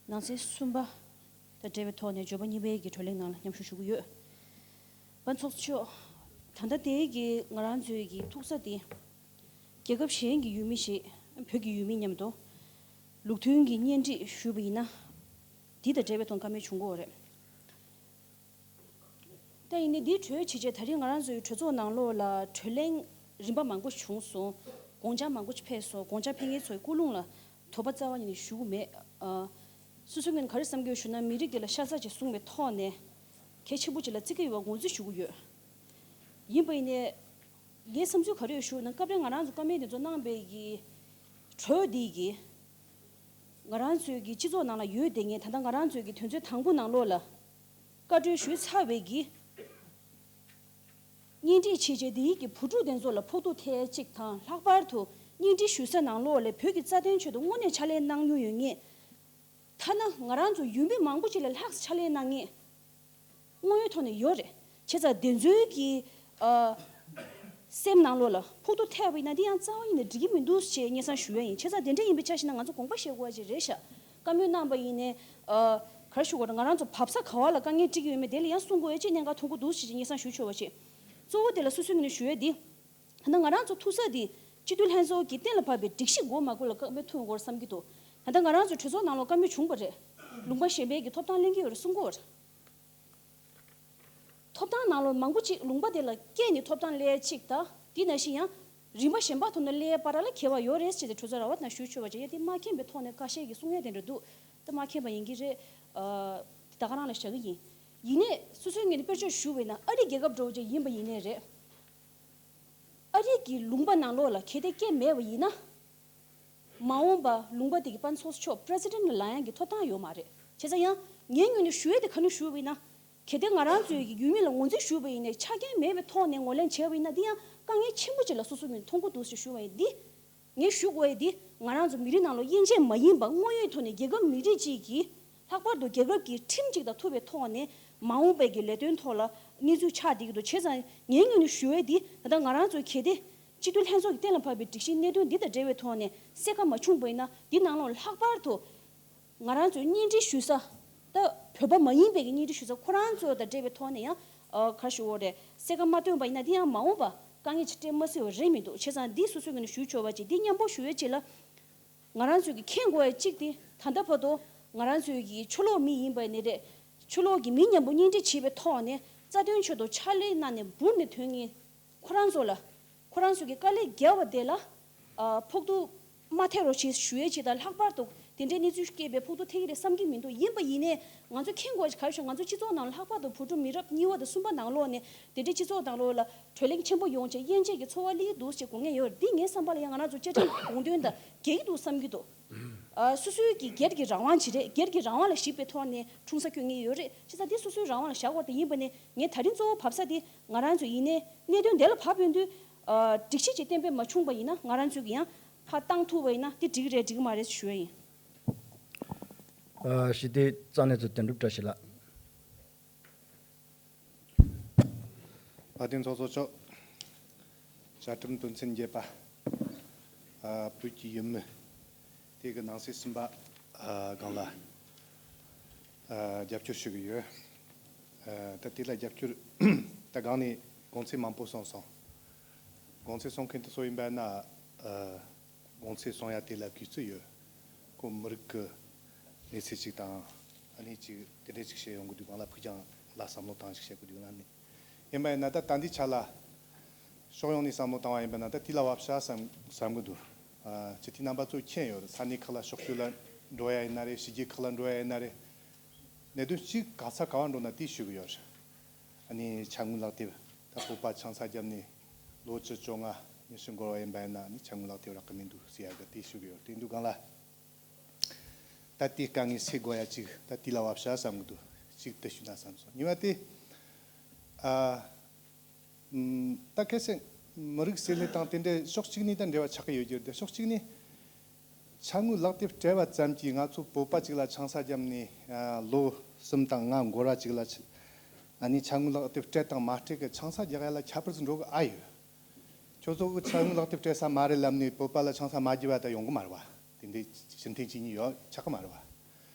ནང་གསེས་གསུམ་པ་དང་འབྲེལ་བའི་ཐོག་ནས་བརྗོད་པ་གཉིས་པའི་གི་གྲོས་གླེང་ནང་ལ་མཉམ་ཞུགས་ཞུ་གི་ཡོད། ཕན་ཚོགས་ཆོས། ད་ལྟ་དེའི་གི་ང་རང་ཚོའི་གི་ཐུག་ས་དེ་རྒྱལ་ཁབ་གཞན་གྱི་ཡུལ་མི་ཞིག་བོད་ཀྱི་ཡུལ་མི་མཉམ་དུ་ལུགས་མཐུན་གྱི་གཉེན་སྒྲིག་ཞུས་པ་ཡིན་ན། འདི་དང་འབྲེལ་བའི་ཐོག་བཀའ་མོལ་བྱུང་གི་ཡོད་རེད། ད་ཡིན་ནའི་འདིའི་གྲོས་བྱེད་ཆེད་ད་རིང་ང་རང་ཚོའི་གྲོས་ཚོགས་ནང་ལོགས་ལ་གྲོས་གླེང་རིམ་པ་མང་པོ་བྱུང་སོང་། དགོངས་འཆར་མང་པོ་ཕེབས་སོང་། དགོངས་འཆར་ཕེབས་མཁན་ཚོའི་ཀུན་སློང་ལ་དོགས་པ་རྩ་བ་ཉིད་ནས་ཞུ་གི་མེད། ཨ། སོ་སོའི་ངོས་ནས་ག་རེ་བསམ་གྱི་ཡོད་ཞུ་ན། མི་རིགས་འདི་ལ་ཤ་ཚ་ཅིག་བཟུང་བའི་ཐོག་ནས་གལ་ཆེན་པོ་ཅིག་ལ་བརྩི་གི་ཡོད་པ་ངོས་འཛིན་ཞུ་གི་ཡོད། ཡིན་པ་ཡིན་ནའི་ངའི་བསམ་ཚུལ་ག་རེ་ཡོད་ཞུ་ན། སྐབས་རེ་ང་རང་ཚོ་བཀའ་མོལ་འདི་ཚོ་གནང་བའི་གི་གྲོས་འདི་གི་ང་རང་ཚོའི་གི་སྤྱི་ཚོགས་ནང་ལ་ཡོད་བསྡད་མཁན། ད་ལྟ་ང་རང་ཚོའི་གི་དོན་ཚན་དང་པོ་ནང་ལོགས་ལ་བཀའ་འཁྲོལ་ཞུས་ཚར་བའི་གི་གཉེན་སྒྲིག་བྱས་རྗེས་དེའི་གི་བུ་ཕྲུག་དེ་ཚོ་ལ་ཕོག་ཐུག་ཐེབས་ཅིག་དང་། ལྷག་པར་དུ་གཉེན་སྒྲིག་ཞུ་ས་ནང་ལོགས་ལ་བོད་ཀྱི་རྩ་དོན་ཆེད་དུ་དངོས་གནས་ཕྱག་ལས་གནང་མྱོང་ཡོད་མཁན། ཐ་ན་ང་རང་ཚོ་ཡུལ་མི་མང་པོ་ཅིག་ལས་ལྷག་ཙམ་ཕྱག་ལས་གནང་མཁན་དངོས་ཡོད་ཐོག་ནས་ཡོད་རེད། བྱས་ཙང་དེ་ཚོའི་གི་ཨ་སེམས་ནང་ལོགས་ལ་ཕོག་ཐུག་ཐེབས་པ་ཡིན་ན་འདི་ཡང་རྩ་བ་ཉིད་ནས་འགྲིག་གི་མི་འདུག་ཅེས་སྙན་སེང་ཞུ་ཡ་ཡིན། བྱས་ཙང་དེ་འདྲ་ཡིན་པའི་ཆ་བཞག་ན་ང་ཚོ་དགོངས་པ་བཞེས་དགོས་པ་ཅིག་རེད་ཤག་བཀའ་མོལ་གནང་པ་ཡིན་ནའི་ཨ་ག་རེ་ཞུ་དགོས་རེད། ང་རང་ཚོ་བབས་ས་ག་བ་ལ་དཀའ་ངལ་འཕྲད་ཀྱི་ཡོད་མེད་དེ་ལ་ཡང་གསུང་དགོས་ཡ་ཅིག་གནད་འགག་མཐོང་གི་འདུག་ཅེས་སྙན་སེང་ཞུ་ཆོག་པ་ཅིག་གཙོ་བོ་དེ་ལ་སོ་སོའི་ངོས་ནས་ཞུ་ཡ་འདི། ད་ལྟ་ང་རང་ཚོ་ཐུག་ས་འདི་སྤྱི་འཐུས་ལྷན་ཚོགས་ཀྱི་གཏན་ལ་ཕབ་པའི་སྒྲིག་གཞི་འགོ་མ་འགོ་ལ་བཀའ་མོལ་ཐུག་ཡོང་གི་རེད་བསམ་གྱི་འདུག་ད་ལྟ་ང་རང་ཚོའི་གྲོས་ཚོགས་ནང་ལོགས་བཀའ་མོལ་བྱུང་བ་རེད། ལུང་པ་གཞན་པའི་གི་ཐོབ་ཐང་ལེན་གྱི་ཡོད་རེད་གསུང་གི་ཡོད་རེད། ཐོབ་ཐང་ནང་ལོགས་མང་པོ་ཅིག་ལུང་པ་དེ་ལ་སྐྱེས་ནས་ཐོབ་ཐང་ལེན་ཅིག་དང་། དེ་ནང་བཞིན་ཡང་རིམ་པ་གཞན་པ་ཐོབ་ཐང་ལེན་བར་ལ་ཁྱད་པར་ཡོད་རེད་ཅེས་དེ་གྲོས་ཚོགས་ར་བ་ནང་ཞུ་ཆོག་པ་བྱས། ཡ་དེ་མ་མཁྱེན་པའི་ཐོག་ནས་ཁ་ཤས་ཀྱིས་གསུང་ཡ་དེ་འདྲ་འདུག་ད་མ་མཁྱེན་པ་ཡིན་གྱི་རེད། ཨ། དེ་ད་ག་རང་ལ་བཞག་གི་ཡིན། ཡིན་ནའི་སོ་སོའི་ངོས་ནས་དཔེར་བརྗོད་ཞུ་བས་ན་ཨ་རི་རྒྱལ་ཁབ་འདྲ་བོ་ཅིག་ཡིན་པ་ཡིན་ནའི་རེད། ཨ་རི་གི་ལུང་པ་ནང་ལོགས་ལ་གལ་ཏེ་སྐྱེས་མེད་པ་ཡིན་ན། མ་འོངས་པ་ལུང་པ་དེ་གི་དཔལ་འབྱོར་ཕྱོགས་པྲེ་སི་ཌེན་ལ་ལངས་ཡག་གི་ཐོབ་ཐང་ཡོད་མ་རེད། བྱས་ཙང་ཡང་ངའི་ངོས་ནས་ཞུ་ཡས་དེ་ག་ནས་ཞུ་བ་ཡིན་ན། གལ་ཏེ་ང་རང་ཚོའི་གི་ཡུལ་མི་ལ་ངོས་འཛིན་ཞུ་བ་ཡིན་ནའི་ཆ་རྐྱེན་མེད་པའི་ཐོག་ནས་ངོས་ལེན་བྱས་པ་ཡིན་ན་འདི་ཡང་དཀའ་ངལ་ཆེན་པོ་ཅིག་ལ་སོ་སོའི་ངོས་ནས་མཐོང་གི་འདུག་ཅེས་ཞུ་བ་ཡིན། འདི་ངས་ཞུ་དགོས་ཡས་འདི་ང་རང་ཚོ་མི་རིགས་ནང་ལོགས་དབྱེ་འབྱེད་མ་ཡིན་པ་དངོས་ཡོད་ཐོག་ནས་རྒྱལ་ཁབ་མི་རིགས་གཅིག་གི་ལྷག་པར་དུ་རྒྱལ་ཁབ་ཀྱི་ཁྲིམས་གཅིག་དང་མཐུན་པའི་ཐོག་ནས་མ་འོངས་པའི་གི་ལས་དོན་ཐོག་ལ་གནས་ཚུལ་ཆགས་བསྡད་ཀྱི་འདུག་བྱས་ཙང་ངའི་ངོས་ནས་ཞུ་ཡས་འདི་ད་ལྟ་ང་རང་ཚོའི་གལ་ཏེ་སྤྱི་འཐུས་ལྷན་ཚོགས་ཀྱི་གཏན་ལ་ཕབ་པའི་སྒྲིག་གཞིའི་གནད་དོན་འདི་དང་འབྲེལ་བའི་ཐོག་ནས་གསལ་ཁ་མ་བྱུང་པ་ཡིན་ན། འདི་ནང་ལོགས་ལྷག་པར་དུ་ང་རང་ཚོའི་གཉེན་སྒྲིག་ཞུ་ས། ད་བོད་པ་མ་ཡིན་པའི་གི་གཉེན་སྒྲིག་ཞུ་ས་ཁོ་རང་ཚོ་དང་འབྲེལ་བའི་ཐོག་ནས་ཡང་ཨ་ག་རེ་ཞུ་དགོས་རེད། གསལ་ཁ་མ་བཏོན་པ་ཡིན་ན་འདི་ཡང་མ་འོངས་པ་དཀའ་ངལ་ཅིག་འཕྲད་མ་སྲིད་པ་རེད་མི་འདུག་བྱས་ཙང་འདི་སོ་སོའི་ངོས་ནས་ཞུ་ཆོག་པ་ཅིག་འདི་མཉམ་པོ་ཞུ་ཡས་ཅིག་ལ། ང་རང་ཚོའི་གི་མཁྱེན་དགོས་ཡ་གཅིག་དེ་ད་ལྟ་བར་དུ་ང་རང་ཚོའི་གི་ཕྱི་ལོགས་མི་ཡིན་པ་ནི་རེད། ཕྱི་ལོགས་ཀྱི་མི་མཉམ་པོ་གཉེན་སྒྲིག་བྱེད་པའི་ཐོག་ནས་རྩ་དོན་ཆེད་དུ་ཕྱག་ལས་གནང་ནས་འབུར་ནས་ཐོན་མཁན་ཁོ་རང་ཚོ་ལ། ཁོ་རང་ཚོ་གི་དཀའ་ལས་བརྒྱབ་པ་དེ་ལ་ཨ་ཕོག་ཐུག་མ་ཐེབས་རོགས་བྱེད་ཞུ་ཡས་ཅིག་དང་། ལྷག་པར་དུ་དེ་འདྲའི་གནས་ཚུལ་སྐྱེས་པའི་ཕོག་ཐུག་ཐེབས་ཀྱི་རེད་བསམ་གྱི་མི་འདུག་ཡིན་པ་ཡིན་ནའི་ང་ཚོ་མཁྱེན་དགོས་ག་རེ་ཞུ། ང་ཚོ་སྤྱི་ཚོགས་ནང་ལ་ལྷག་པར་དུ་བོད་ཕྲུག་མི་རབས་གཉིས་པ་དང་གསུམ་པ་ནང་ལོགས་ནས་དེ་འདྲའི་སྤྱི་ཚོགས་ནང་ལོགས་ལ་བགྲོ་གླེང་ཆེན་པོ་ཡོང་བྱས་དབྱེ་འབྱེད་ཀྱི་ཚོར་བ་སླེབས་ཀྱི་འདུག་ཅེས་གོ་མཁན་ཡོད་རེད། འདི་ངའི་བསམ་པ་ལ་ཡང་ང་རང་ཚོ་བཅའ་ཁྲིམས་དགོངས་དོན་དང་འགལ་གྱི་འདུག་བསམ་གྱི་འདུག་ཨ་སོ་སོའི་གི་སྒེར་གྱི་རང་དབང་ཅིག་རེད། སྒེར་གྱི་རང་དབང་ལ་གཞིགས་པའི་ཐོག་ནས་འཁྲུངས་ས་སྐྱོན་མཁན་ཡོད་རེད། བྱས་ཙང་འདི་སོ་སོའི་རང་དབང་ལ་བཞག་དགོས་རེད། ཡིན་པ་ནས་ངས་ད་རིང་གཙོ་བོ་བབས་ས་དེ་ང་རང་ཚོ་ཡིན་ནའི་གནད་དོན་དེ་ལ་བབས་ཡོང་དུས་ཨ་སྒྲིག་གཞི་ཅིག་གཏན་འབེབས་མ་བྱུང་པ་ཡིན་ན་ང་རང་ཚོས་ཀྱི་ཡང་ཕར་བཏང་ཐུབ་པ་ཡིན་ན་དེ་འགྲིག་གི་རེད་འགྲིག་གི་མ་རེད་ཞུ་ཡ་ཡིན། ཨ་ཞི་བདེ་རྩ་གནས་ཚོ་དོན་གྲུབ་བཀྲ་ཤིས་ལགས། བཀའ་དྲིན་ཚོགས་གཙོ་མཆོག་བཅའ་ཁྲིམས་དོན་ཚན་བརྒྱད་པ། ཨ་བོད་ཀྱི་ཡུལ་མི་དེ་གི་ནང་གསེས་གསུམ་པ། ཨ་སྒང་ལ་ཨ་རྒྱབ་སྐྱོར་ཞུ་གི་ཡོད། ཨ་ད་དེ་ལ་རྒྱབ་སྐྱོར་ད་སྒང་ནས་གོང་ཚད་མང་པོ་གསུངས་སོང་། གོང་ཚད་གསུང་མཁན་དེ་ཚོ་ཡིན་པ་ན་ཨ། གོང་ཚད་གསུང་ཡ་དེ་ལ་གུས་བརྩི་ཡོད། ཁོ་མི་རིགས་ཀྱི་གནས་ཚུལ་ཅིག་དང་ཨ་ནི་ཅིག་དེ་འདྲ་ཅིག་བཤད་ཡོང་གི་འདུག་གང་ལ་ཕུགས་རྒྱང་ལ་བསམ་བློ་བཏང་ཞིག་བཤད་དགོས་འདུག་ན་ནི། ཡིན་པ་ཡིན་ན་ད་ད་འདི་ཆ་ལ་ཕྱོགས་ཡོངས་ནས་བསམ་བློ་བཏང་བ་ཡིན་པ་ན་ད་དེ་ལ་བབ་ཤ་བསམ་བསམ་གི་འདུག་ཨ་སྤྱི་འཐུས་རྣམ་པ་ཚོ་མཁྱེན་ཡོད་རེད། ས་གནས་ཁག་ལ་ཕྱོགས་བསྐྱོད་ལ་འགྲོ་ཡ་ཡིན་ན་རེད། ཕྱི་རྒྱལ་ཁག་ལ་འགྲོ་ཡ་ཡིན་ན་རེད། གནད་དོན་གཅིག་ག་ས་ག་བ་འགྲོ་ན་དེ་ཞུ་གི་ཡོད་རེད། ཨ་ནི་ཅ་དངོས་ལག་དེབ་ད་བོད་པ་ཆང་ས་བརྒྱབ་ནས་ལོ་བཅུ་བཅོ་ལྔ་ཉི་ཤུ་འགོར་བ་ཡིན་པ་ཡིན་ན་ཨ་ནི་ཅ་དངོས་ལག་དེབ་རག་གི་མི་འདུག་ཟེར་ཡ་གི་དེ་ཞུ་གི་ཡོད། དེ་འདུག་གང་ལ་ད་དེ་དཀའ་ངལ་སེལ་དགོས་ཡ་གཅིག་ད་དེ་ལ་བབ་ཤ་བསམ་གི་འདུག་གཅིག་དེ་ཞུ་ན་བསམ་སོང་། གཉིས་པ་དེ་ཨ་ད་གལ་སྲིད་ མི་རིགས་སེར་ལེ་དང་དེ་འདྲའི་ཕྱོགས་གཅིག་ནས་ད་འབྲེལ་བ་ཆགས་ཀྱི་ཡོད་རྒྱུ་རེད། ཕྱོགས་གཅིག་ནས་ཕྱ་དངུལ་ལག་དེབ་སྤྲད་པ་ཙམ་གྱིས་ང་ཚོ་བོད་པ་གཅིག་ལ་ཆང་ས་བརྒྱབ་ནས་ཨ་ལོ་གསུམ་དང་ལྔ་འགོར་བ་གཅིག་ལ་ཆ་ཨ་ནི་ཕྱ་དངུལ་ལག་དེབ་སྤྲད་དང་མ་སྤྲད་ཀྱི་ཆང་ས་རྒྱག་ཡ་ལ་ཁྱད་པར་ཟིག་འགྲོ་གི་ཨ་ཡོད། ཁྱོད་ཚོ་གི་ཕྱ་དངུལ་ལག་དེབ་སྤྲད་ས་མ་རེད་ལབ་ནས་བོད་པ་ལ་ཆང་ས་མ་བརྒྱབ་པ་ད་ཡོང་གི་མ་རེད་བ། དེ་འདྲའི་ཕྱིར་འཐེན་བྱེད་མཁན་ཡོད་ཆགས་གི་མ་རེད་བ།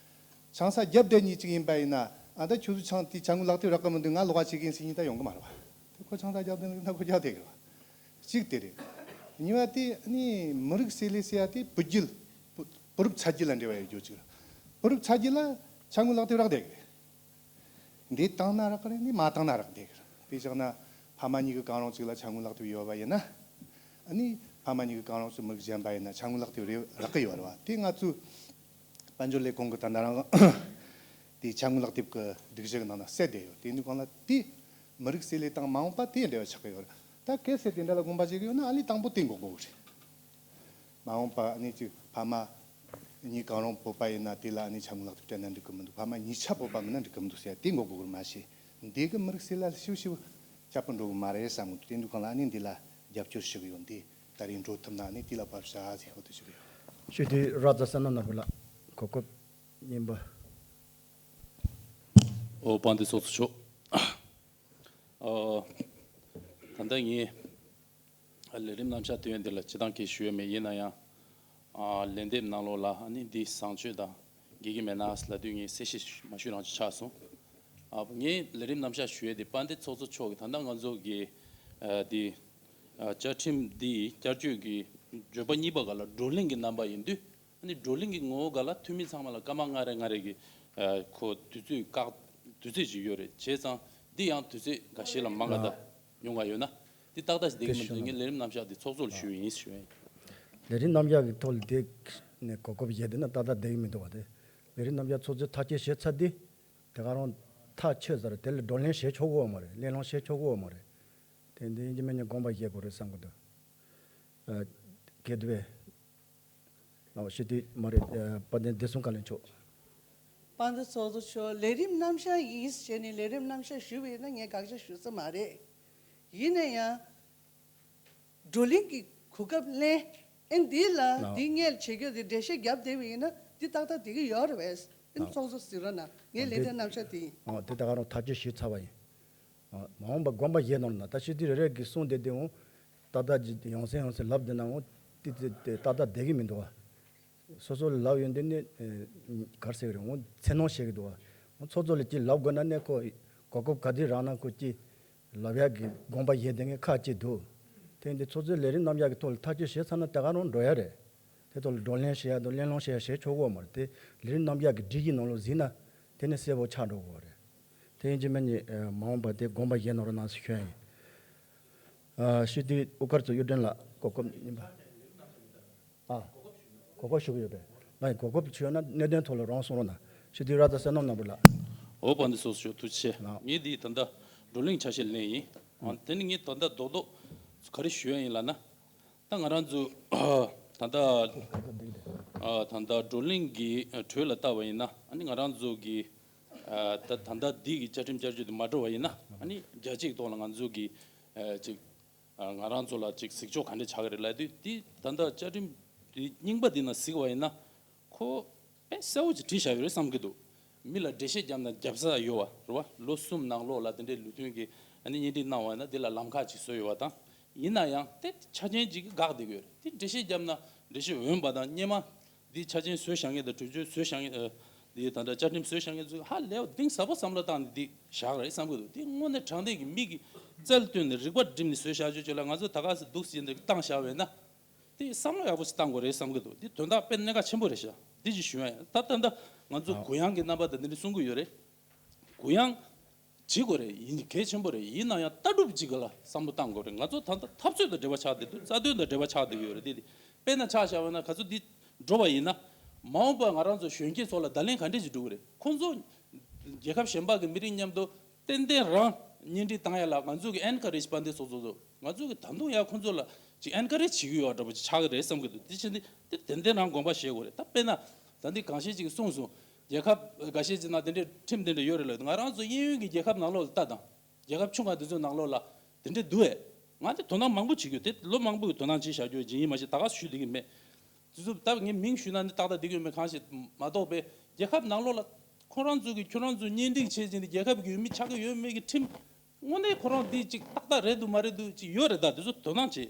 ཆང་ས་བརྒྱབ་བསྡད་མཁན་ཅིག་ཡིན་པ་ཡིན་ན། ཨ་ད་ཁྱོད་ཚོ་ཆང་དེ་ཕྱ་དངུལ་ལག་དེབ་རག་གི་མི་འདུག་ང་ལོགས་ཀ་བྱེད་གི་ཡིན་ཟེར་མཁན་ད་ཡོང་གི་མ་རེད་བ། དེ་ཁོ་ཆང་ས་བརྒྱབ་བསྡད་ན་ད་ཁོ་རྒྱག་བསྡད་གི་རེད་བ། གཅིག་དེ་རེད། གཉིས་པ་དེ་ནི་མི་རིགས་སེར་ལེ་ཟེར་ཡ་དེ་བུ་རྒྱུད། བུ་བུ་རབས་ཚ་རྒྱུད་ལ་འབྲེལ་བ་ཡོད་རྒྱུ་ཅིག་བུ་རབས་ཚ་རྒྱུད་ལ་ཕྱ་དངུལ་ལག་དེབ་རག་བསྡད་གི་རེད། འདི་བཏང་ན་རག་གི་རེད། འདི་མ་བཏང་ན་རག་བསྡད་གི་རེད། དཔེ་བཞག་ན་ཕ་མ་གཉིས་ཀྱི་གང་རུང་གཅིག་ལ་ཕྱ་དངུལ་ལག་དེབ་ཡོད་པ་ཡིན་ན། ཨ་ནི་ཕ་མ་གཉིས་ཀྱི་གང་རུང་གཅིག་མི་རིགས་གཞན་པ་ཡིན་ན་ཕྱ་དངུལ་ལག་དེབ་རེ་རག་གི་ཡོད་རེད་བ། དེ་ང་ཚོས་དཔལ་འབྱོར་ལས་ཁུངས་ཀྱི་ད་ལྟ་རང་དེ་ཕྱ་དངུལ་ལག་དེབ་ཀྱི་སྒྲིག་གཞི་གི་ནང་ན་གསལ་བསྡད་ཡོད། དེ་ནི་གང་ལ་དེ་མི་རིགས་སེར་ལེ་དང་མ་འོངས་པ་དེ་འབྲེལ་བ་ཆགས་ཀྱི་ཡོད་རེད། ད་གལ་སྲིད་དེ་འདྲ་ལ་དགོངས་པ་བཞེས་ཀྱི་ཡོད་ན་ཨ་ནི་དང་པོ་དེ་འགོག་དགོས་གི་རེད། མ་འོངས་པ་ནི་ཅིག་ཕ་མ་གཉིས་གང་རུང་བོད་པ་ཡིན་ན་དེ་ལ་ནི་ཕྱ་དངུལ་ལག་དེབ་སྤྲད་ན་འགྲིག་གི་མི་འདུག་ཕ་མ་གཉིས་ཆ་བོད་པ་མིན་ན་འགྲིག་གི་མི་འདུག་ཟེར་དེ་འགོག་དགོས་རེད། མ་གཞི་འདི་གི་མི་རིགས་སེར་ལ་ཤིབ་ཤིབ་ཁྱབ་པ་འགྲོ་གི་མ་རེད་བསམ་གི་འདུག་དེ་འདུག་གང་ལ་ནི་འདི་ལ་རྒྱབ་སྐྱོར་ཞུ་གི་ཡོད། འདི་ད་རིང་འགྲོ་ཐུབ་ན་ནི་དེ་ལ་བབ་བཞག་ཟེར་ཤོག་དེ་ཞུ་གི་ཡོད། ཞུ་དུས་ར་ཛ་ས་ན་ན་བུ་ལ་གོ་སྐབས་རྙིང་པ། ཨོ་དཔལ་ལྡན་ཚོགས་གཙོ་མཆོག་ཨོ། ད་ལྟ་ངས། ལས་རིམ་རྣམ་གཞག་དེ་ཡོད་འདི་ལ་སྤྱི་བཏང་གི་ཞུ་ཡས་མེད། ཡིན་ན་ཡང་། ཨ་ལན་འདེབས་ནང་ལོགས་ལ་ཨ་ནི་འདི་བཟང་སྤྱོད་དང་འགལ་གྱི་མེད་ན་ལབ་དུས་ངས་གསལ་བཤད་མ་ཞུས་རང་ཅིག་ཆགས་སོང་། ཨ་ངས་ལས་རིམ་རྣམ་གཞག་ཞུ་ཡས་དེ་དཔལ་ལྡན་ཚོགས་གཙོ་མཆོག་གིས་ད་ལྟ་ང་ཚོ་གི་ཨ་འདི་ཨ་བཅའ་ཁྲིམས་འདི་བསྐྱར་བཅོས་ཀྱི་བརྗོད་པ་གཉིས་པ་སྒང་ལ་བགྲོ་གླེང་གི་རྣམ་པ་ཡིན་དུས། ཨ་ནི་བགྲོ་གླེང་གི་ངོ་བོ་སྒང་ལ་འཐུས་མི་ཚང་མ་ལ་སྐར་མ་ལྔ་རེ་ལྔ་རེ་གི་ཨ་ཁོ་དུས་ཚོད་བཀག་དུས་ཚོད་ཅིག་ཡོད་རེད། བྱས་ཙང་འདི་ཡང་དུས་ཚོད་འགའ་ཤས་ལ་མང་ག་ད་ཉུང་ག་ཡོད་ན། འདི་ཏག་ཏག་ཞིག་བསྡད་ཀྱི་མི་འདུག་ངས་ལས་རིམ་རྣམ་གཞག་འདི་ཚོགས་གཙོ་ལ་ཞུས་ཡིན་ཞུས་ཡིན། ལས་རིམ་རྣམ་གཞག་གི་ཐོག་ལ་བསྡད་ནས་གོ་སྐབས་བཞེས་བསྡད་ན་ཏག་ཏག་བསྡད་ཀྱི་མི་འདུག་བ། དེ་ལས་རིམ་རྣམ་གཞག་ཚོགས་གཙོས་ཐག་གཅོད་བྱས་ཚར་དུས་དེ་ག་རང་ཐག་ཆོད་ཚར། དེ་ལ་བགྲོ་གླེང་བྱེད་ཆོག་གི་ཡོད་མ་རེད། གླེང་སློང་བྱེད་ཆོག་གི་ཡོད་མ་རེད། དེ་འདི་ཡིན་གཅིག་མིན་གཉིས་དགོངས་པ་བཞེས་དགོས་རེད་བསམ་གྱི་འདུག་ཨ་གལ་ཏེ། ལགས་ཞུ་དུས་མ་རེད། ཨ་དཔལ་ལྡན་བདེ་སྲུང་བཀའ་བློན་མཆོག་དཔལ་ལྡན་ཚོགས་གཙོ་མཆོག་ལས་རིམ་རྣམ་གཞག་ཡིན་ཞེས་ནས་ལས་རིམ་རྣམ་གཞག་ཞུས་པ་ཡིན་ན་ངས་དགག་བྱ་ཞུ་ས་མ་རེད། ཡིན་ན་ཡང་བགྲོ་གླེང་གི་གོ་སྐབས་ལེན། ཨེ་འདི་ལ་ལགས། འདི་སྔོན་བྱེད་རྒྱུ་དེ་འགྲེལ་བཤད་བརྒྱབ་བསྡད་པ་ཡིན་ན་འདི་ཏག་ཏག་བསྡད་ཀྱི་ཡོད་རེད་པས། ཨེ་ལགས། ཚོགས་གཙོ་ཟེར་རོགས་གནང་། ངས་ལས་དེ་རིམ་རྣམ་གཞག་དེ་ཡིན། ཨོ་དེ་ད་ག་རང་ཐག་གཅོད་ཞུས་ཚར་བ་ཡིན། ཨ་མ་འོངས་པ་དགོངས་པ་བཞེས་གནང་རོགས་གནང་། ད་ཤི་དུས་རེ་རེ་གི་གསུང་བསྡད་དེ་འོང་། ཏག་ཏག་ཅིག་ཡོང་སེ་ཡོང་སེ་ལབ་བསྡད་ན་འོང་། ཏི་ཏི་ཏི་ཏག་ཏག་བསྡད་ཀྱི་མི་འདུག་བ། སོ་སོ་ལ་ལབ་ཡོང་དུས་ནི་ཨེ་ག་རེ་ཟེར་གི་རེད། འོང་ཚེ་ནོར་བྱེད་ཀྱི་འདུག་བ། འོང་ཚོགས་གཙོ་ལ་ཅིག་ལབ་དགོས་ན་ནི་ཁོ་གོ་སྐབས་ག་དུས་རག་ན་ཁོ་ཅིག་ལབ་ཡག་གི་དགོངས་པ་བཞེས་བསྡད་མཁན་ཁག་ཅིག་འདུག་དེ་འདི་ཚོགས་གཙོའི་ལས་རིམ་རྣམ་གཞག་གི་ཐོག་ལ་ཐག་གཅོད་བྱས་ཚར་ན་དེ་ག་རང་འགྲོ་ཡ་རེད། དེ་ཐོག་ལ་བགྲོ་གླེང་བྱེད་ཡ་དང་གླེང་སློང་བྱེད་ཡ་བྱེད་ཆོག་གི་ཡོད་མ་རེད། དེ་ལས་རིམ་རྣམ་གཞག་གི་སྒྲིག་གཞི་ནང་ལོགས་གཟིགས་ན་དེ་ནི་གསལ་པོ་ཆགས་འགྲོ་གི་ཡོད་རེད། དེ་ཡིན་གཅིག་མིན་གཉིས་ཨ་མ་འོངས་པ་དེ་དགོངས་པ་བཞེས་གནང་རོགས་གནང་ཞེས་ཞུ་ཡ་ཡིན། ཨ་ཤི་དུས་དབུ་དཀར་གཙོ་གཡུ་སྒྲོན་ལགས་གོ་སྐབས་རྙིང་པ། ཨ་གོ་སྐབས་ཞུ་གི་ཡོད་པས། ང་ཡི་གོ་སྐབས་ཞུ་ཡོད་ན་གནད་དོན་ཐོག་ལ་རང་གསུང་རོགས་གནང་། ཤི་དུས་ར་ད་བསོད་ནམས་ནོར་བུ་ལགས། འོ་དཔལ་ལྡན་ཚོགས་གཙོ་མཆོག་ཐུགས་རྗེ་ཆེ། ལགས། ངས་འདི་ད་ལྟ་བགྲོ་གླེང་ཆ་ཤས་ལེན་ཡིན། ཨ་དེ་ནི་ངས་ད་ལྟ་རྡོག་རྡོག་ག་རེ་ཞུ་ཡ་ཡིན་ལབ་ན། ད་ང་རང་ཚོ་ད་ལྟ་ཨ་ད་ལྟ་བགྲོ་གླེང་གི་ཨ་གྲོས་ལ་བལྟས་པ་ཡིན་ན། ཨ་ནི་ང་རང་ཚོ་གི་ཨ་ད་ད་ལྟ་འདི་གི་བཅའ་ཁྲིམས་བསྐྱར་བཅོས་དེ་མ་འགྲོ་བ་ཡིན་ན། ཨ་ནི་རྒྱ་ཆེའི་ཐོག་ལ་ང་ཚོ་གི་ཨ་ཅིག་ཨ་ང་རང་ཚོ་ལ་ཅིག་གཟིགས་ཕྱོགས་ག་འདྲ་ཆགས་ཀྱི་རེད་ལབ་དུས། འདི་ད་ལྟ་བཅའ་ཁྲིམས་འདི་རྙིང་པ་འདི་ནང་གཟིགས་པ་ཡིན་ན་ཁོ་དཔེ་གསལ་པོ་ཅིག་བྲིས་བཞག་ཡོད་རེད་བསམ་གྱི་འདུག་མི་ལ་འགྲེལ་བཤད་བརྒྱབ་ན་རྒྱབ་ས་ཡོད་པ་རེད་བ། ལོ་གསུམ་ནང་ལོགས་ལ་དེ་འདྲའི་ལུགས་མཐུན་གྱི་ཨ་ནི་གཉེན་སྒྲིག་གནང་བ་ཡིན་ན་འདི་ལ་ལམ་ཁ་ཅིག་བཟོས་ཡོད་པ་དང་། ཡིན་ན་ཡང་དེ་ཆ་རྐྱེན་ཅིག་གིས་འགག་བསྡད་ཀྱི་ཡོད་རེད། དེ་འགྲེལ་བཤད་བརྒྱབ་ན་འགྲེལ་བཤད་འོན་པ་དང་སྔོན་མ་འདི་ཆ་རྐྱེན་བཟོས་བཞག་མཁན་དང་གྲོས་ཆོད་བཟོས་བཞག་མཁན། ཨ་འདི་ད་ལྟ་བཅའ་ཁྲིམས་བཟོས་བཞག་མཁན་ཚོས་ཧ་ལས་པ་གཏིང་ཟབ་པོ་བསམ་བློ་བཏང་ནས་འདི་བཞག་རེད་བསམ་གྱི་འདུག་དེ་དངོས་གནས་དྲང་བདེན་གྱི་མིག་གིས་རྩལ་བཏོན་ནས་རིག་པ་བསྒྲིམས་ནས་བཟོས་བཞག་ཆོག་ཆོག་ལ། ང་ཚོ་ད་ག་སེ་འདུག་སེ་འདི་བཏང་བཞག་པ་ཡིན་ན། དེ་བསམ་བློ་ཡག་པོ་ཞིག་བཏང་དགོས་རེད་བསམ་གྱི་འདུག་དེ་དོན་དག་དཔེ་གནད་འགག་ཆེན་པོ་རེད་ཤག་འདི་ཅིག་ཞུ་ཡ་ཡིན། ད་ད་ལྟ་ང་ཚོ་ཨ་གུ་ཡངས་ཀྱི་རྣམ་པ་དང་འདི་འདྲ་གསུང་གི་ཡོད་རེད། གུ་ཡངས་བྱེད་དགོས་རེད། ཡིན་གལ་ཆེན་པོ་རེད། ཡིན་ན་ཡང་ལྟ་གྲུབ་ཅིག་ག་ལ་བསམ་བློ་བཏང་དགོས་རེད། ང་ཚོ་ད་ལྟ་འཐབ་རྩོད་དང་འབྲེལ་བ་ཆགས་བསྡད་འདུག་རྩ་དོན་དང་འབྲེལ་བ་ཆགས་བསྡད་ཀྱི་ཡོད་རེད། དེ་དེ་དཔེར་ན་ཆ་བཞག་པ་ན་ག་ཚོད་འདི་འགྲོ་བ་ཡིན་ན། མ་འོངས་པར་ང་རང་ཚོ་གཞོན་སྐྱེས་ཚོ་ལ་བརྡ་ལན་ག་འདྲས་ཅིག་འགྲོ་གི་རེད། ཁོང་ཚོ་རྒྱལ་ཁབ་གཞན་པ་གི་མི་རིགས་མཉམ་དུ་ཏན་ཏན་རང་གཉེན་སྒྲིག་བཏང་ཡ་ལ་ང་ཚོ་གི་ཨེན་ཁ་རེཇ་དཔལ་ལྡན་ཚོགས་གཙོ་ཚོ། ང་ཚོ་གི་ད་དུང་ཡང་ཁོང་ཚོ་ལ་ཅིག་ཨེན་ཁ་རེཇ་བྱེད་ཀྱི་ཡོད་འདྲ་པོ་ཅིག་ཆགས་ཀྱི་རེད་བསམ་གྱི་འདུག་དེ་བྱས་ནས་དེ་ཏན་ཏན་རང་དགོངས་པ་བཞེས་དགོས་རེད། ད་དཔེར་ན་ད་འདི་གང་ཤེས་ཅིག་གིས་གསུངས་སོང་། རྒྱལ་ཁབ་འགའ་ཤས་ཅིག་ནང་དེ་འདྲའི་ཁྲིམས་དེ་འདྲ་ཡོད་རེད་ལབ། ང་རང་ཚོ་གཡས་གཡོན་གྱི་རྒྱལ་ཁབ་ནང་ལོགས་ལ་ལྟ་དང་། རྒྱལ་ཁབ་ཆུང་བ་དེ་ཚོའི་ནང་ལོགས་ལ་དེ་འདྲ་འདུག་ཨེ། ང་དེ་དོ་སྣང་མང་པོ་བྱེད་རྒྱུ་དེ་ལོ་མང་པོ་གི་དོ་སྣང་བྱེད་བཞག་རྒྱུ་ཡིན་མ་གཞི་ད་ག་ཞུ་བསྡད་ཀྱི་མེད། དེ་ཚོ་ད་ངས་མིང་ཞུས་ན་ནི་ཏག་ཏག་བསྡད་ཀྱི་ཡོད་མེད་གང་ཞིག་མ་གཏོགས་པའི་རྒྱལ་ཁབ་ནང་ལོགས་ལ་ཁོ་རང་ཚོ་གི་ཁྱོད་རང་ཚོ་གཉེན་སྒྲིག་བྱས་ཅིག་ནི་རྒྱལ་ཁབ་ཀྱི་ཡུལ་མི་ཆགས་ཀྱི་ཡོད་མེད་ཀྱི་ཁྲིམས་དངོས་གནས་ཁོ་རང་འདི་ཅིག་ཏག་ཏག་རེད་འདུག་མ་རེད་འདུག་ཅིག་ཡོད་རེད། ད་དེ་ཚོ་དོ་སྣང་བྱེད།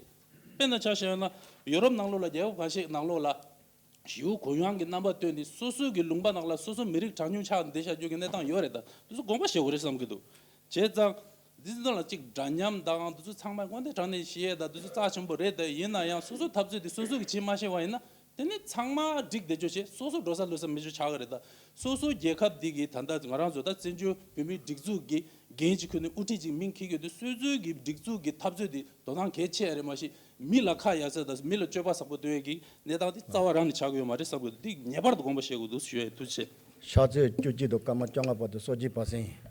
དཔེར་ན་ཆ་བཞག་ན་ཡོ་རོབ་ནང་ལོགས་ལ་རྒྱལ་ཁབ་ཁ་ཤས་ནང་ལོགས་ལ། ཞེའུ་གུ་ཡངས་ཀྱི་རྣམ་པ་སྟོན་ཏེ་སོ་སོ་གི་ལུང་པ་ནང་ལ་སོ་སོ་མི་རིགས་གྲངས་ཉུང་ཆགས་བསྡད་བཞག་རྒྱུ་གི་གནས་སྟངས་ཡོད་རེད། ད་དེ་ཚོ་དགོངས་པ་བཞེས་དགོས་རེད་བསམ་གྱི་འདུག་བྱས་ཙང་། འདི་ཚོ་ལ་གཅིག་འདྲ་མཉམ་དང་དེ་ཚོ་ཚང་མ་དངོས་གནས་དྲང་གནས་ཤེས་ཡས་དང་དེ་ཚོ་རྩ་ཆེན་པོ་རེད། དེ་ཡིན་ན་ཡང་སོ་སོ་འཐབ་རྩོད་དེ་སོ་སོ་གི་བྱེད་མ་ཤེས་པ་ཡིན་ན་དེ་ནི་ཚང་མ་འགྲིག་བསྡད་རྒྱུ་བྱེད། སོ་སོ་འགྲོ་ས་ལུས་ས་མེད་རྒྱུ་ཆགས་ཀྱི་རེད། ད་སོ་སོ་རྒྱལ་ཁབ་འདི་གི་ད་ལྟ་ང་རང་ཚོ་ད་བཙན་བྱོལ་བོད་མིའི་སྒྲིག་འཛུགས་ཀྱི་འགན་ཅིག་ཁུར་ནས་དབུ་ཁྲིད་ཅིག་མིང་འཁྱེར་གྱི་ཡོད་དུས་སོ་སོའི་གི་སྒྲིག་འཛུགས་ཀྱི་འཐབ་རྩོད་དེ་དོ་སྣང་གལ་ཆེ་རེད། མ་གཞི་མི་ལ་ཁ་ཡ་ས་དང་མི་ལ་སྤྱོད་པ་བཟང་པོ་སྟོན་ཡས་ཀྱི་གནས་སྟངས་དེ་རྩ་བ་རང་ནས་ཆགས་ཀྱི་ཡོད་མ་རེད་བསམ་གྱི་འདུག་འདི་ངེས་པར་དུ་དགོངས་པ་བཞེས་དགོས་འདུག་ཞུ་ཡས་ཐུགས་རྗེ་ཆེ། ཕྱག་ཚོད་བཅུ་གཅིག་དང་སྐར་མ་བཅོ་ལྔ་བར་དུ་སོ་སྐྱིད་པ་སེང་